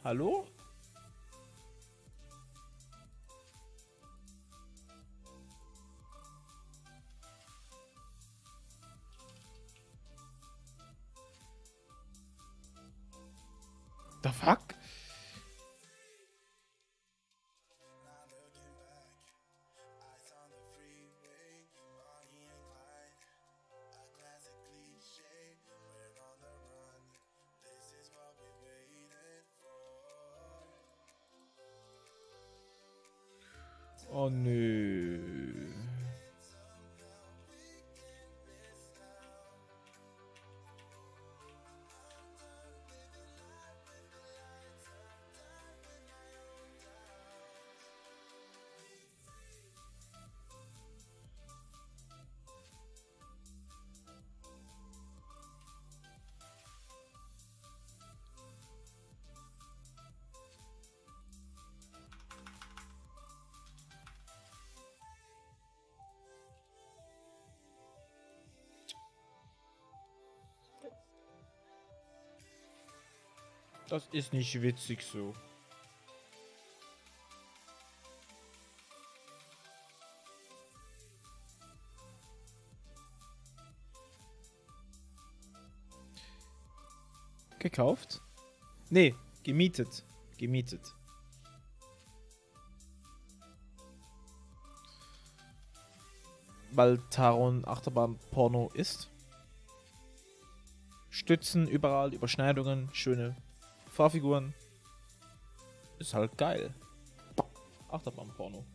Hallo? The fuck? Oh nö. Das ist nicht witzig so. Gekauft? Nee, gemietet. Gemietet. Weil Taron Achterbahn Porno ist. Stützen überall, Überschneidungen, schöne Fahrfiguren. Ist halt geil. Achterbahn-Porno.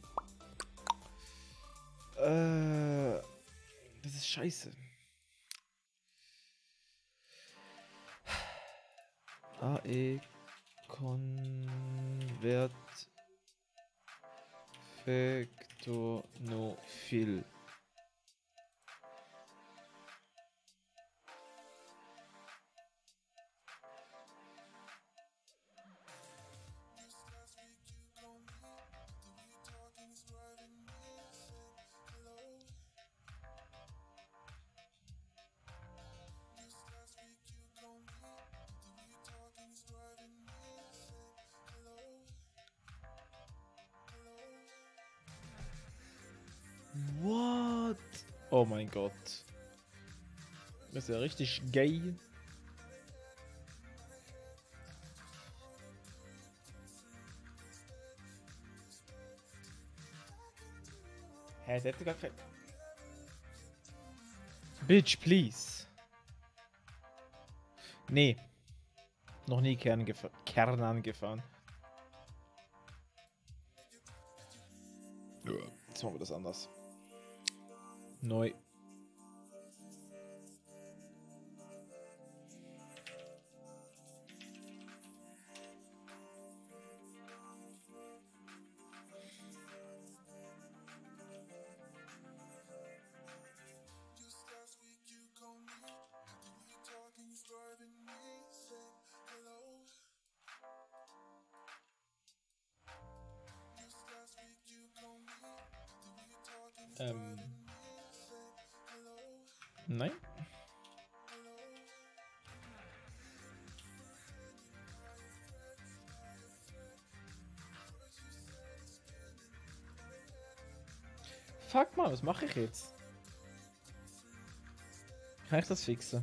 Das ist scheiße. AE Convert Vector no Fill. What? Oh mein Gott. Das ist ja richtig gay. Hä, der hätte gar kein... Bitch, please. Nee. Noch nie Kern angefahren. Jetzt machen wir das anders. Neu. Nein. Fuck mal, was mache ich jetzt? Kann ich das fixen?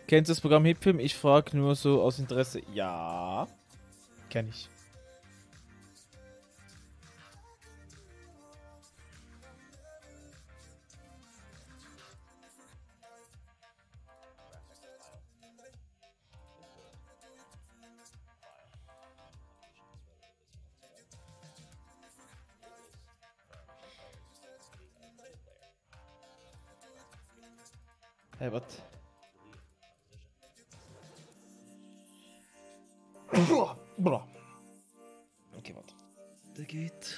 Kennst du das Programm Hitfilm? Ich frage nur so aus Interesse. Ja, kenn ich. Hey, was? Bra. Okay, warte. Der geht.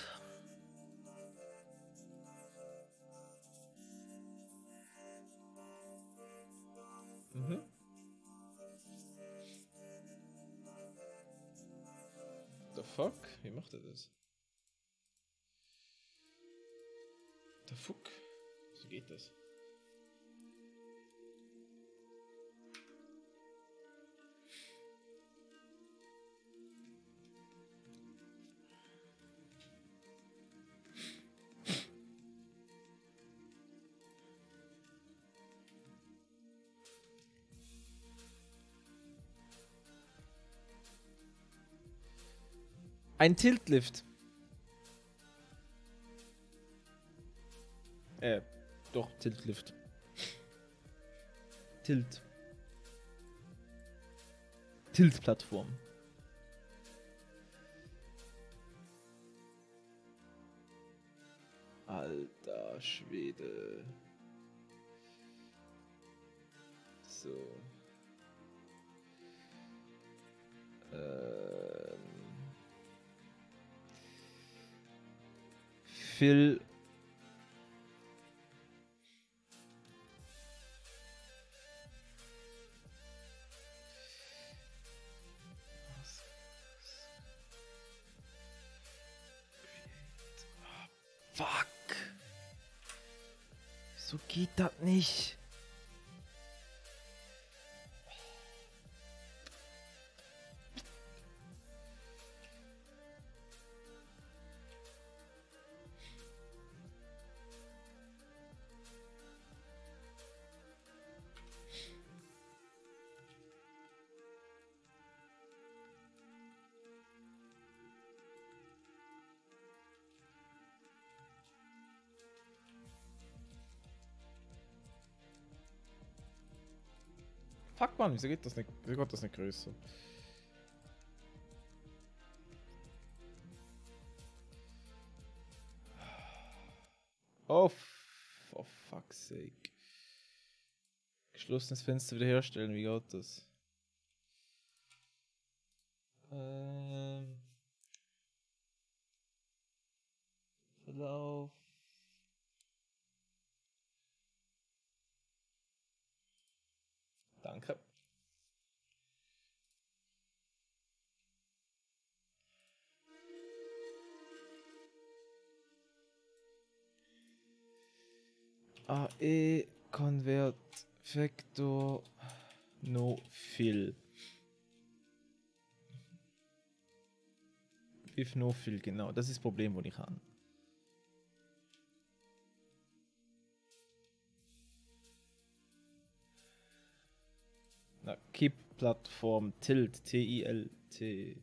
Mhm. The fuck? Wie macht er das? The fuck? So geht das. Ein Tiltlift. Doch, Tiltlift. Tilt. Tilt-Plattform. Alter Schwede. So. Phil. Fuck. Wieso geht das nicht? Fuck man, wieso geht das nicht? Wieso geht das nicht größer? Oh, for fuck's sake. Geschlossenes Fenster wiederherstellen, wie geht das? Verlauf. Danke. AE Convert Vector No Fill. with no fill, genau. Das ist das Problem, das ich habe. Na, Keep Plattform Tilt, T-I-L-T.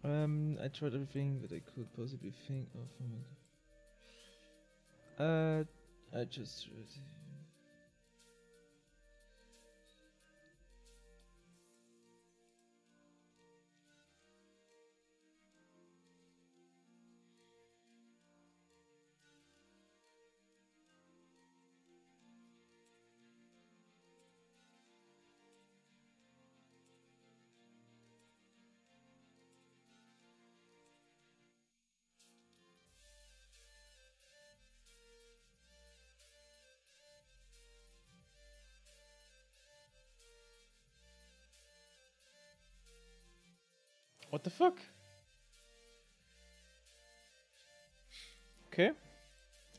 I tried everything that I could possibly think of. Oh my god. I just. What the fuck? Okay.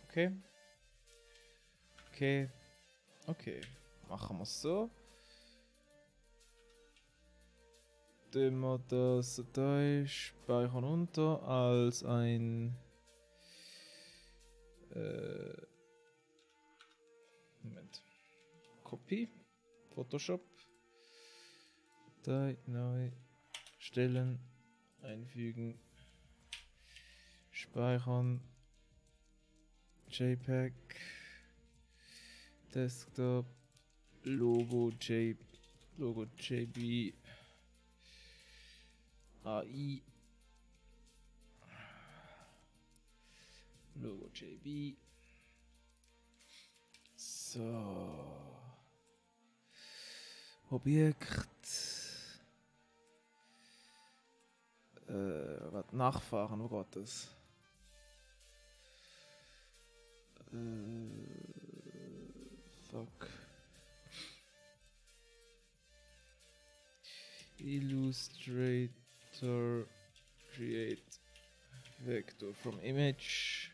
Okay. Okay. Okay. Machen wir es so. Tun wir das Datei speichern unter als ein Moment. Kopie. Photoshop. Datei neu stellen. Einfügen. Speichern. JPEG. Desktop. Logo JB. AI. Logo JB. So. Objekt. Was nachfahren, wo geht das? Fuck. Illustrator create vector from image.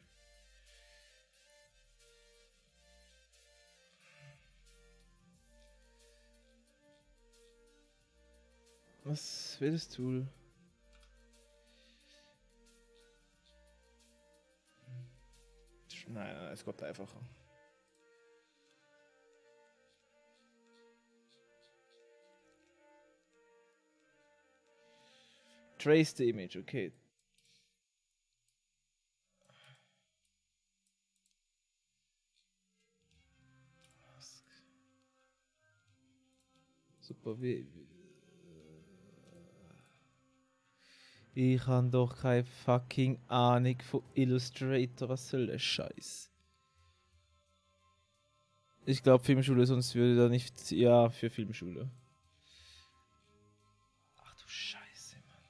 Was will das Tool? Nein, es geht einfacher. Trace the image, okay. Super, ich habe doch keine fucking Ahnung von Illustrator, was soll der Scheiß? Ich glaube Filmschule, sonst würde da nicht. Ja, für Filmschule. Ach du Scheiße, Mann.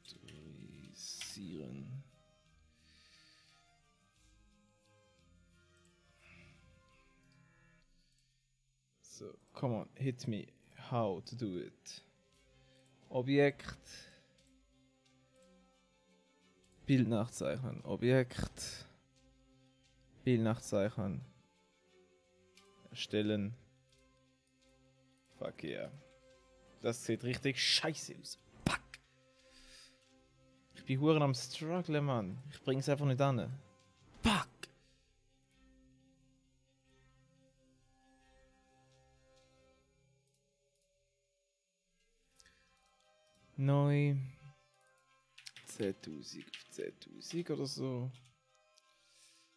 Autorisieren. So, come on, hit me. How to do it. Objekt. Bild nachzeichnen. Objekt. Bild nachzeichnen. Erstellen. Fuck yeah. Das sieht richtig scheiße aus. Fuck. Ich bin huren am struggle, Mann. Ich bring's einfach nicht an. Fuck. Neu. 10.000 auf 10.000 oder so.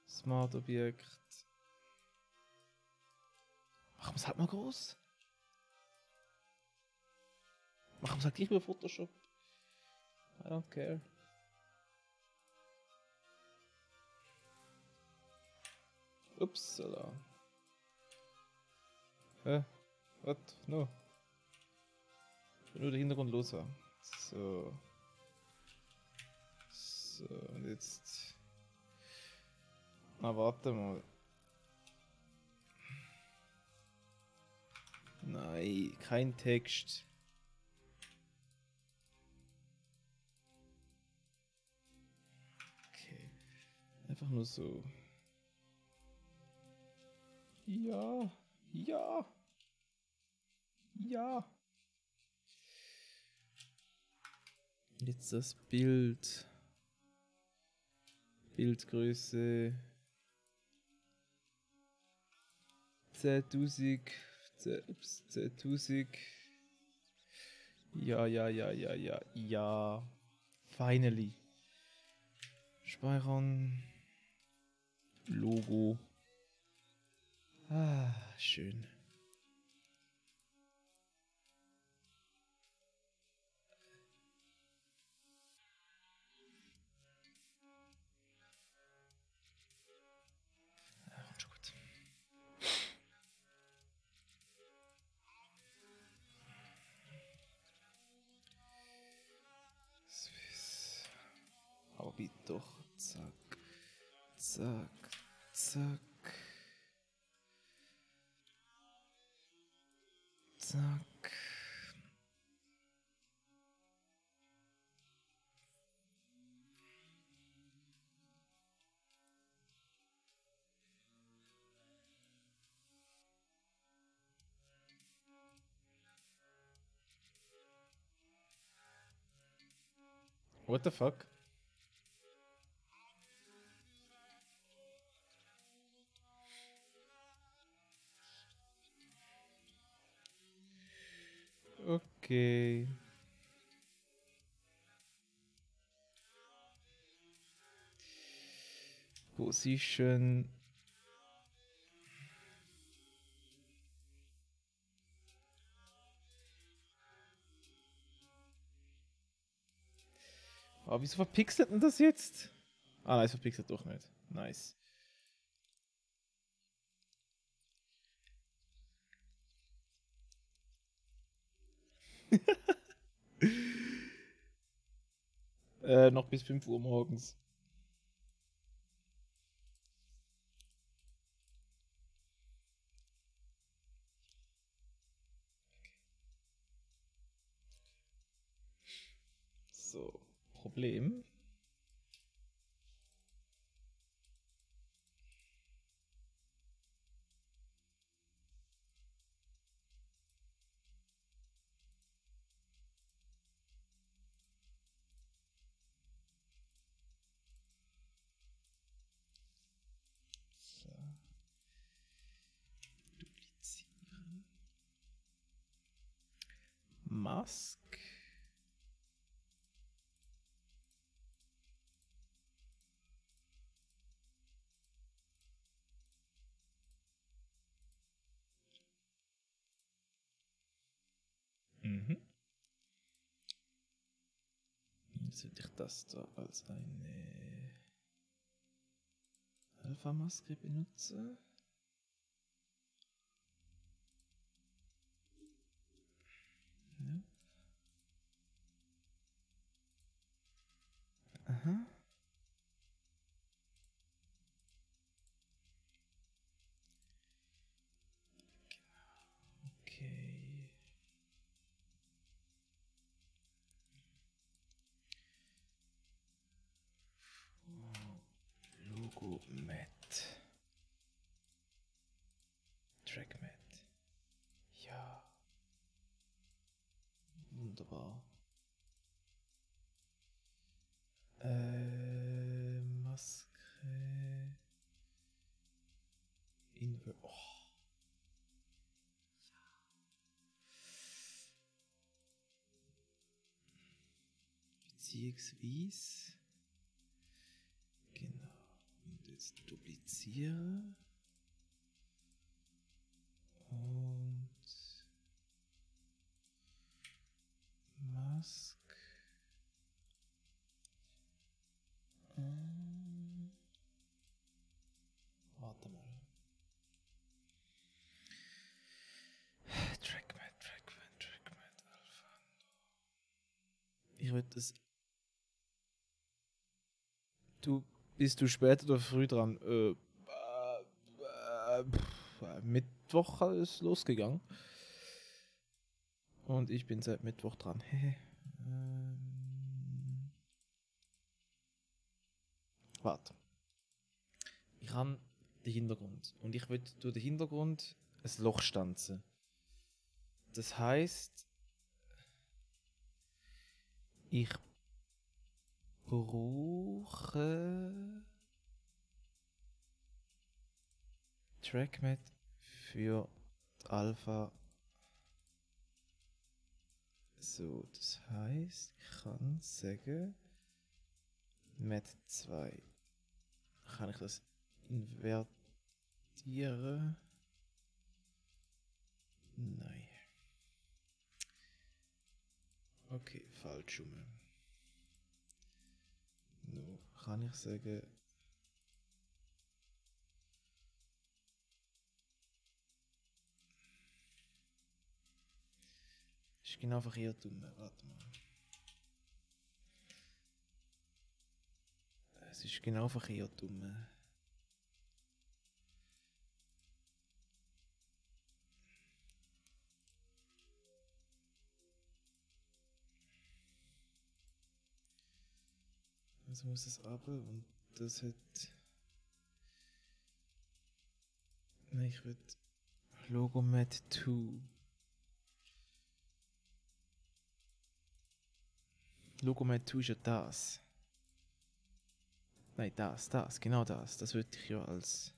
Smart Objekt. Machen wir es halt mal groß. Machen wir es halt gleich über Photoshop. I don't care. Upsala. What? No. Ich will nur den Hintergrund los haben. So. So, und jetzt. Na, warte mal. Nein, kein Text. einfach nur so. Ja, ja, ja. Jetzt das Bild. Bildgröße 10.000. 10.000. Ja, ja, ja, ja, ja, ja. Finally. Speichern. Logo. Ah, schön. Ja, kommt schon gut. Swiss. Aber bitte doch. Zack. Zack. Zack. Zack. What the fuck? Okay. Position. Aber wieso verpixelt denn das jetzt? Ah, nein, es verpixelt doch nicht. Nice. Noch bis 5 Uhr morgens. So, Problem. So. Duplizieren. Mask. Mhm. Jetzt würde ich das da als eine Alpha-Maske benutzen. Ja. Aha. Okay. Logo Matte. Track Matte. Ja. Wunderbar. Maske. Inver. Oh. Beziehungsweise. Genau. Und jetzt duplizieren. Und Mask. Warte mal. Trackmat, Alpha. Ich würde das. Du bist du später oder früh dran? Mittwoch ist losgegangen. Und ich bin seit Mittwoch dran. Warte. habe den Hintergrund. Und ich will durch den Hintergrund ein Loch stanzen. Das heisst, ich brauche TrackMat für die Alpha. So, das heißt, ich kann sagen, Mat 2. Kann ich das invertieren? Nein. Okay, falsch rum. No, kann ich sagen. Ist genau verkehrt rum. Warte mal. Es ist genau verkehrt rum. Also muss es runter und das hat. Nein, ich will Logomat 2. Logomat 2 ist ja das. Nein, das, genau das. Das würde ich ja als.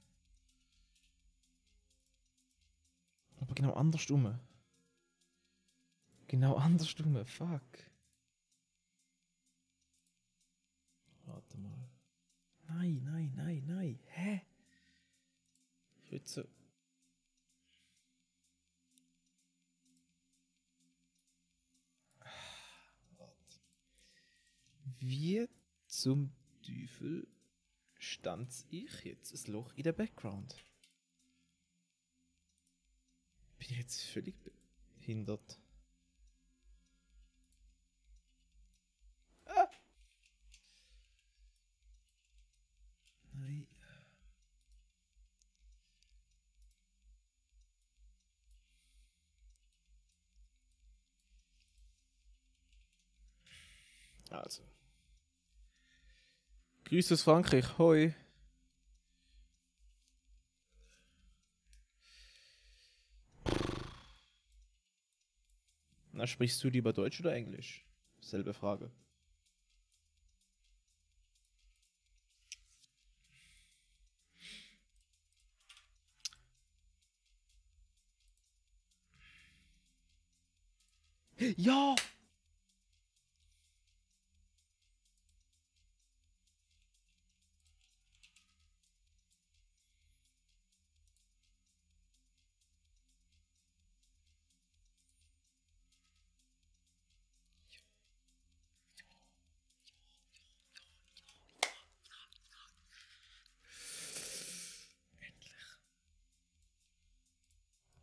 Aber genau andersrum. Genau andersrum, fuck. Warte mal. Nein. Hä? Ich würde so. Warte. Wie zum Teufel stanz ich jetzt ein Loch in den Background? Bin ich jetzt völlig behindert? Nein. Also. Grüß aus Frankreich, hoi. Na, sprichst du lieber Deutsch oder Englisch? Selbe Frage. Ja!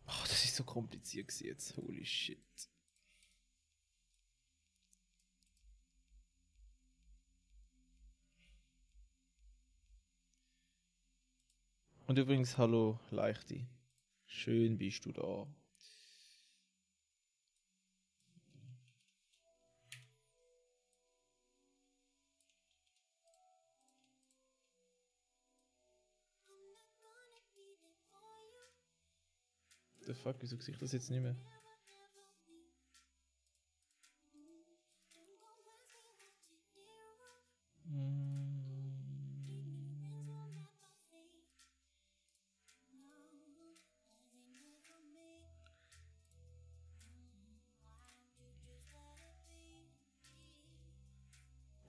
Oh, das ist so kompliziert gewesen jetzt. Holy shit. Und übrigens, hallo Leichti. Schön bist du da. The fuck, wieso sehe ich das jetzt nicht mehr?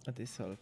Ah, deshalb.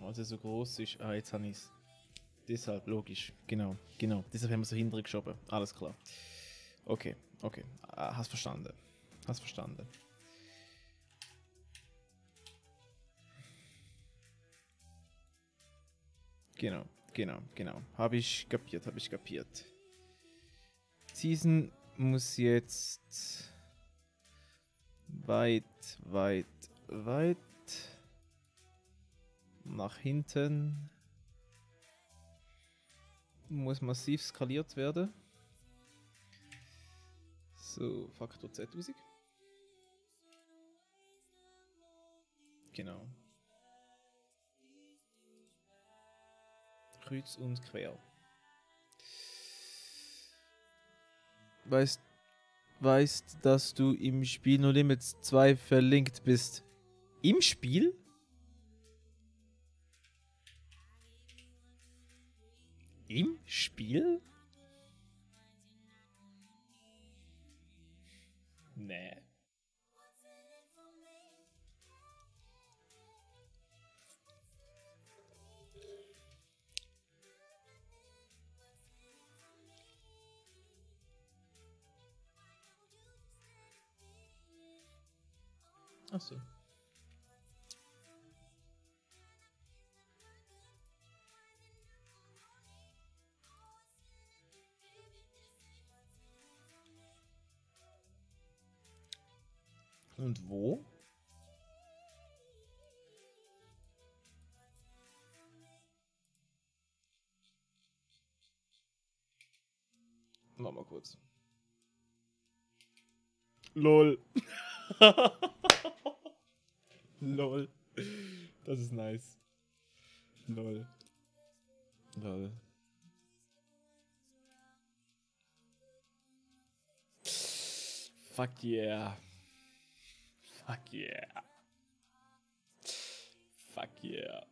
Also so groß ist. Ah, jetzt habe ich es. Deshalb, logisch. Genau. Deshalb haben wir so hinterher geschoben. Alles klar. Okay. Hast verstanden. Genau. Habe ich kapiert. Season muss jetzt weit nach hinten. Muss massiv skaliert werden. So, Faktor 10.000. Genau. Kreuz und quer. Weißt, dass du im Spiel No Limits 2 verlinkt bist. Im Spiel? Im Spiel? Nee. Ach so. Und wo? Warte mal kurz. LOL. LOL. Das ist nice. LOL. Fuck yeah. Fuck yeah. Fuck yeah.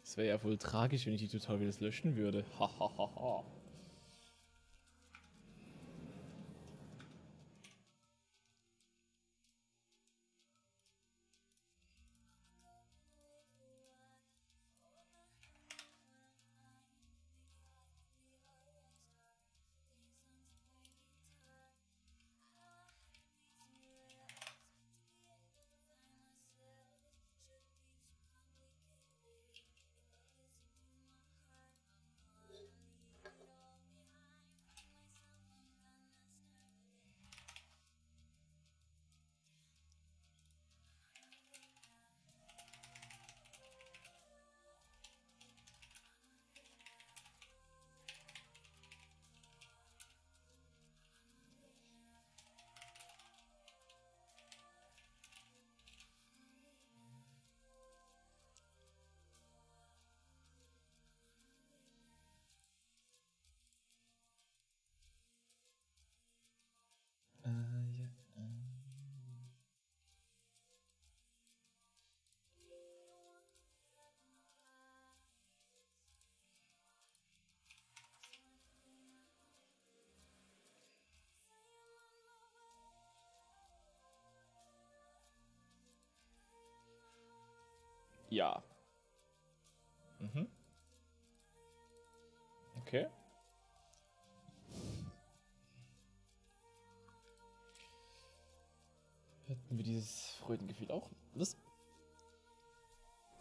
Es wäre ja wohl tragisch, wenn ich die Tutorials löschen würde. Hahaha. Ja. Okay. Hätten wir dieses Freudengefühl auch? Was?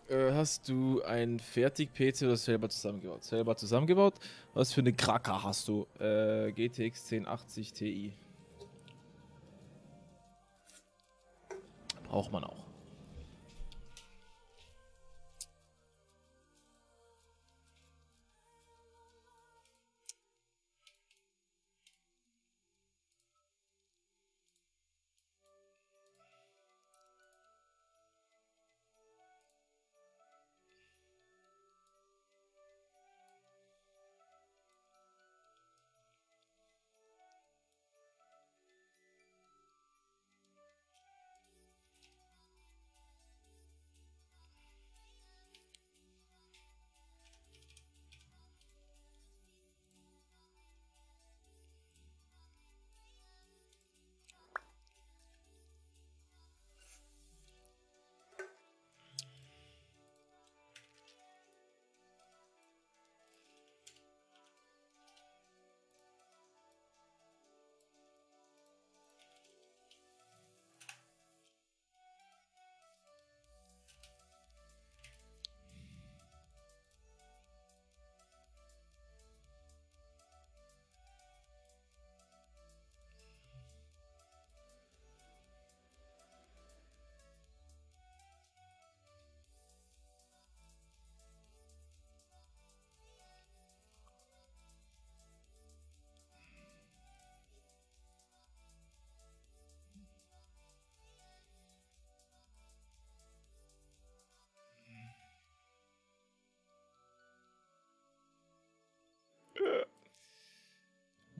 Hast du ein Fertig-PC oder selber zusammengebaut? Selber zusammengebaut? Was für eine Kracker hast du? GTX 1080 Ti. Braucht man auch.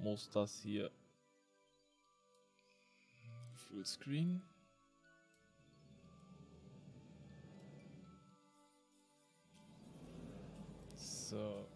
muss das hier Fullscreen. So.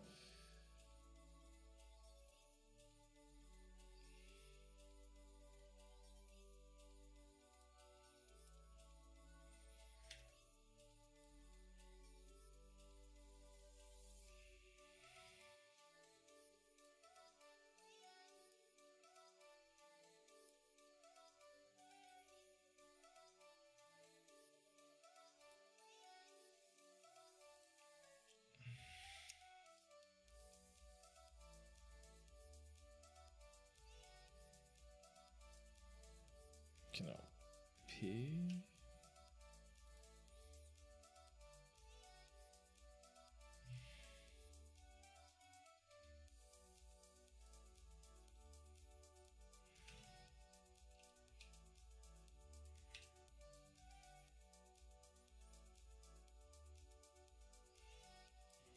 Genau. P.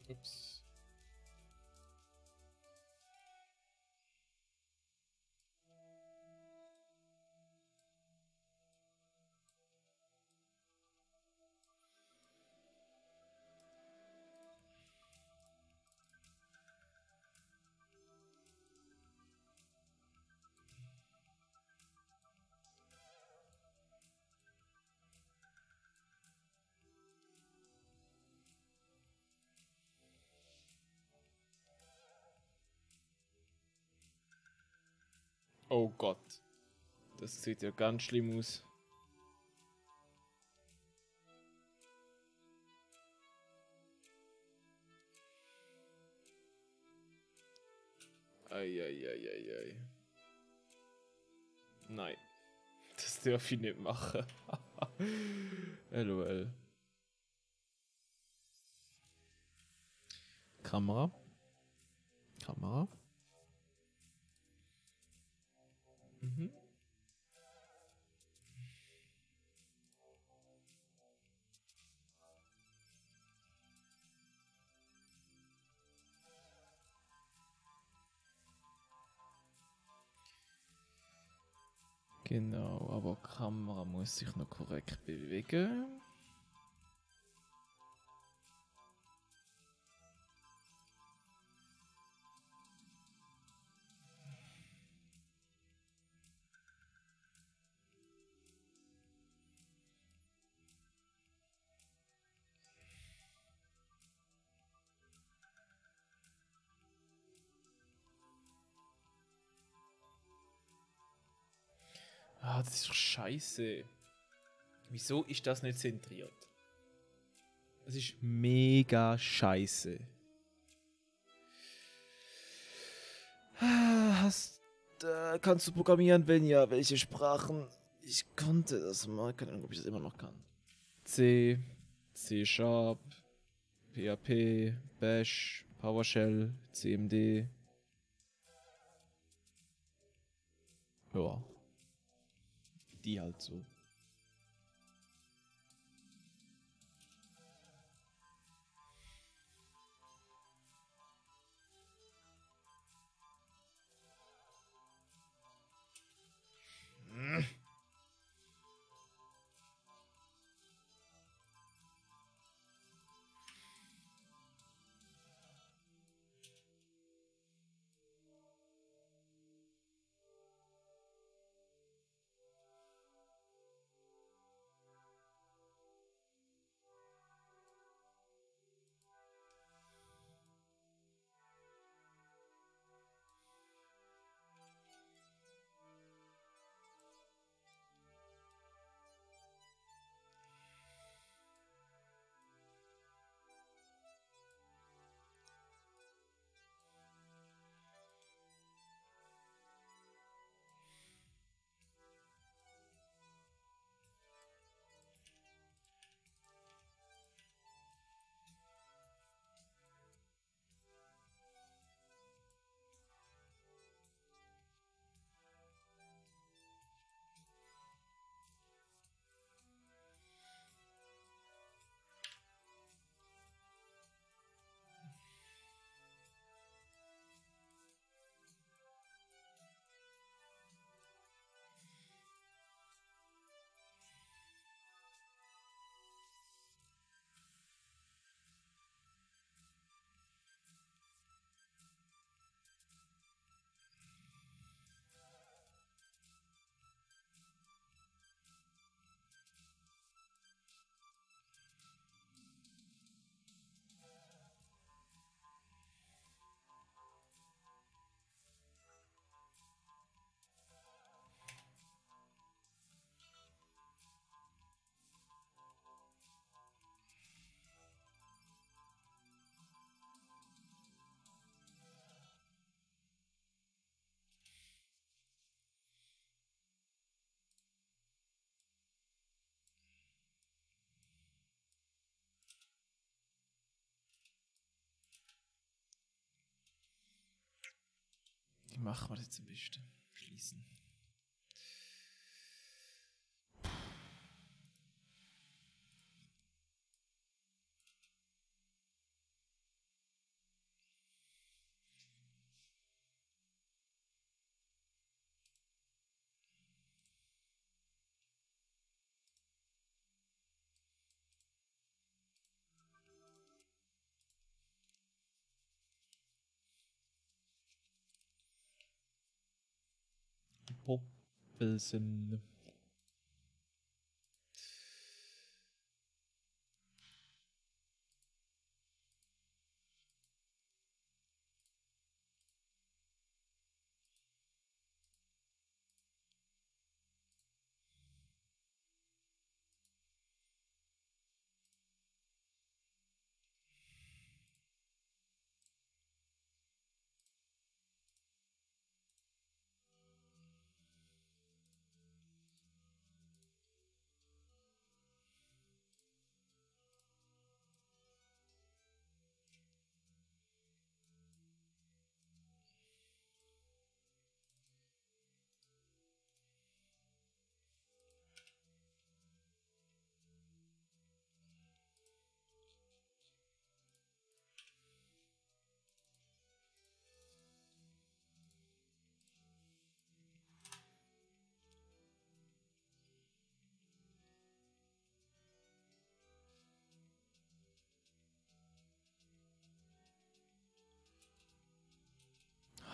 Ups. Oh Gott. Das sieht ja ganz schlimm aus. Eieieiei. Nein. Das darf ich nicht machen. LOL. Kamera. Kamera. Mhm. Genau, aber die Kamera muss sich noch korrekt bewegen. Ah, das ist doch scheiße. Wieso ist das nicht zentriert? Das ist mega scheiße. Kannst du programmieren? Wenn ja, welche Sprachen? Ich konnte das mal. Keine Ahnung, ob ich das immer noch kann. C, C Sharp, PHP, Bash, PowerShell, CMD. Ja. Die halt so. Wie machen wir das jetzt am besten? Schließen. Popelsen.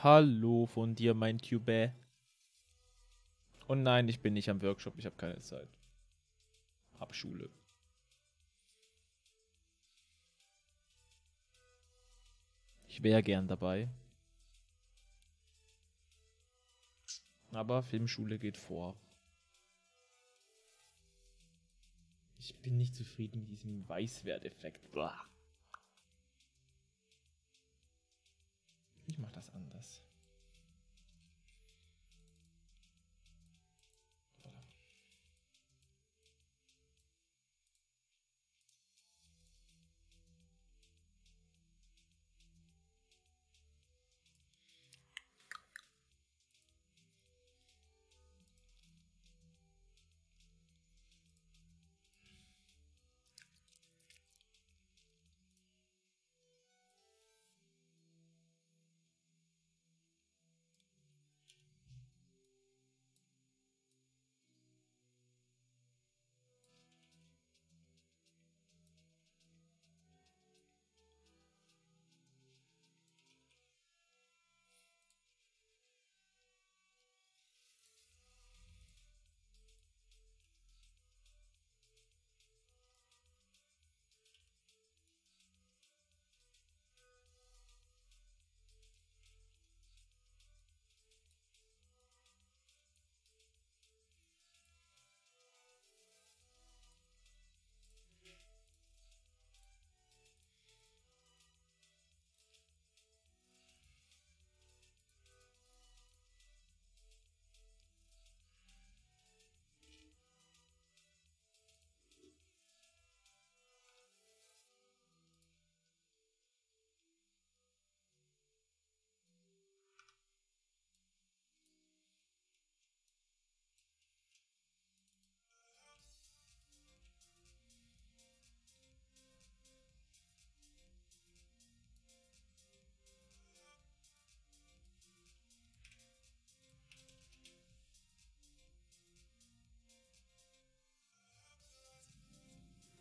Hallo von dir, mein Tube. Und nein, ich bin nicht am Workshop, ich habe keine Zeit. Hab Schule. Ich wäre gern dabei. Aber Filmschule geht vor. Ich bin nicht zufrieden mit diesem Weißwerteffekt. Blah. Ich mach das anders.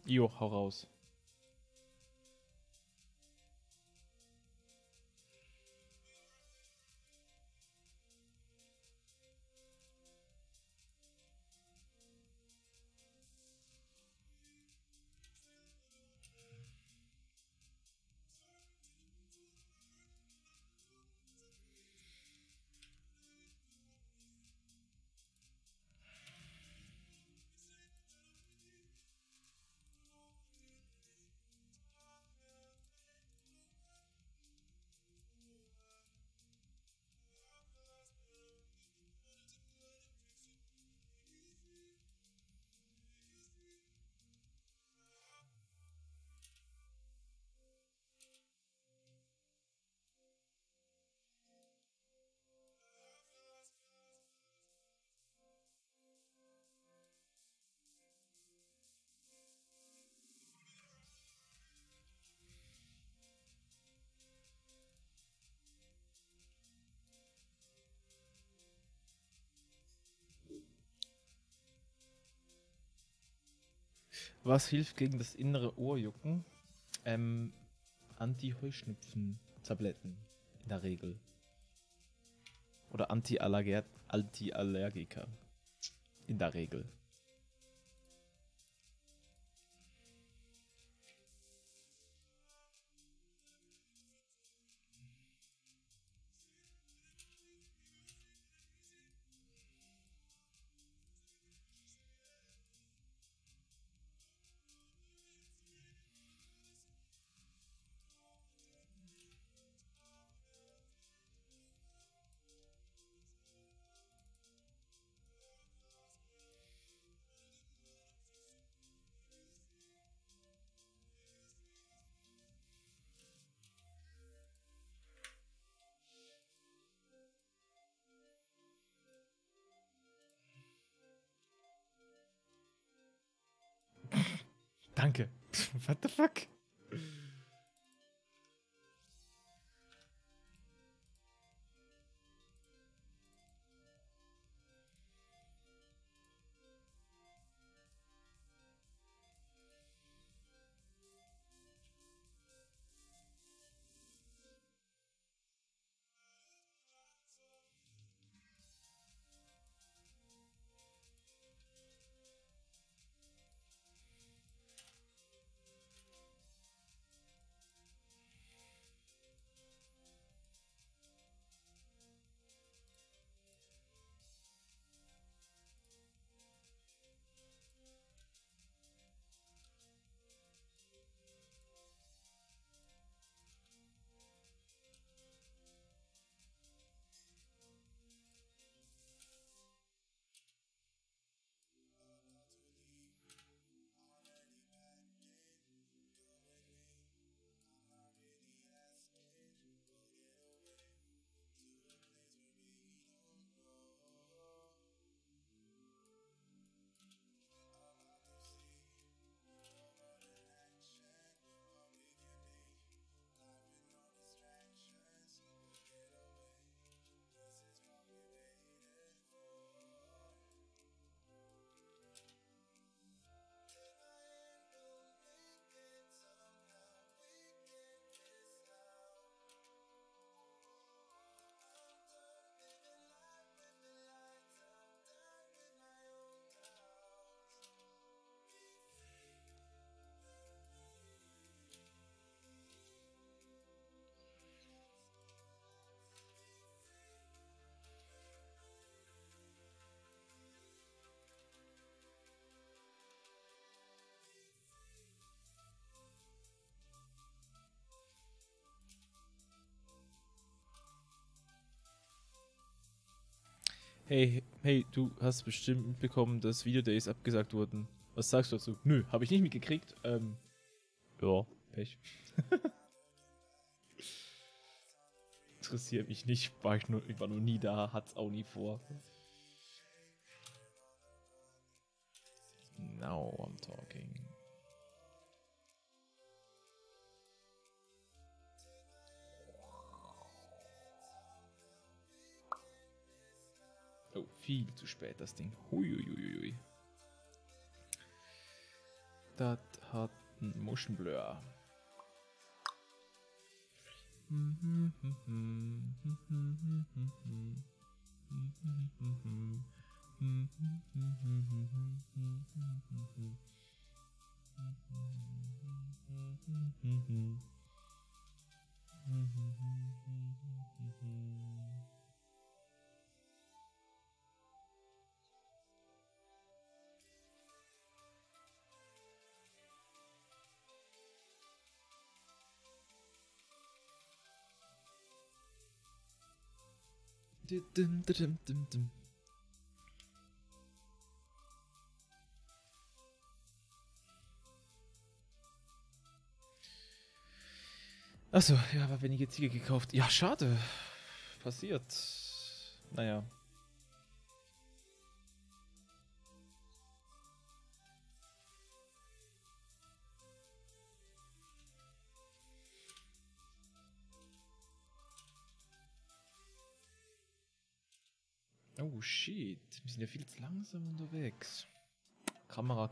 Jo, hau raus. Was hilft gegen das innere Ohrjucken? Anti-Heuschnupfen-Tabletten in der Regel. Oder Anti-Allergiker in der Regel. Danke. What the fuck? Hey, du hast bestimmt mitbekommen, dass Videodays abgesagt wurden. Was sagst du dazu? Nö, habe ich nicht mitgekriegt. Ja, Pech. Interessiert mich nicht. Ich war noch nie da, hat's auch nie vor. Now I'm talking. Oh, viel zu spät das Ding. Huiuiuiui. Das hat ein Motion Blur. Achso, ja, aber wenige Ziege gekauft. Ja, schade. Passiert. Naja. Oh shit, wir sind ja viel zu langsam unterwegs. Kamera.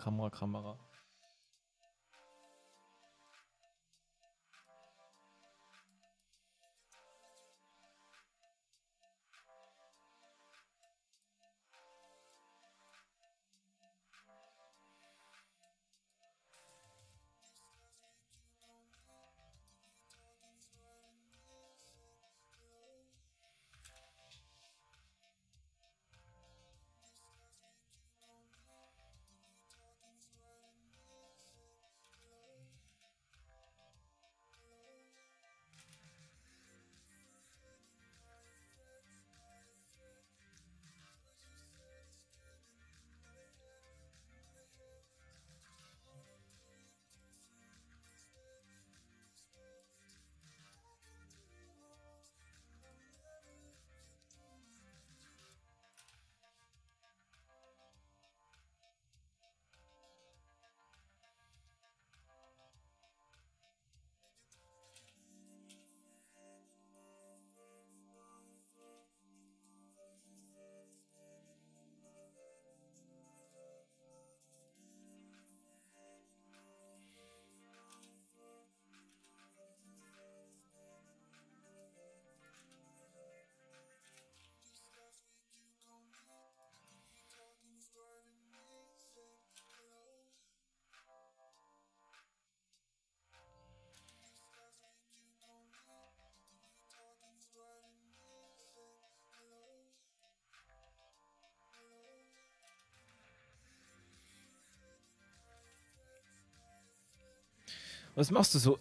Was machst du so?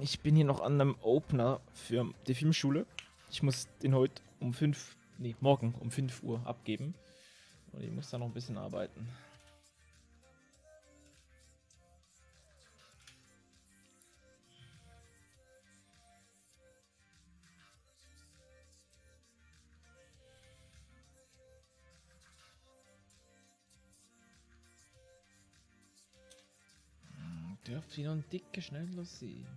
Ich bin hier noch an einem Opener für die Filmschule. Ich muss den heute um 5, nee, morgen um 5 Uhr abgeben. Und ich muss da noch ein bisschen arbeiten. Dürfte noch ein dicke schneller sein.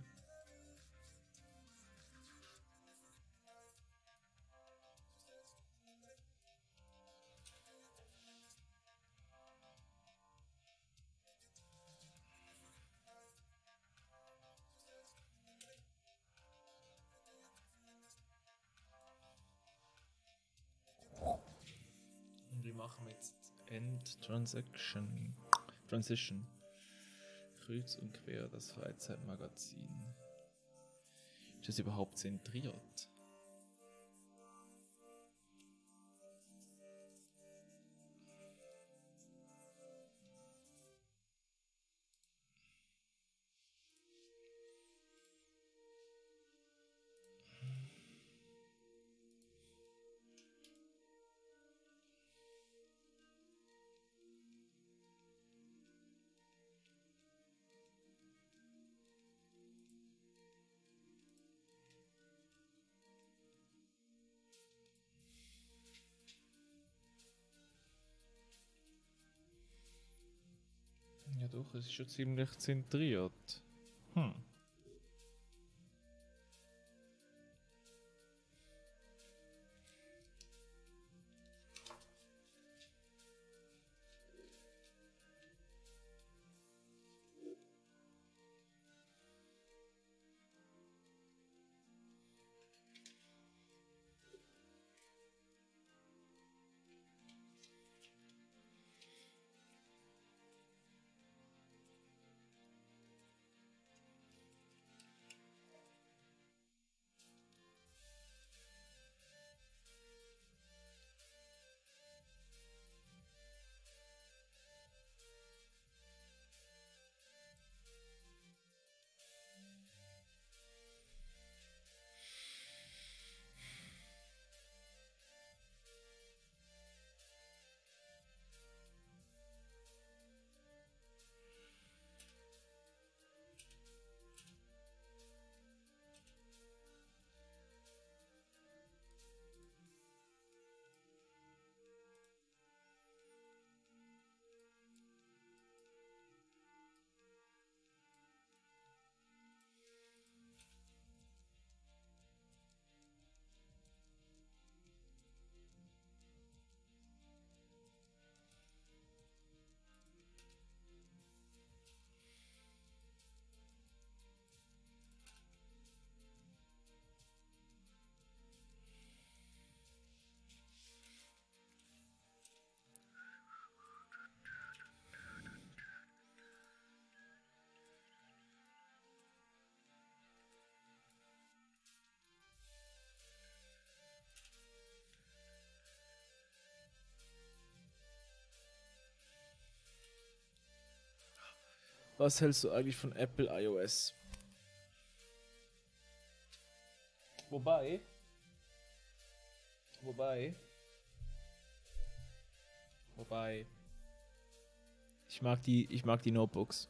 Und wie machen wir jetzt End Transaction? Transition. Kreuz und quer das Freizeitmagazin. Ist das überhaupt zentriert? Ja doch, es ist schon ziemlich zentriert. Hm. Was hältst du eigentlich von Apple iOS? Wobei, wobei, wobei, ich mag die Notebooks.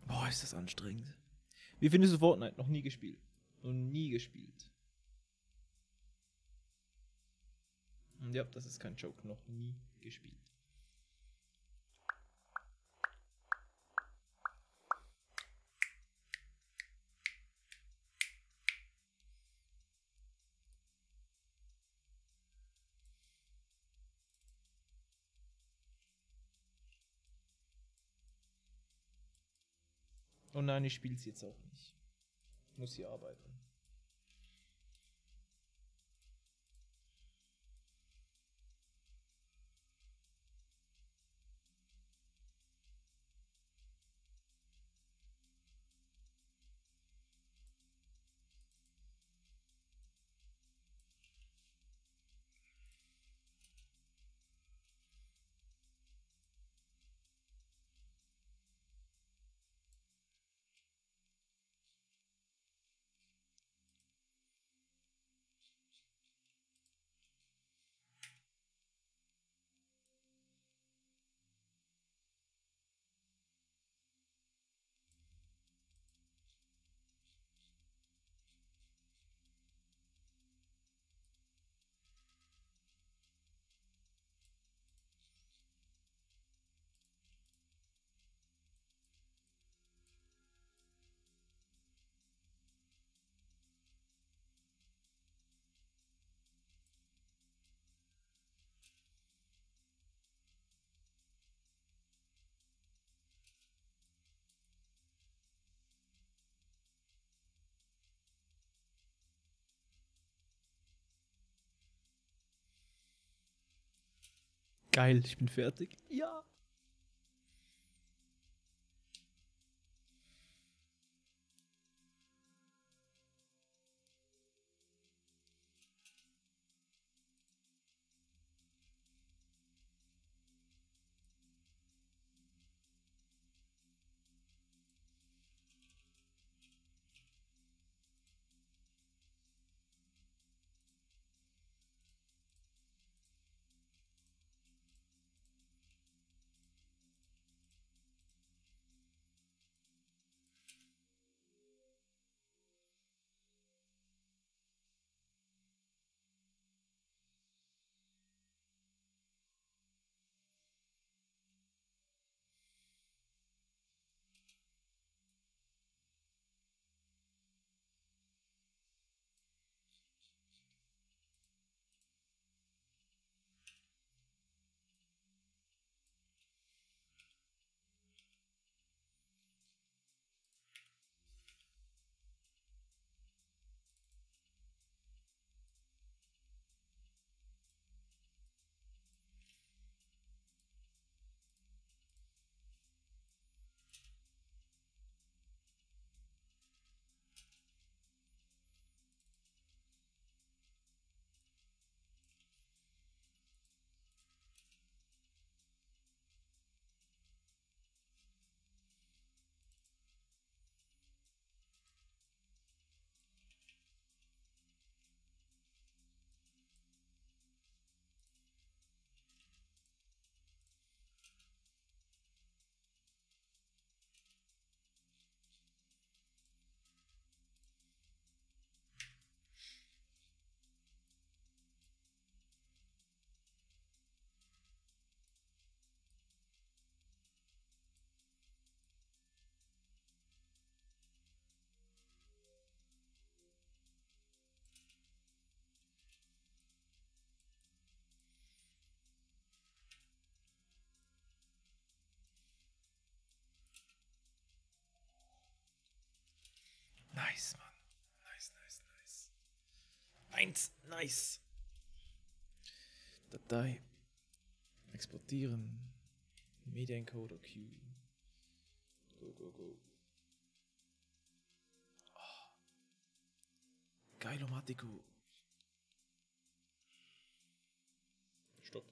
Boah, ist das anstrengend. Wie findest du Fortnite? Noch nie gespielt. Noch nie gespielt. Ja, das ist kein Joke. Noch nie gespielt. Oh nein, ich spiele es jetzt auch nicht. Muss hier arbeiten. Geil, ich bin fertig. Ja. Nice, Mann. Nice, nice, nice. Eins, nice. Datei. Exportieren. Mediencoder Q. Go, go, go. Geilomatico. Stopp.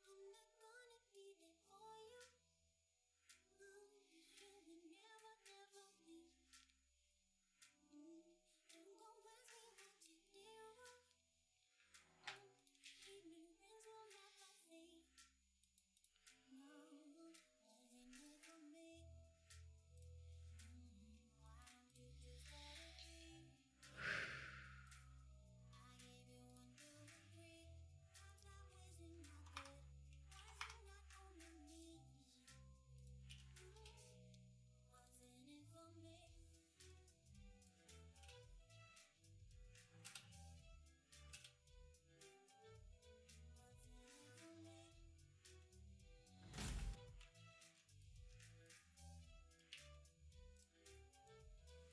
I'm not gonna be there for you. You will never, never be. Don't go ask me what you do. Ignorance will never fade. No, wasn't it for me? Why don't you just let it be? I gave you 1, 2, and 3. I'm not wasting my breath. Why you not owning me? Wasn't it for me? Wasn't it for me? I'm not gonna be for you. No, can you hear it when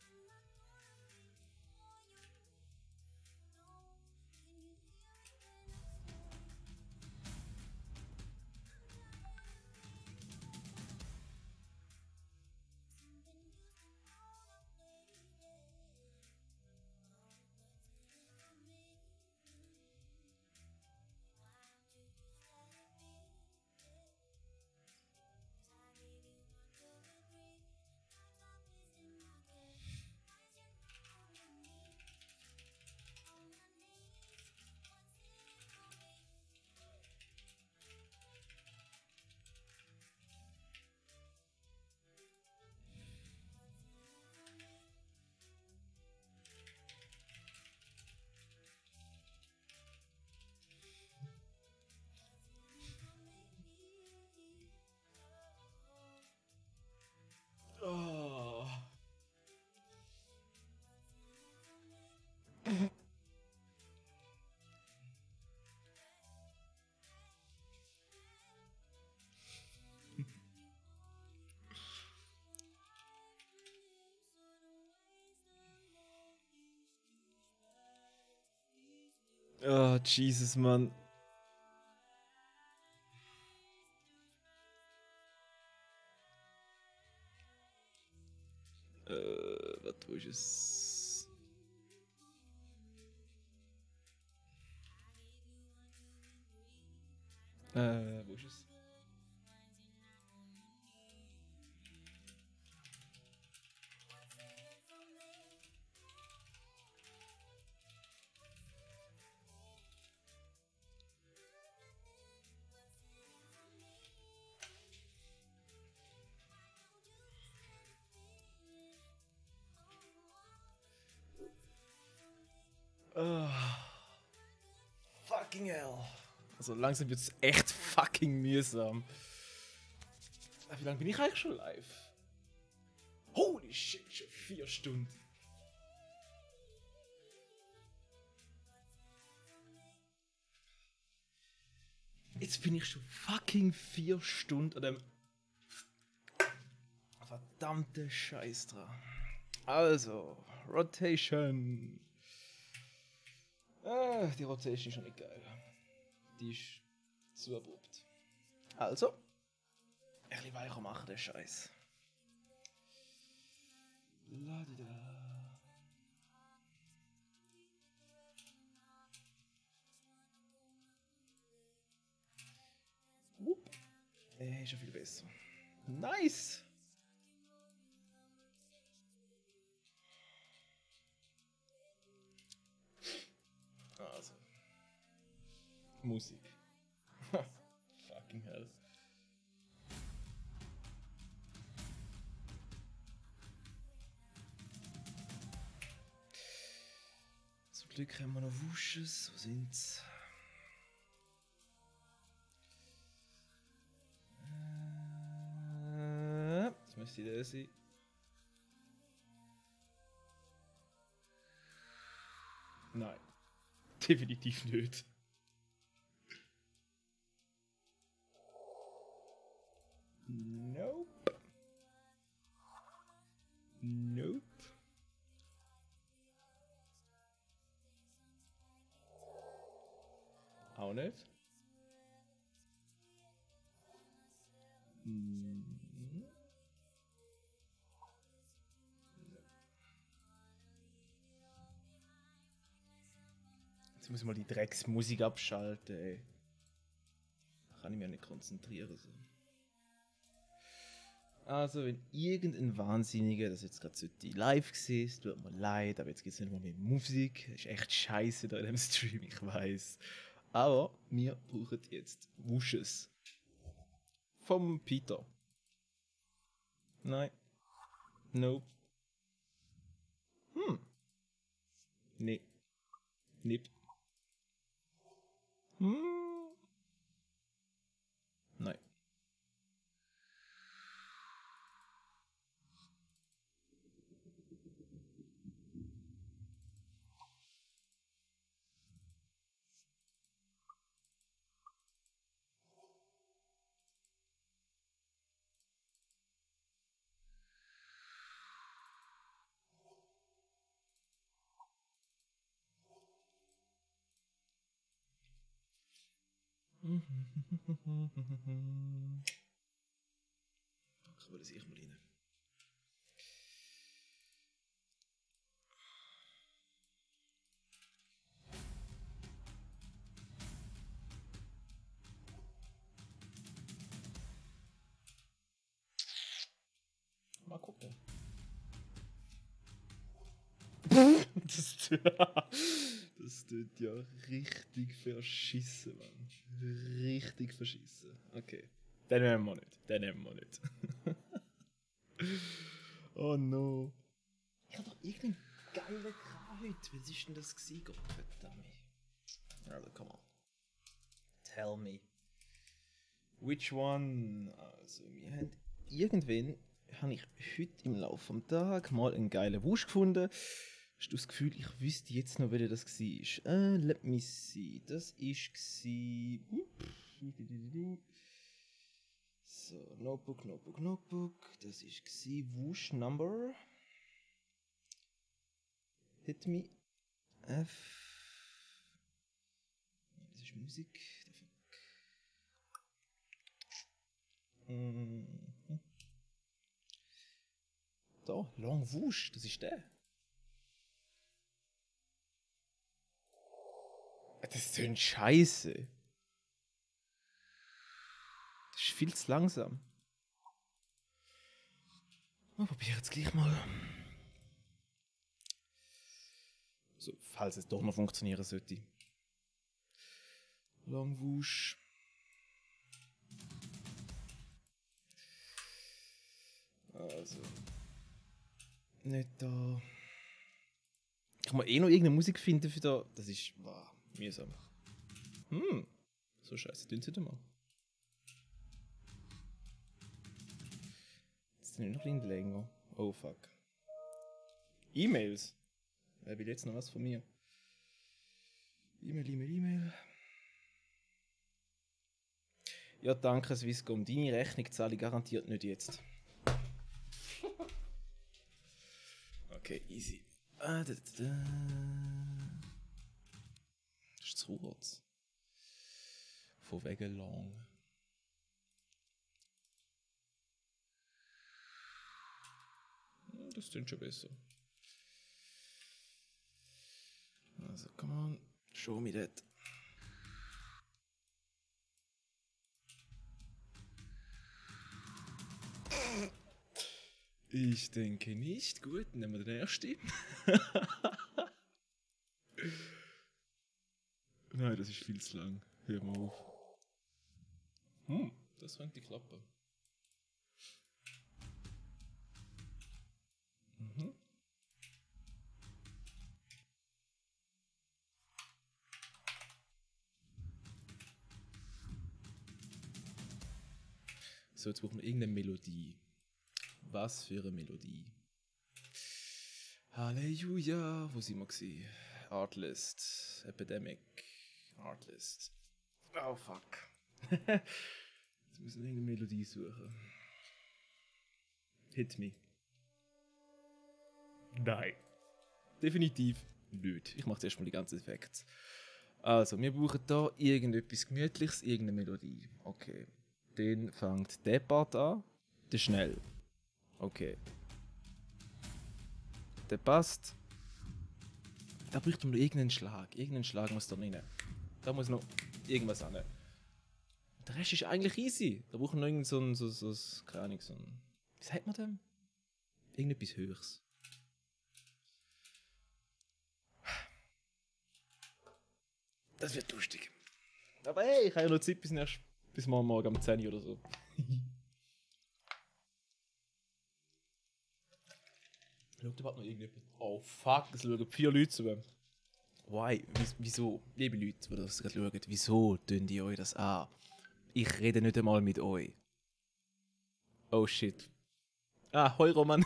I say I'm tired of being something you can hold up, baby? Oh, wasn't it for me? Why don't you just let it be? 'Cause I gave you 1, 2, and 3. I got this in my bed. Why is you not holding me? On my knees, what's in it for me? What's in it for me? What's in it for me? Oh. What's in it for me? Oh, Jesus, Mann. Was ist es? Wo ist es? Fucking hell. Also langsam wird es echt fucking mühsam. Wie lange bin ich eigentlich schon live? Holy shit, schon 4 Stunden. Jetzt bin ich schon fucking 4 Stunden an dem verdammten Scheiß dran. Also, Rotation. Die Rotation ist schon nicht geil. Die ist zu abrupt. Also, ein bisschen weicher machen, den Scheiß. Ladida. Ist schon viel besser. Nice! Also. Musik. Fucking hell. Zum Glück haben wir noch Wusches. Wo sind's? Das müsste der sein. Nein. Definitiv nicht. Nope. Nope. Auch nicht. Jetzt muss ich mal die Drecksmusik abschalten, ey. Da kann ich mich ja nicht konzentrieren. So. Also, wenn irgendein Wahnsinniger, das jetzt gerade live gesehen ist, tut mir leid, aber jetzt geht es nicht mal mehr Musik. Das ist echt scheiße da in dem Stream, ich weiß. Aber wir brauchen jetzt Wusches. Vom Peter. Nein. Nope. Nee. Nicht. Nein. Kann das ich mal rein. Mal gucken. Das tut ja richtig verschissen, Mann. Richtig verschissen. Okay. Den nehmen wir nicht. Den nehmen wir nicht. Oh no. Ich hab doch irgendeinen geilen Kram heute. Was ist denn das gewesen? Gott verdammt. Also, come on. Tell me. Which one? Also, wir haben irgendwann, habe ich heute im Laufe des Tages mal einen geilen Wusch gefunden. Hast du das Gefühl, ich wüsste jetzt noch, wer das war? Let me see. Das war. So, Notebook. Das war Wush Number. Hit me. F. Das ist Musik. Da, Long Wush, das ist der. Das ist so ein Scheiße. Das ist viel zu langsam. Ich probiere jetzt gleich mal. So, falls es doch noch funktionieren sollte. Long Wush. Also. Nicht da. Ich muss eh noch irgendeine Musik finden für da. Das ist mühsam. So scheiße, tun sie nicht mal. Jetzt sind wir noch ein bisschen länger. Oh fuck. E-Mails. Wer will jetzt noch was von mir? E-Mail. Ja, danke, Swisscom. Deine Rechnung zahle ich garantiert nicht jetzt. Okay, easy. Das ist zu kurz. Von wegen lang. Das klingt schon besser. Also, come on. Show me that. Ich denke nicht. Gut, nehmen wir den ersten. Nein, das ist viel zu lang. Hör mal auf. Das könnte klappen. So, jetzt brauchen wir irgendeine Melodie. Was für eine Melodie? Halleluja, wo sind wir gewesen? Artlist, Epidemic, Artlist. Oh fuck. Jetzt müssen wir irgendeine Melodie suchen. Hit me. Nein. Definitiv nicht. Ich mache erstmal die ganzen Effekte. Also, wir brauchen da irgendetwas Gemütliches, irgendeine Melodie. Okay. Dann fängt der Part an. Der schnell. Okay. Der passt. Da braucht man noch irgendeinen Schlag. Irgendeinen Schlag muss da rein. Da muss noch irgendwas an. Der Rest ist eigentlich easy. Da brauchen wir noch irgend so keine Ahnung, so ein... Wie sagt man dem? Irgendetwas Höchstes. Das wird lustig. Aber hey, ich habe ja noch Zeit bis morgen um 10 Uhr oder so. Schaut überhaupt noch irgendjemand? Oh fuck, es schauen 4 Leute zu. Why? Wieso? Liebe Leute, die das gerade schauen, wieso tun die euch das an? Ich rede nicht einmal mit euch. Oh shit. Hoi Roman.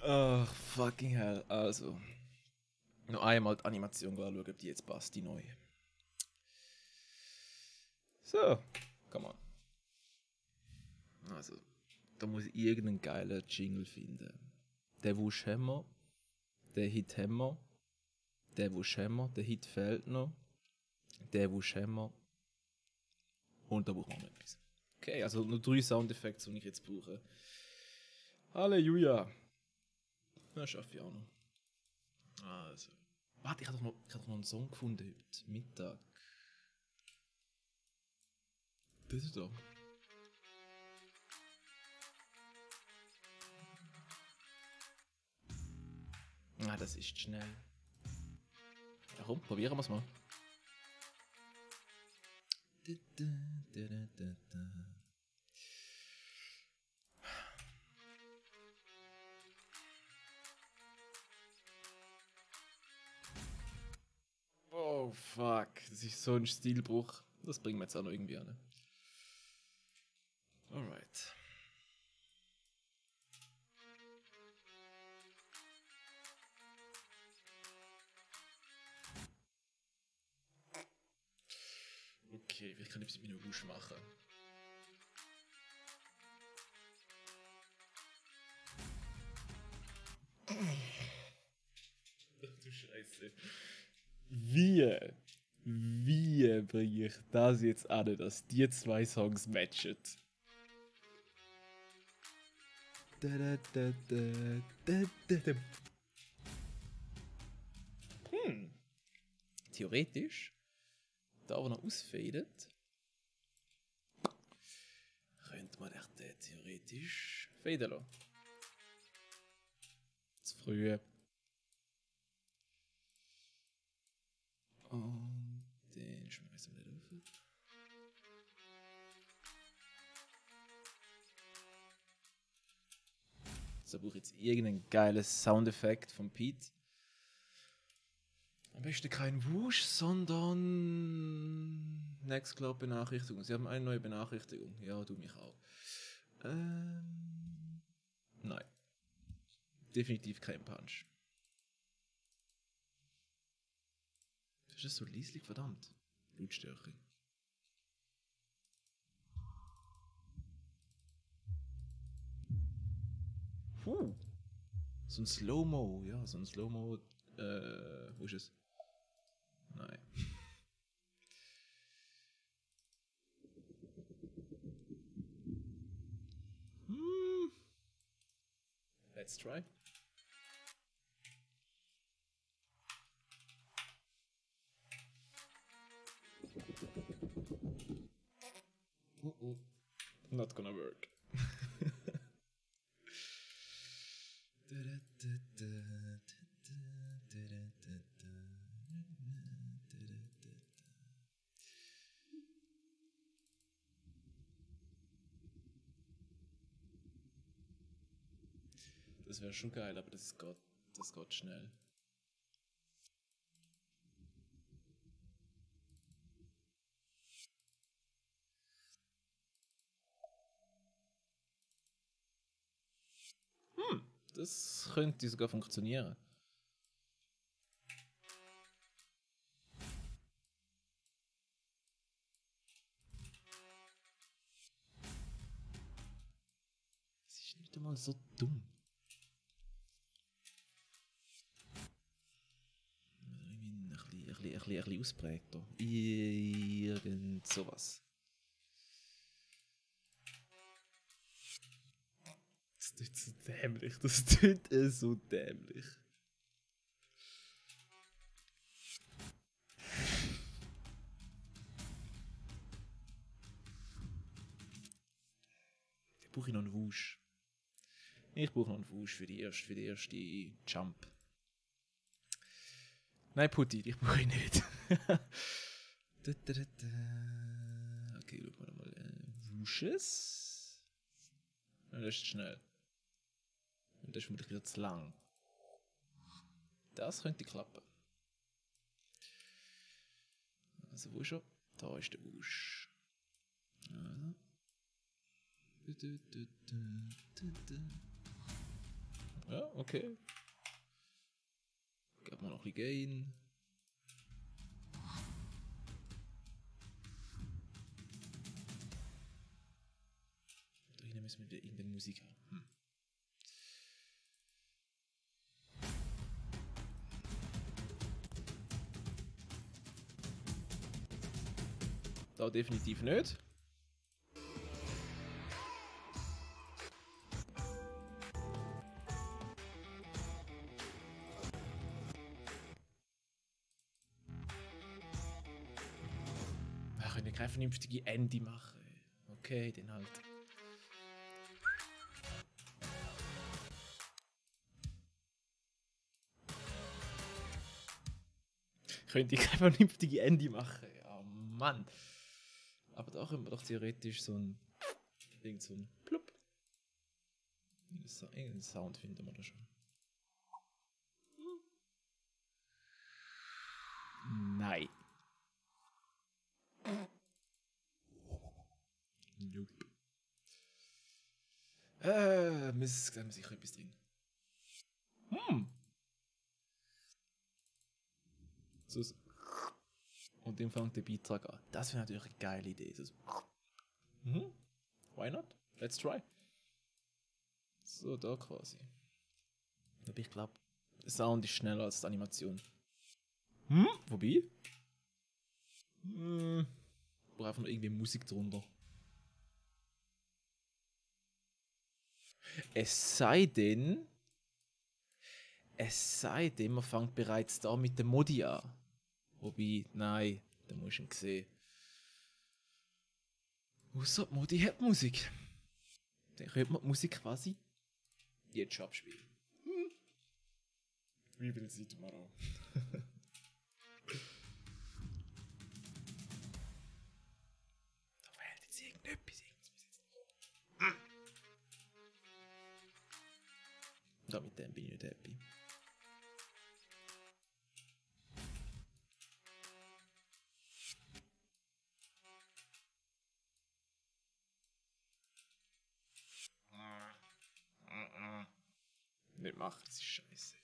Ach, fucking hell. Also. Noch einmal die Animation schauen, ob die jetzt passt, die neue. So, come on. Also, da muss ich irgendeinen geilen Jingle finden. Der Wusch haben wir, der Hit haben wir, der Wusch haben wir, der Hit fehlt noch, der Wusch haben wir und da brauchen wir noch etwas. Okay, also nur 3 Soundeffekte, die ich jetzt brauche. Halleluja! Das schaffe ich auch noch. Also. Warte, ich habe doch noch einen Song gefunden heute Mittag. Das ist da. Das ist schnell. Ja, komm, probieren wir es mal. Oh fuck, das ist so ein Stilbruch. Das bringen wir jetzt auch noch irgendwie an. Alright. Okay, vielleicht kann ich etwas mit meinem Wusch machen. Du Scheiße. Wie bringe ich das jetzt an, dass die 2 Songs matchen? Theoretisch, da wo noch ausfadet, könnte man echt theoretisch faden lassen. Zu früh. Und den schmeißen wir nicht auf. Also brauche ich jetzt irgendeinen geilen Soundeffekt von Pete. Am besten kein Wusch, sondern Nextcloud-Benachrichtigung. Sie haben eine neue Benachrichtigung. Ja, du mich auch. Nein. Definitiv kein Punch. Das ist so leislich, verdammt. Lautstärke. So ein Slow-Mo, ja, so ein Slow-Mo. Wo ist es? Nein. Let's try. Not gonna work. Das wäre schon geil, aber das geht schnell. Das könnte sogar funktionieren. Es ist nicht einmal so dumm. Irgendwie ein bisschen ausprägter. Irgend sowas. Das tut so dämlich. Das tut so dämlich. Da brauche ich noch einen Wusch. Ich brauche noch einen Wusch für die erste Jump. Nein, Putti, ich brauche ihn nicht. Okay, schauen wir mal. Wusches. Ja, das ist schnell. Und das ist vermutlich wieder zu lang. Das könnte klappen. Also, wo ist er? Da ist der Wusch. Also. Ja, okay. Gib mal noch ein bisschen Gain. Da hinten müssen wir wieder in der Musik haben. Da definitiv nicht. Wir können keine vernünftige Ende machen. Okay, dann halt. Könnte ich keine vernünftige Ende machen. Oh Mann. Aber da können wir doch theoretisch so ein Plupp. Irgendeinen Sound finden wir da schon. Nein. Nope. Wir haben sicher etwas drin. So. Und dann fängt der Beitrag an. Das wäre natürlich eine geile Idee. So. Why not? Let's try. So, da quasi. Aber ich glaube, der Sound ist schneller als die Animation. Wobei? Ich brauche einfach noch irgendwie Musik drunter. Es sei denn, man fängt bereits da mit dem Modi an. Wobei, nein, da musst du ihn sehen. Ausser die Modi hat Musik. Dann könnte man die Musik quasi jetzt schon abspielen. We will see tomorrow. Da fehlt jetzt irgendetwas. machen, das ist scheiße.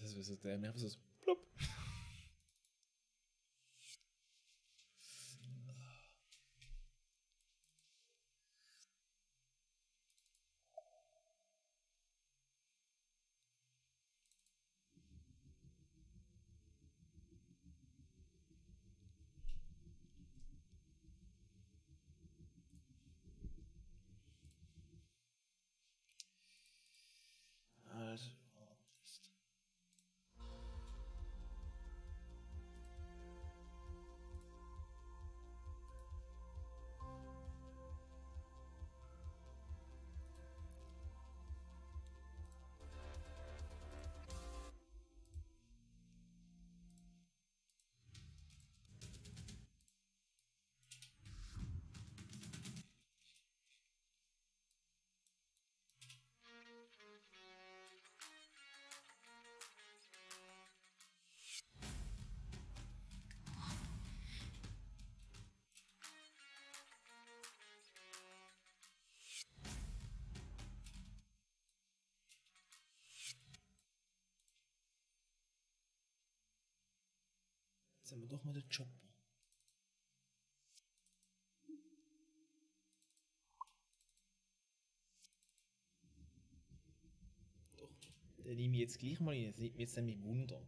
Das wäre so dämlich, einfach so plopp. Also, jetzt haben wir doch mal den Chopper. Doch, den nehme ich jetzt gleich mal rein, das nimmt mich jetzt nämlich Wunder.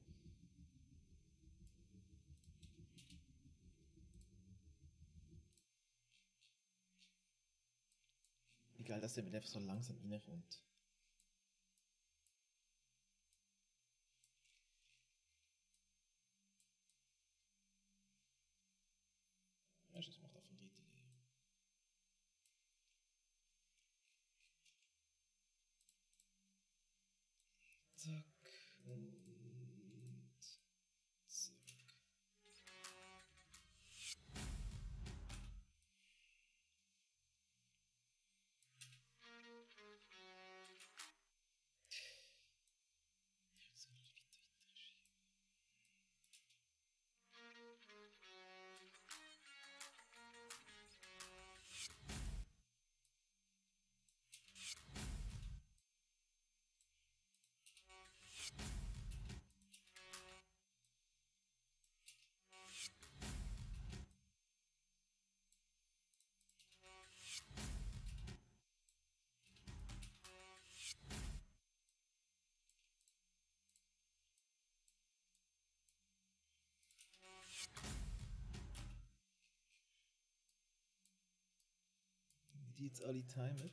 Wie geil, dass der mit einfach so langsam reinkommt. Weißt du, das macht auch von Drittel. Zack. Und zack. Die jetzt alle timen.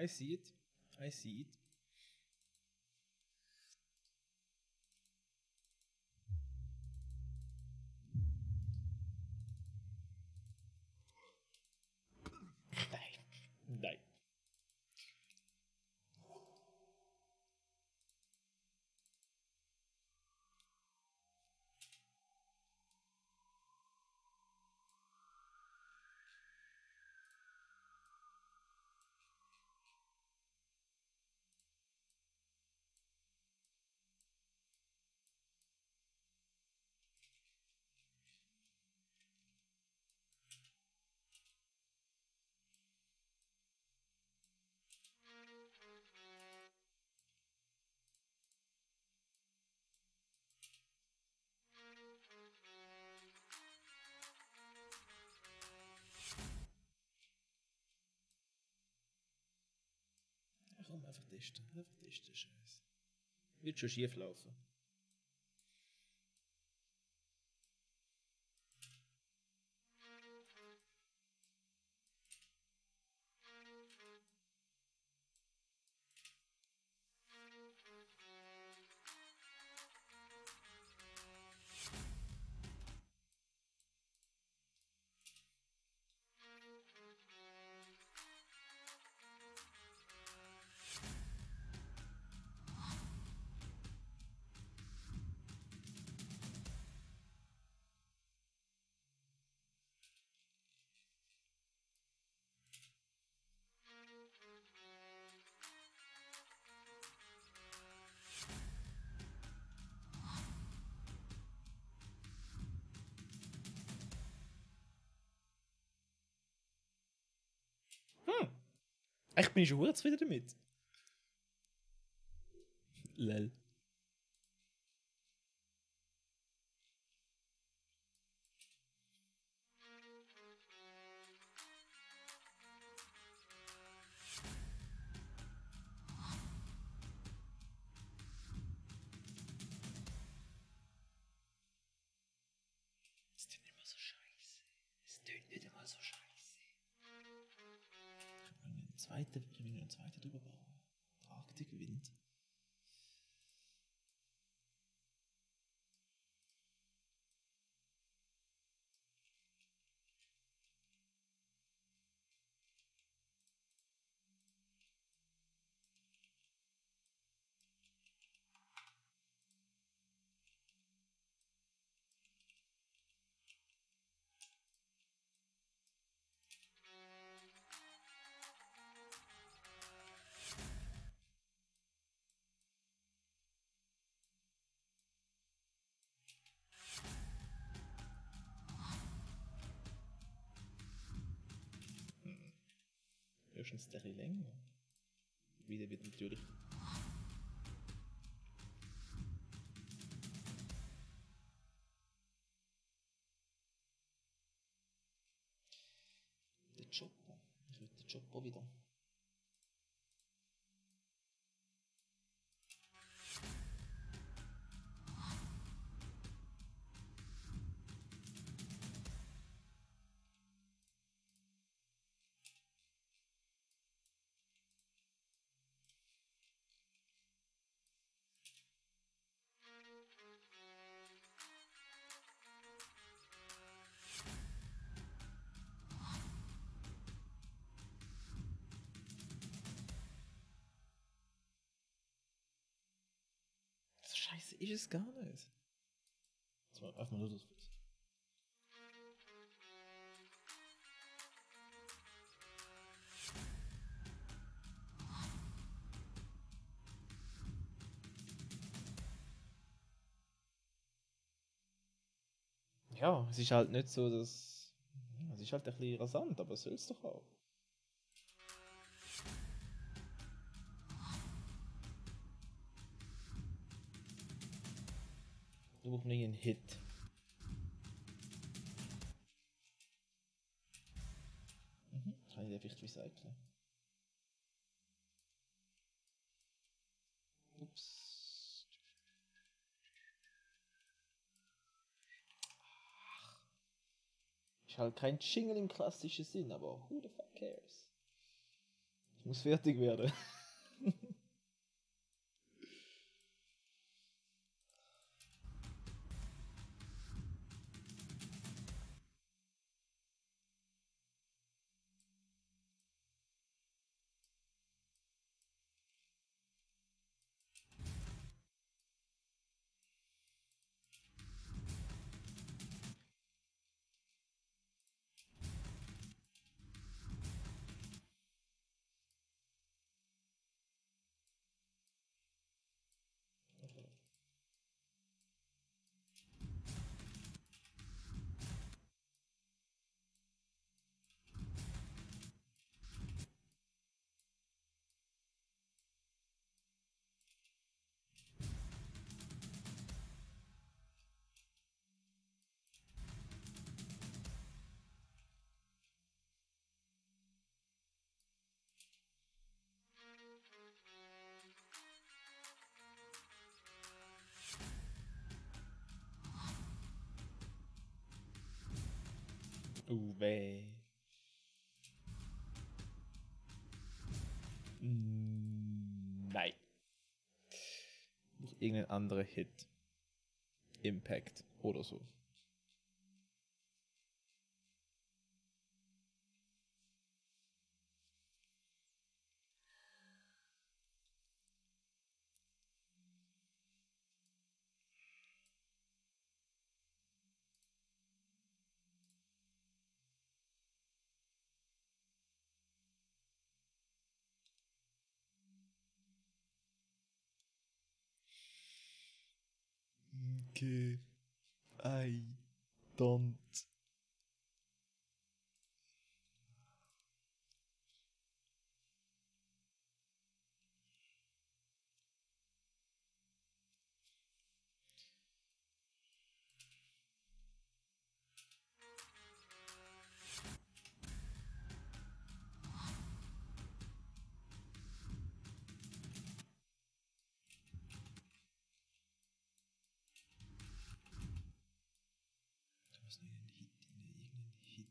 I see it. I see it. Nein. Nein. komm, einfach testen. Einfach testen, Scheiße. Wird schon schief laufen. Echt bin ich schon zufrieden damit. Lel. Es tönt nicht mehr so scheiße. Es tönt nicht immer so scheiße. Ich will einen zweiten drüber bauen. Der Arktikwind. Höchstens der länger. Wieder wird natürlich. Der Chopper. Ich will den Chopper wieder. So scheiße ist es gar nicht. Jetzt mal einfach mal nur das. Ja, es ist halt nicht so, dass. Ja, es ist halt ein bisschen rasant, aber es soll es doch auch. Du brauchst nicht einen Hit. Kann ich den vielleicht recyceln? Ups. Ist halt kein Jingle im klassischen Sinn, aber who the fuck cares? Ich muss fertig werden. Weh. Nein. Noch irgendein anderer Hit. Impact oder so. Okay. I don't. Da muss noch irgendein Hit rein, irgendein Hit.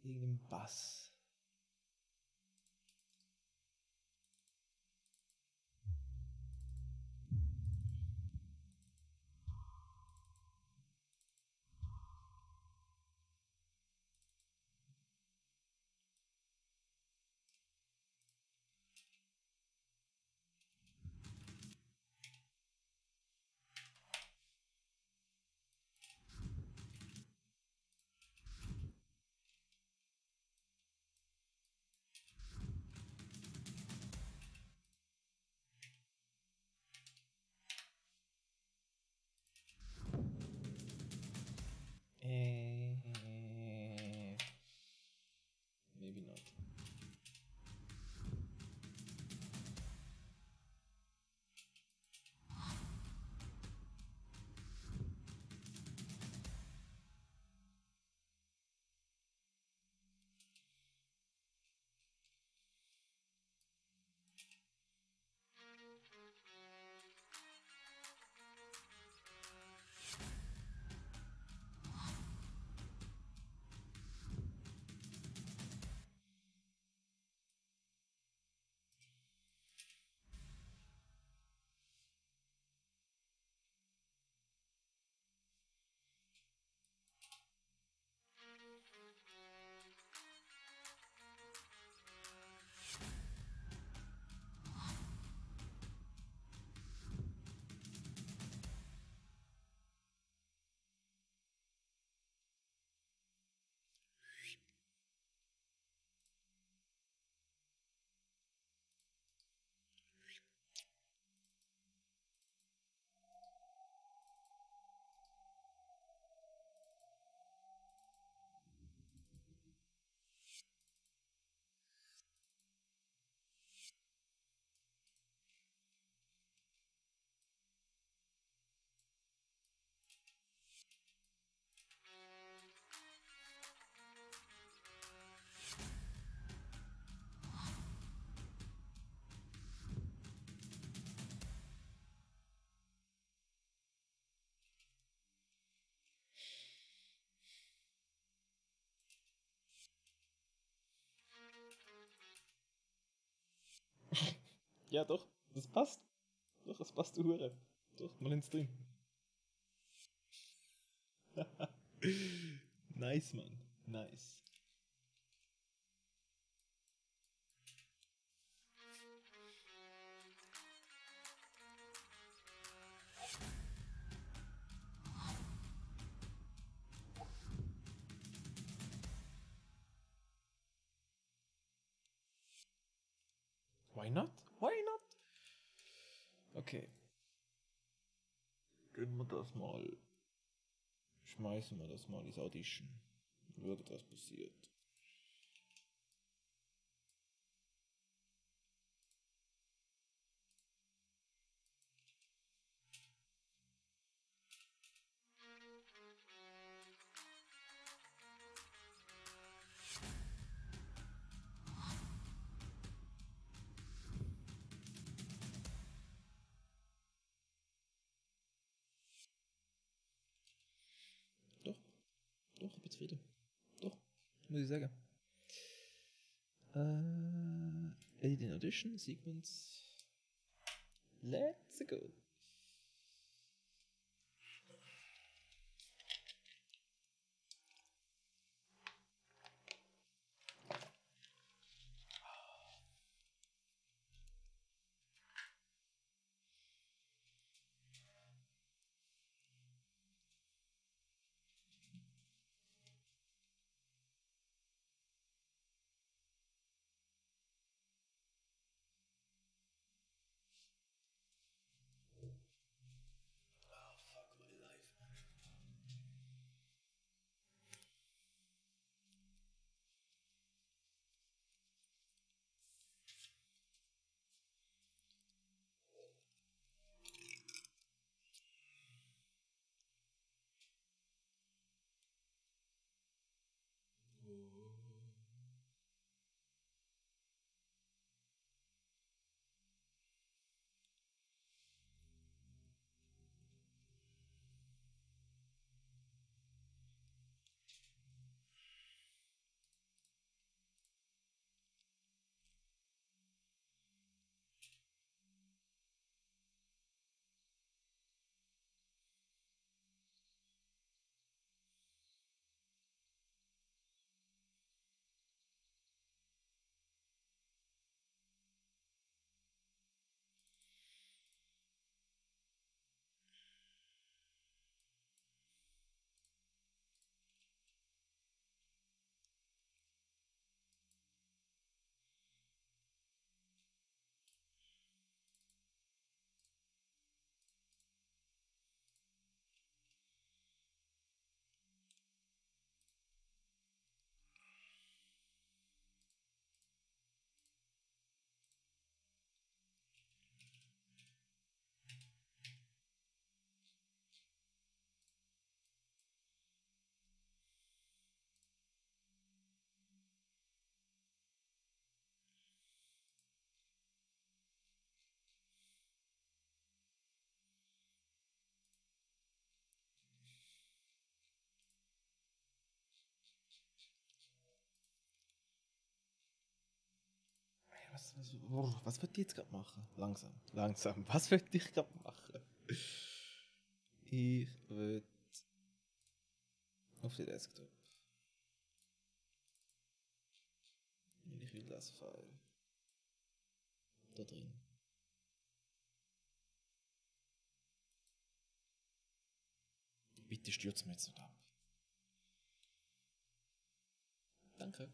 Irgendein Bass. Maybe not. Ja, doch, das passt. Doch, das passt zu Hure. Doch, mal ins drin. Nice, Mann. Nice. Why not? Why not? Okay. Gehen wir das mal. Schmeißen wir das mal ins Audition. Schauen, was passiert. Doch, doch. Doch, ich bin zufrieden. Doch, muss ich sagen. Editing Audition, Sequence. Let's go. Was wird die jetzt gerade machen? Langsam, langsam. Was wird ich gerade machen? Ich will auf den Desktop. Und ich will das File. Da drin. Bitte stürzt mir jetzt nicht ab. Danke.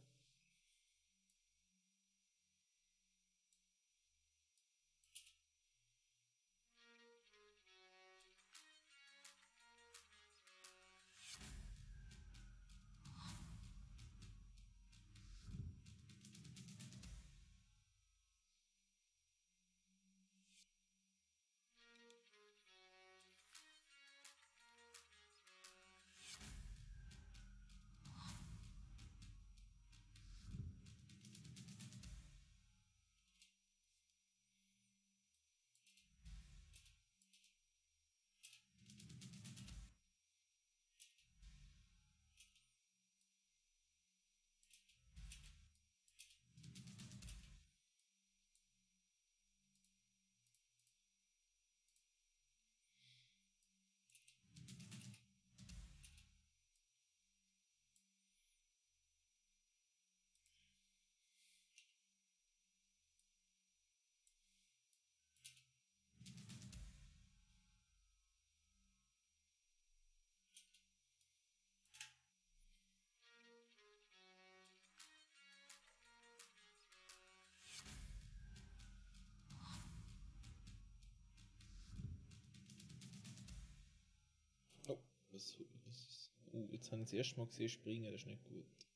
Oh, jetzt habe ich das erste Mal gesehen springen, das ist nicht gut.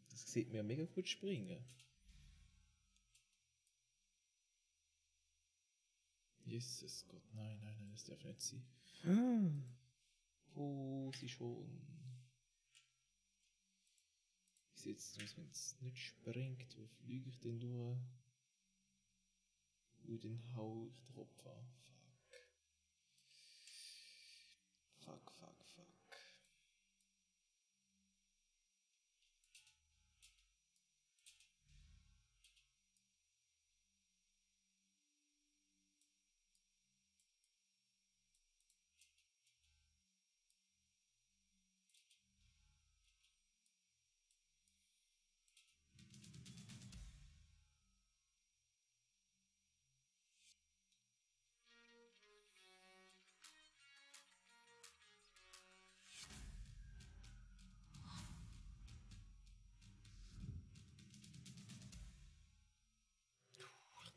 Das sieht mir mega gut springen. Jesus Gott, nein, nein, nein, das darf nicht sein. Oh, sie schon. Wie sieht es aus, wenn es nicht springt? Wo fliege ich denn durch? Den hau ich den Kopf an. Fuck. fuck, fuck, fuck.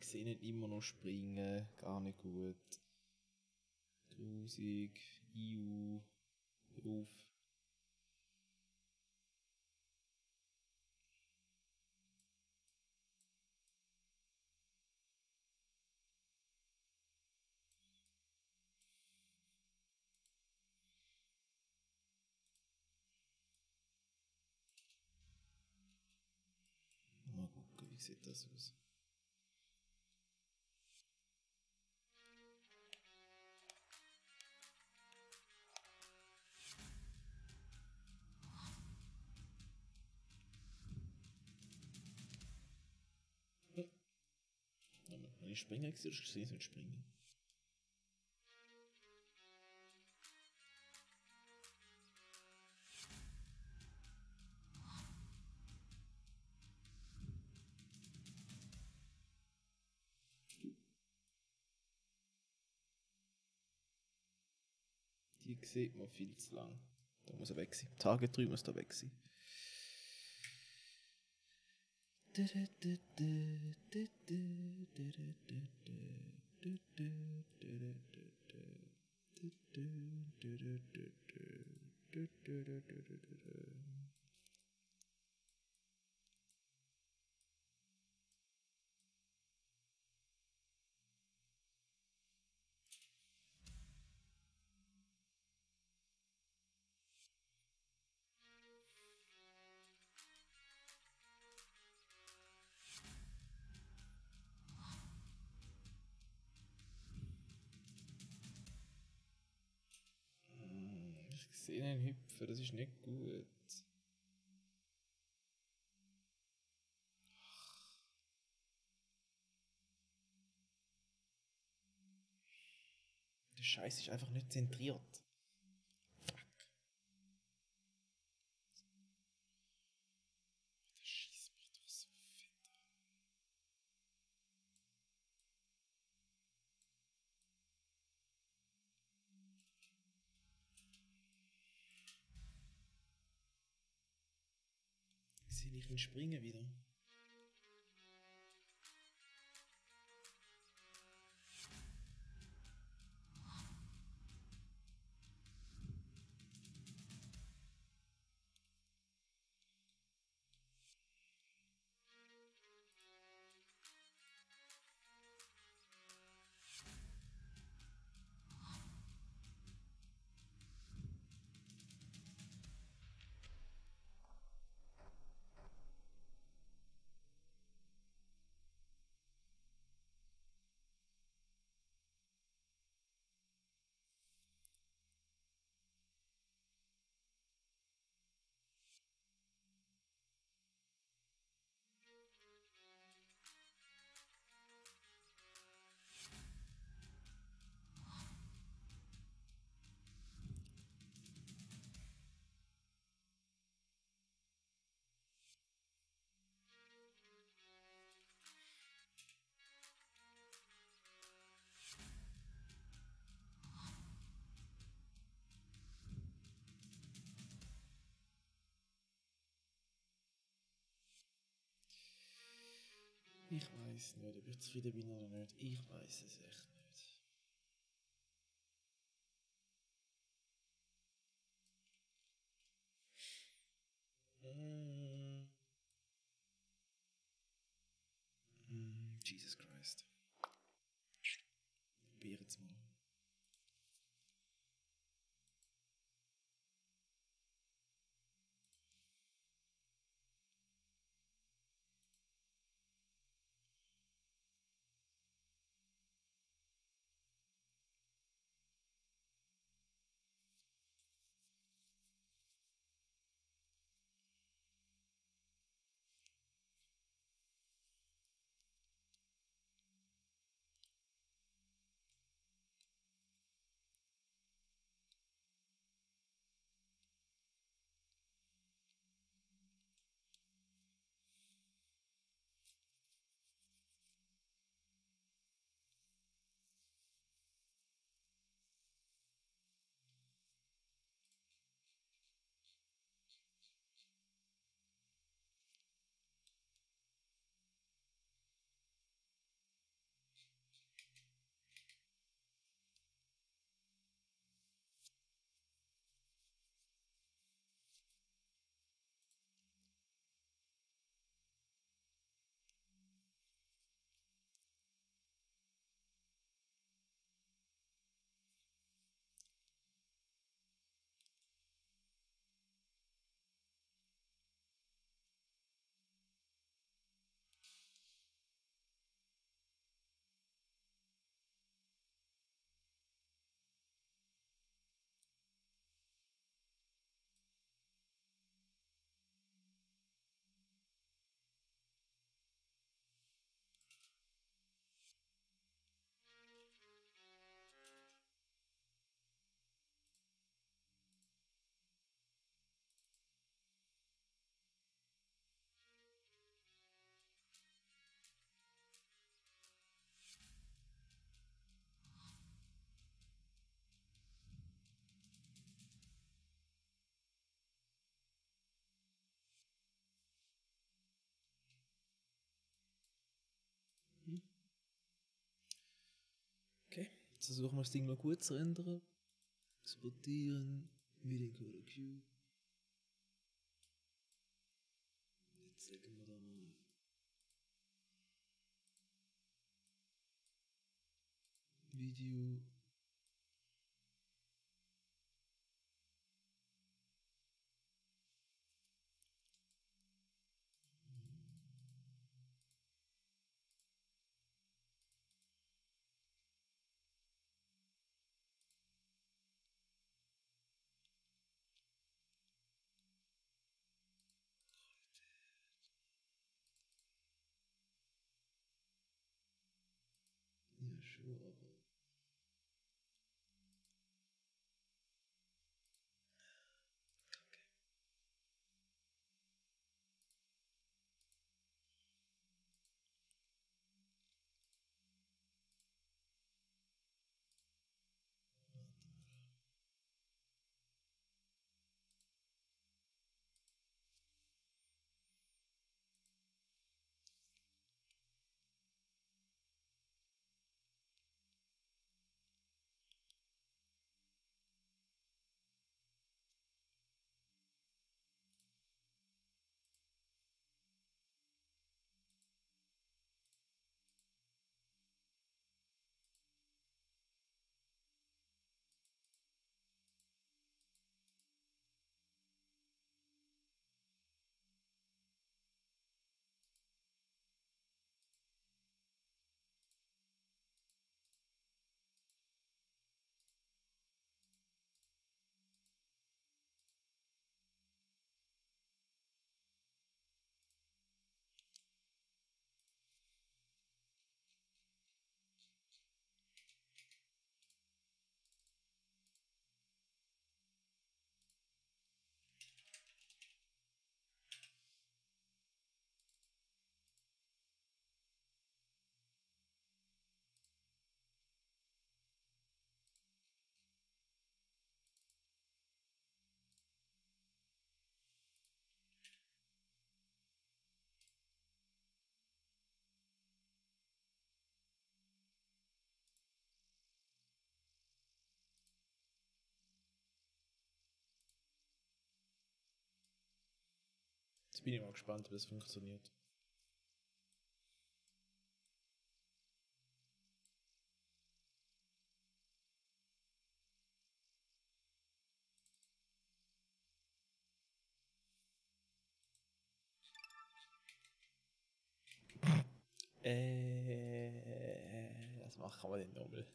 Ich sehe nicht immer noch springen, gar nicht gut. Grusig, Iu, Ruf. Mal gucken, wie sieht das aus. Wenn ich springen gesehen, hast du gesehen, nicht springen. Die sieht man viel zu lang. Da muss er weg sein. Target 3 muss da weg sein. Ich sehe ihn hüpfen, das ist nicht gut. Der Scheiß ist einfach nicht zentriert. Fuck. Das schießt mich doch so fett an. Sehe ich ihn springen wieder? Ich weiß nicht, ob ich zufrieden bin oder nicht. Ich weiß es echt nicht. Jesus Christ. Probier jetzt mal. Jetzt versuchen wir das Ding noch gut zu rendern. Exportieren. Mediencoder Q. Jetzt sagen wir da mal. Video. Ja, schon, aber. Jetzt bin ich mal gespannt, wie das funktioniert. Was machen wir denn nochmal?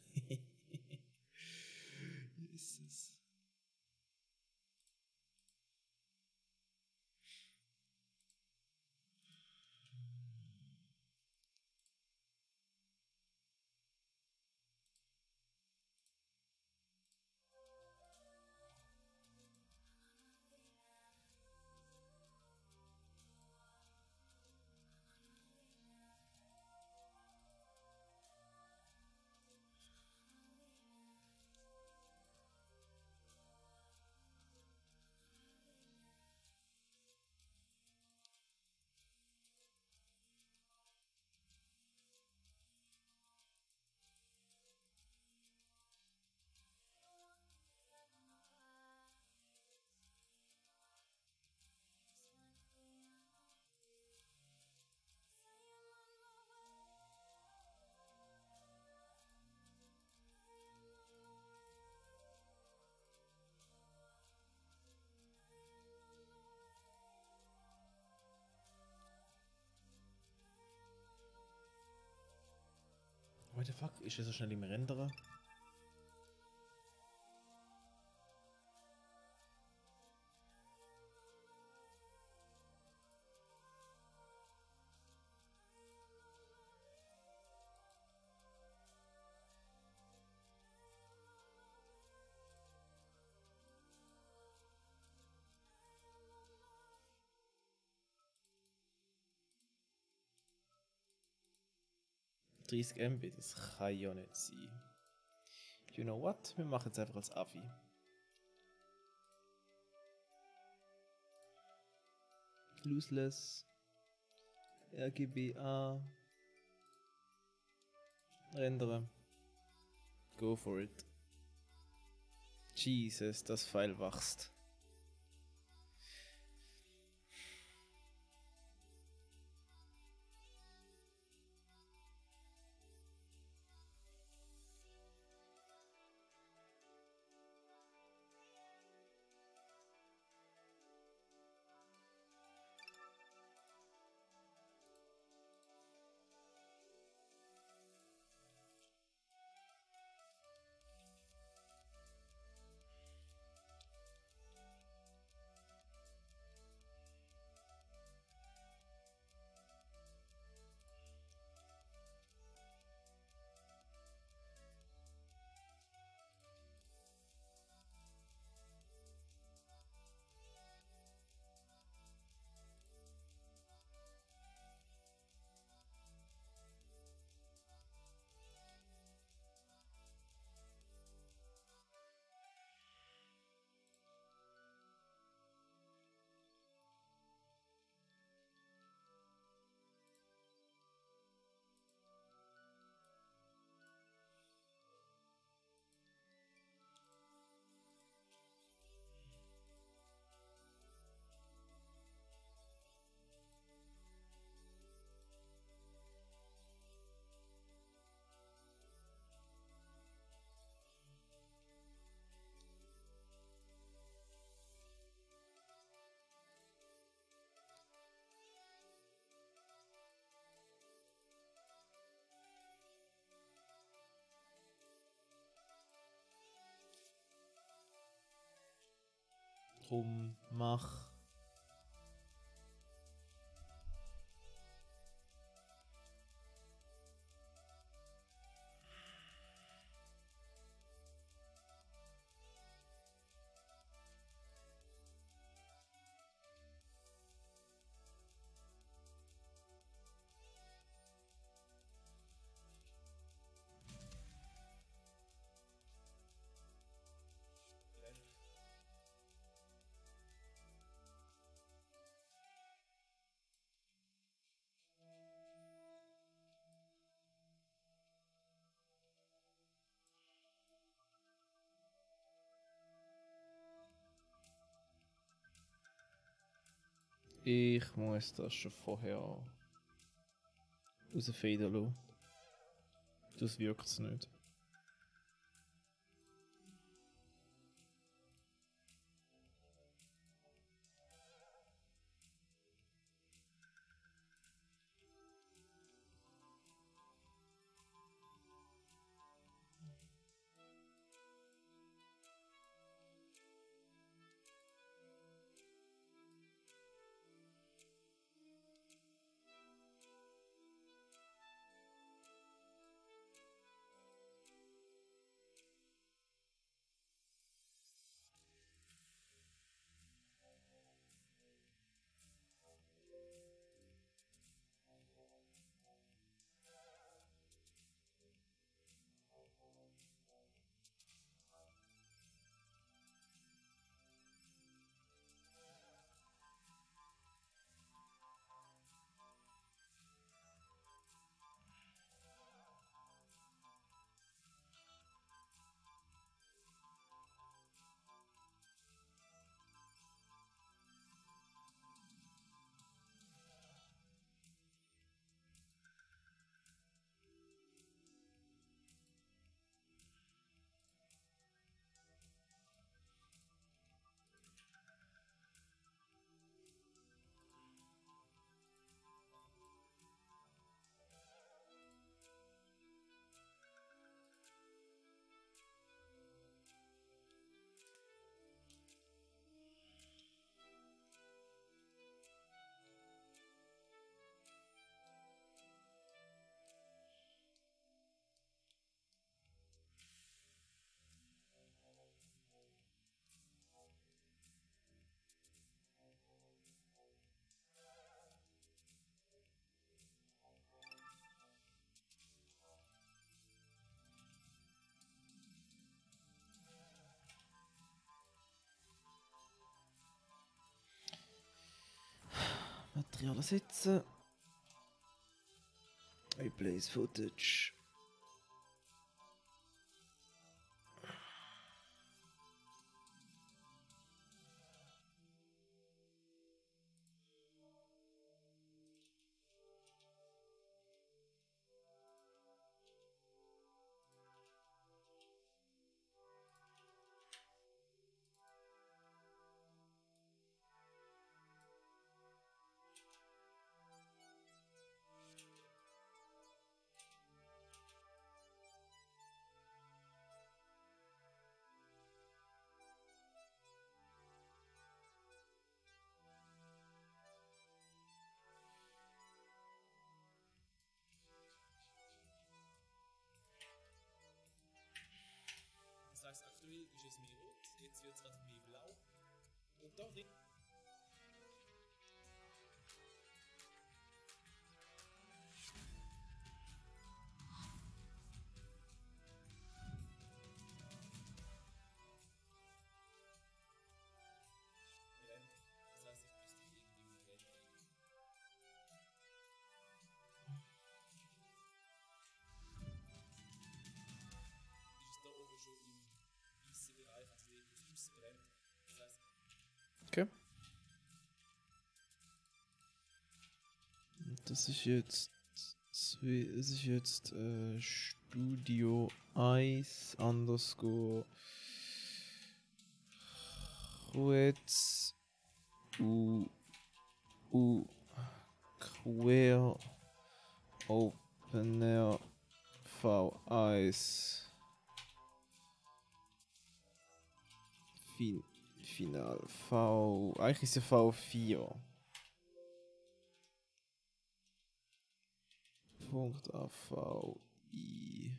Jesus. What the fuck? Ist das so schnell im Rendern? ...30 MB, das kann ja nicht sein. You know what? Wir machen es einfach als AFI. Lossless. RGBA. Rendern. Go for it. Jesus, das Pfeil wächst. Drum mach. Ich muss das schon vorher rausfaden lassen. Das wirkt es nicht. Material setzen. Replace Footage. aktuell ist es mehr rot, jetzt wird es gerade mehr blau. Und da drin. Das heißt, ich müsste die irgendwie mit reinlegen. Ist es da oben schon im weißen Bereich, also der Fuß brennt. Das heißt, Okay. Das ist jetzt. Es ist jetzt Studio Eis underscore Quetz Queer Opener V1 Final V. Eigentlich ist ja V4. Punkt AVI.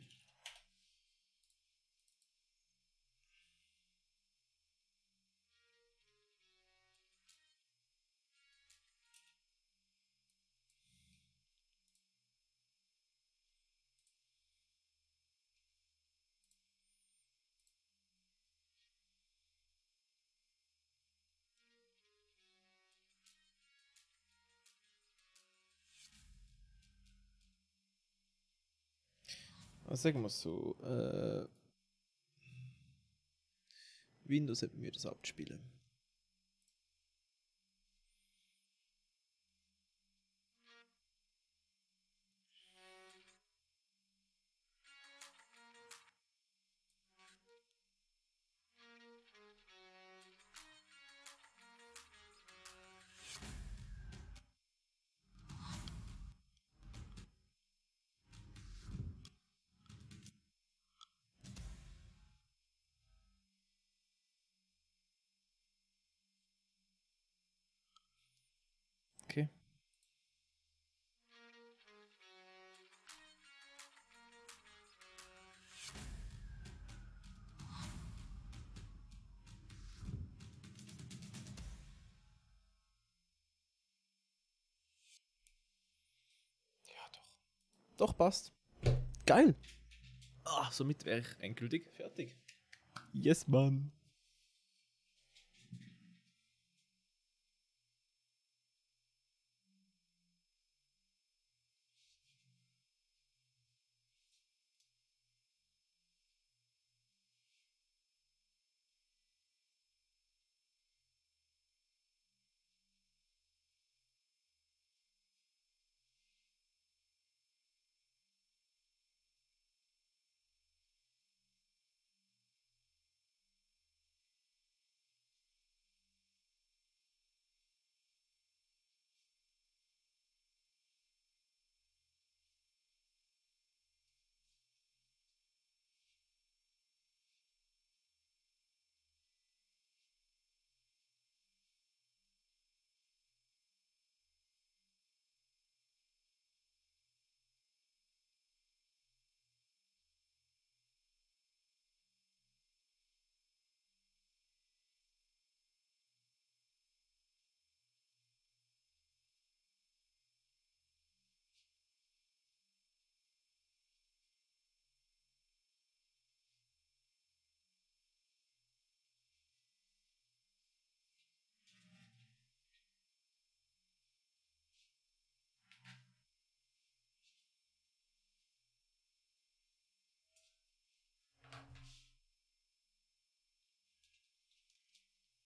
Also sagen wir so, Windows hat mir das abzuspielen. Okay. Ja, doch. Doch, passt. Geil. Ah, somit wäre ich endgültig fertig. Yes, Mann.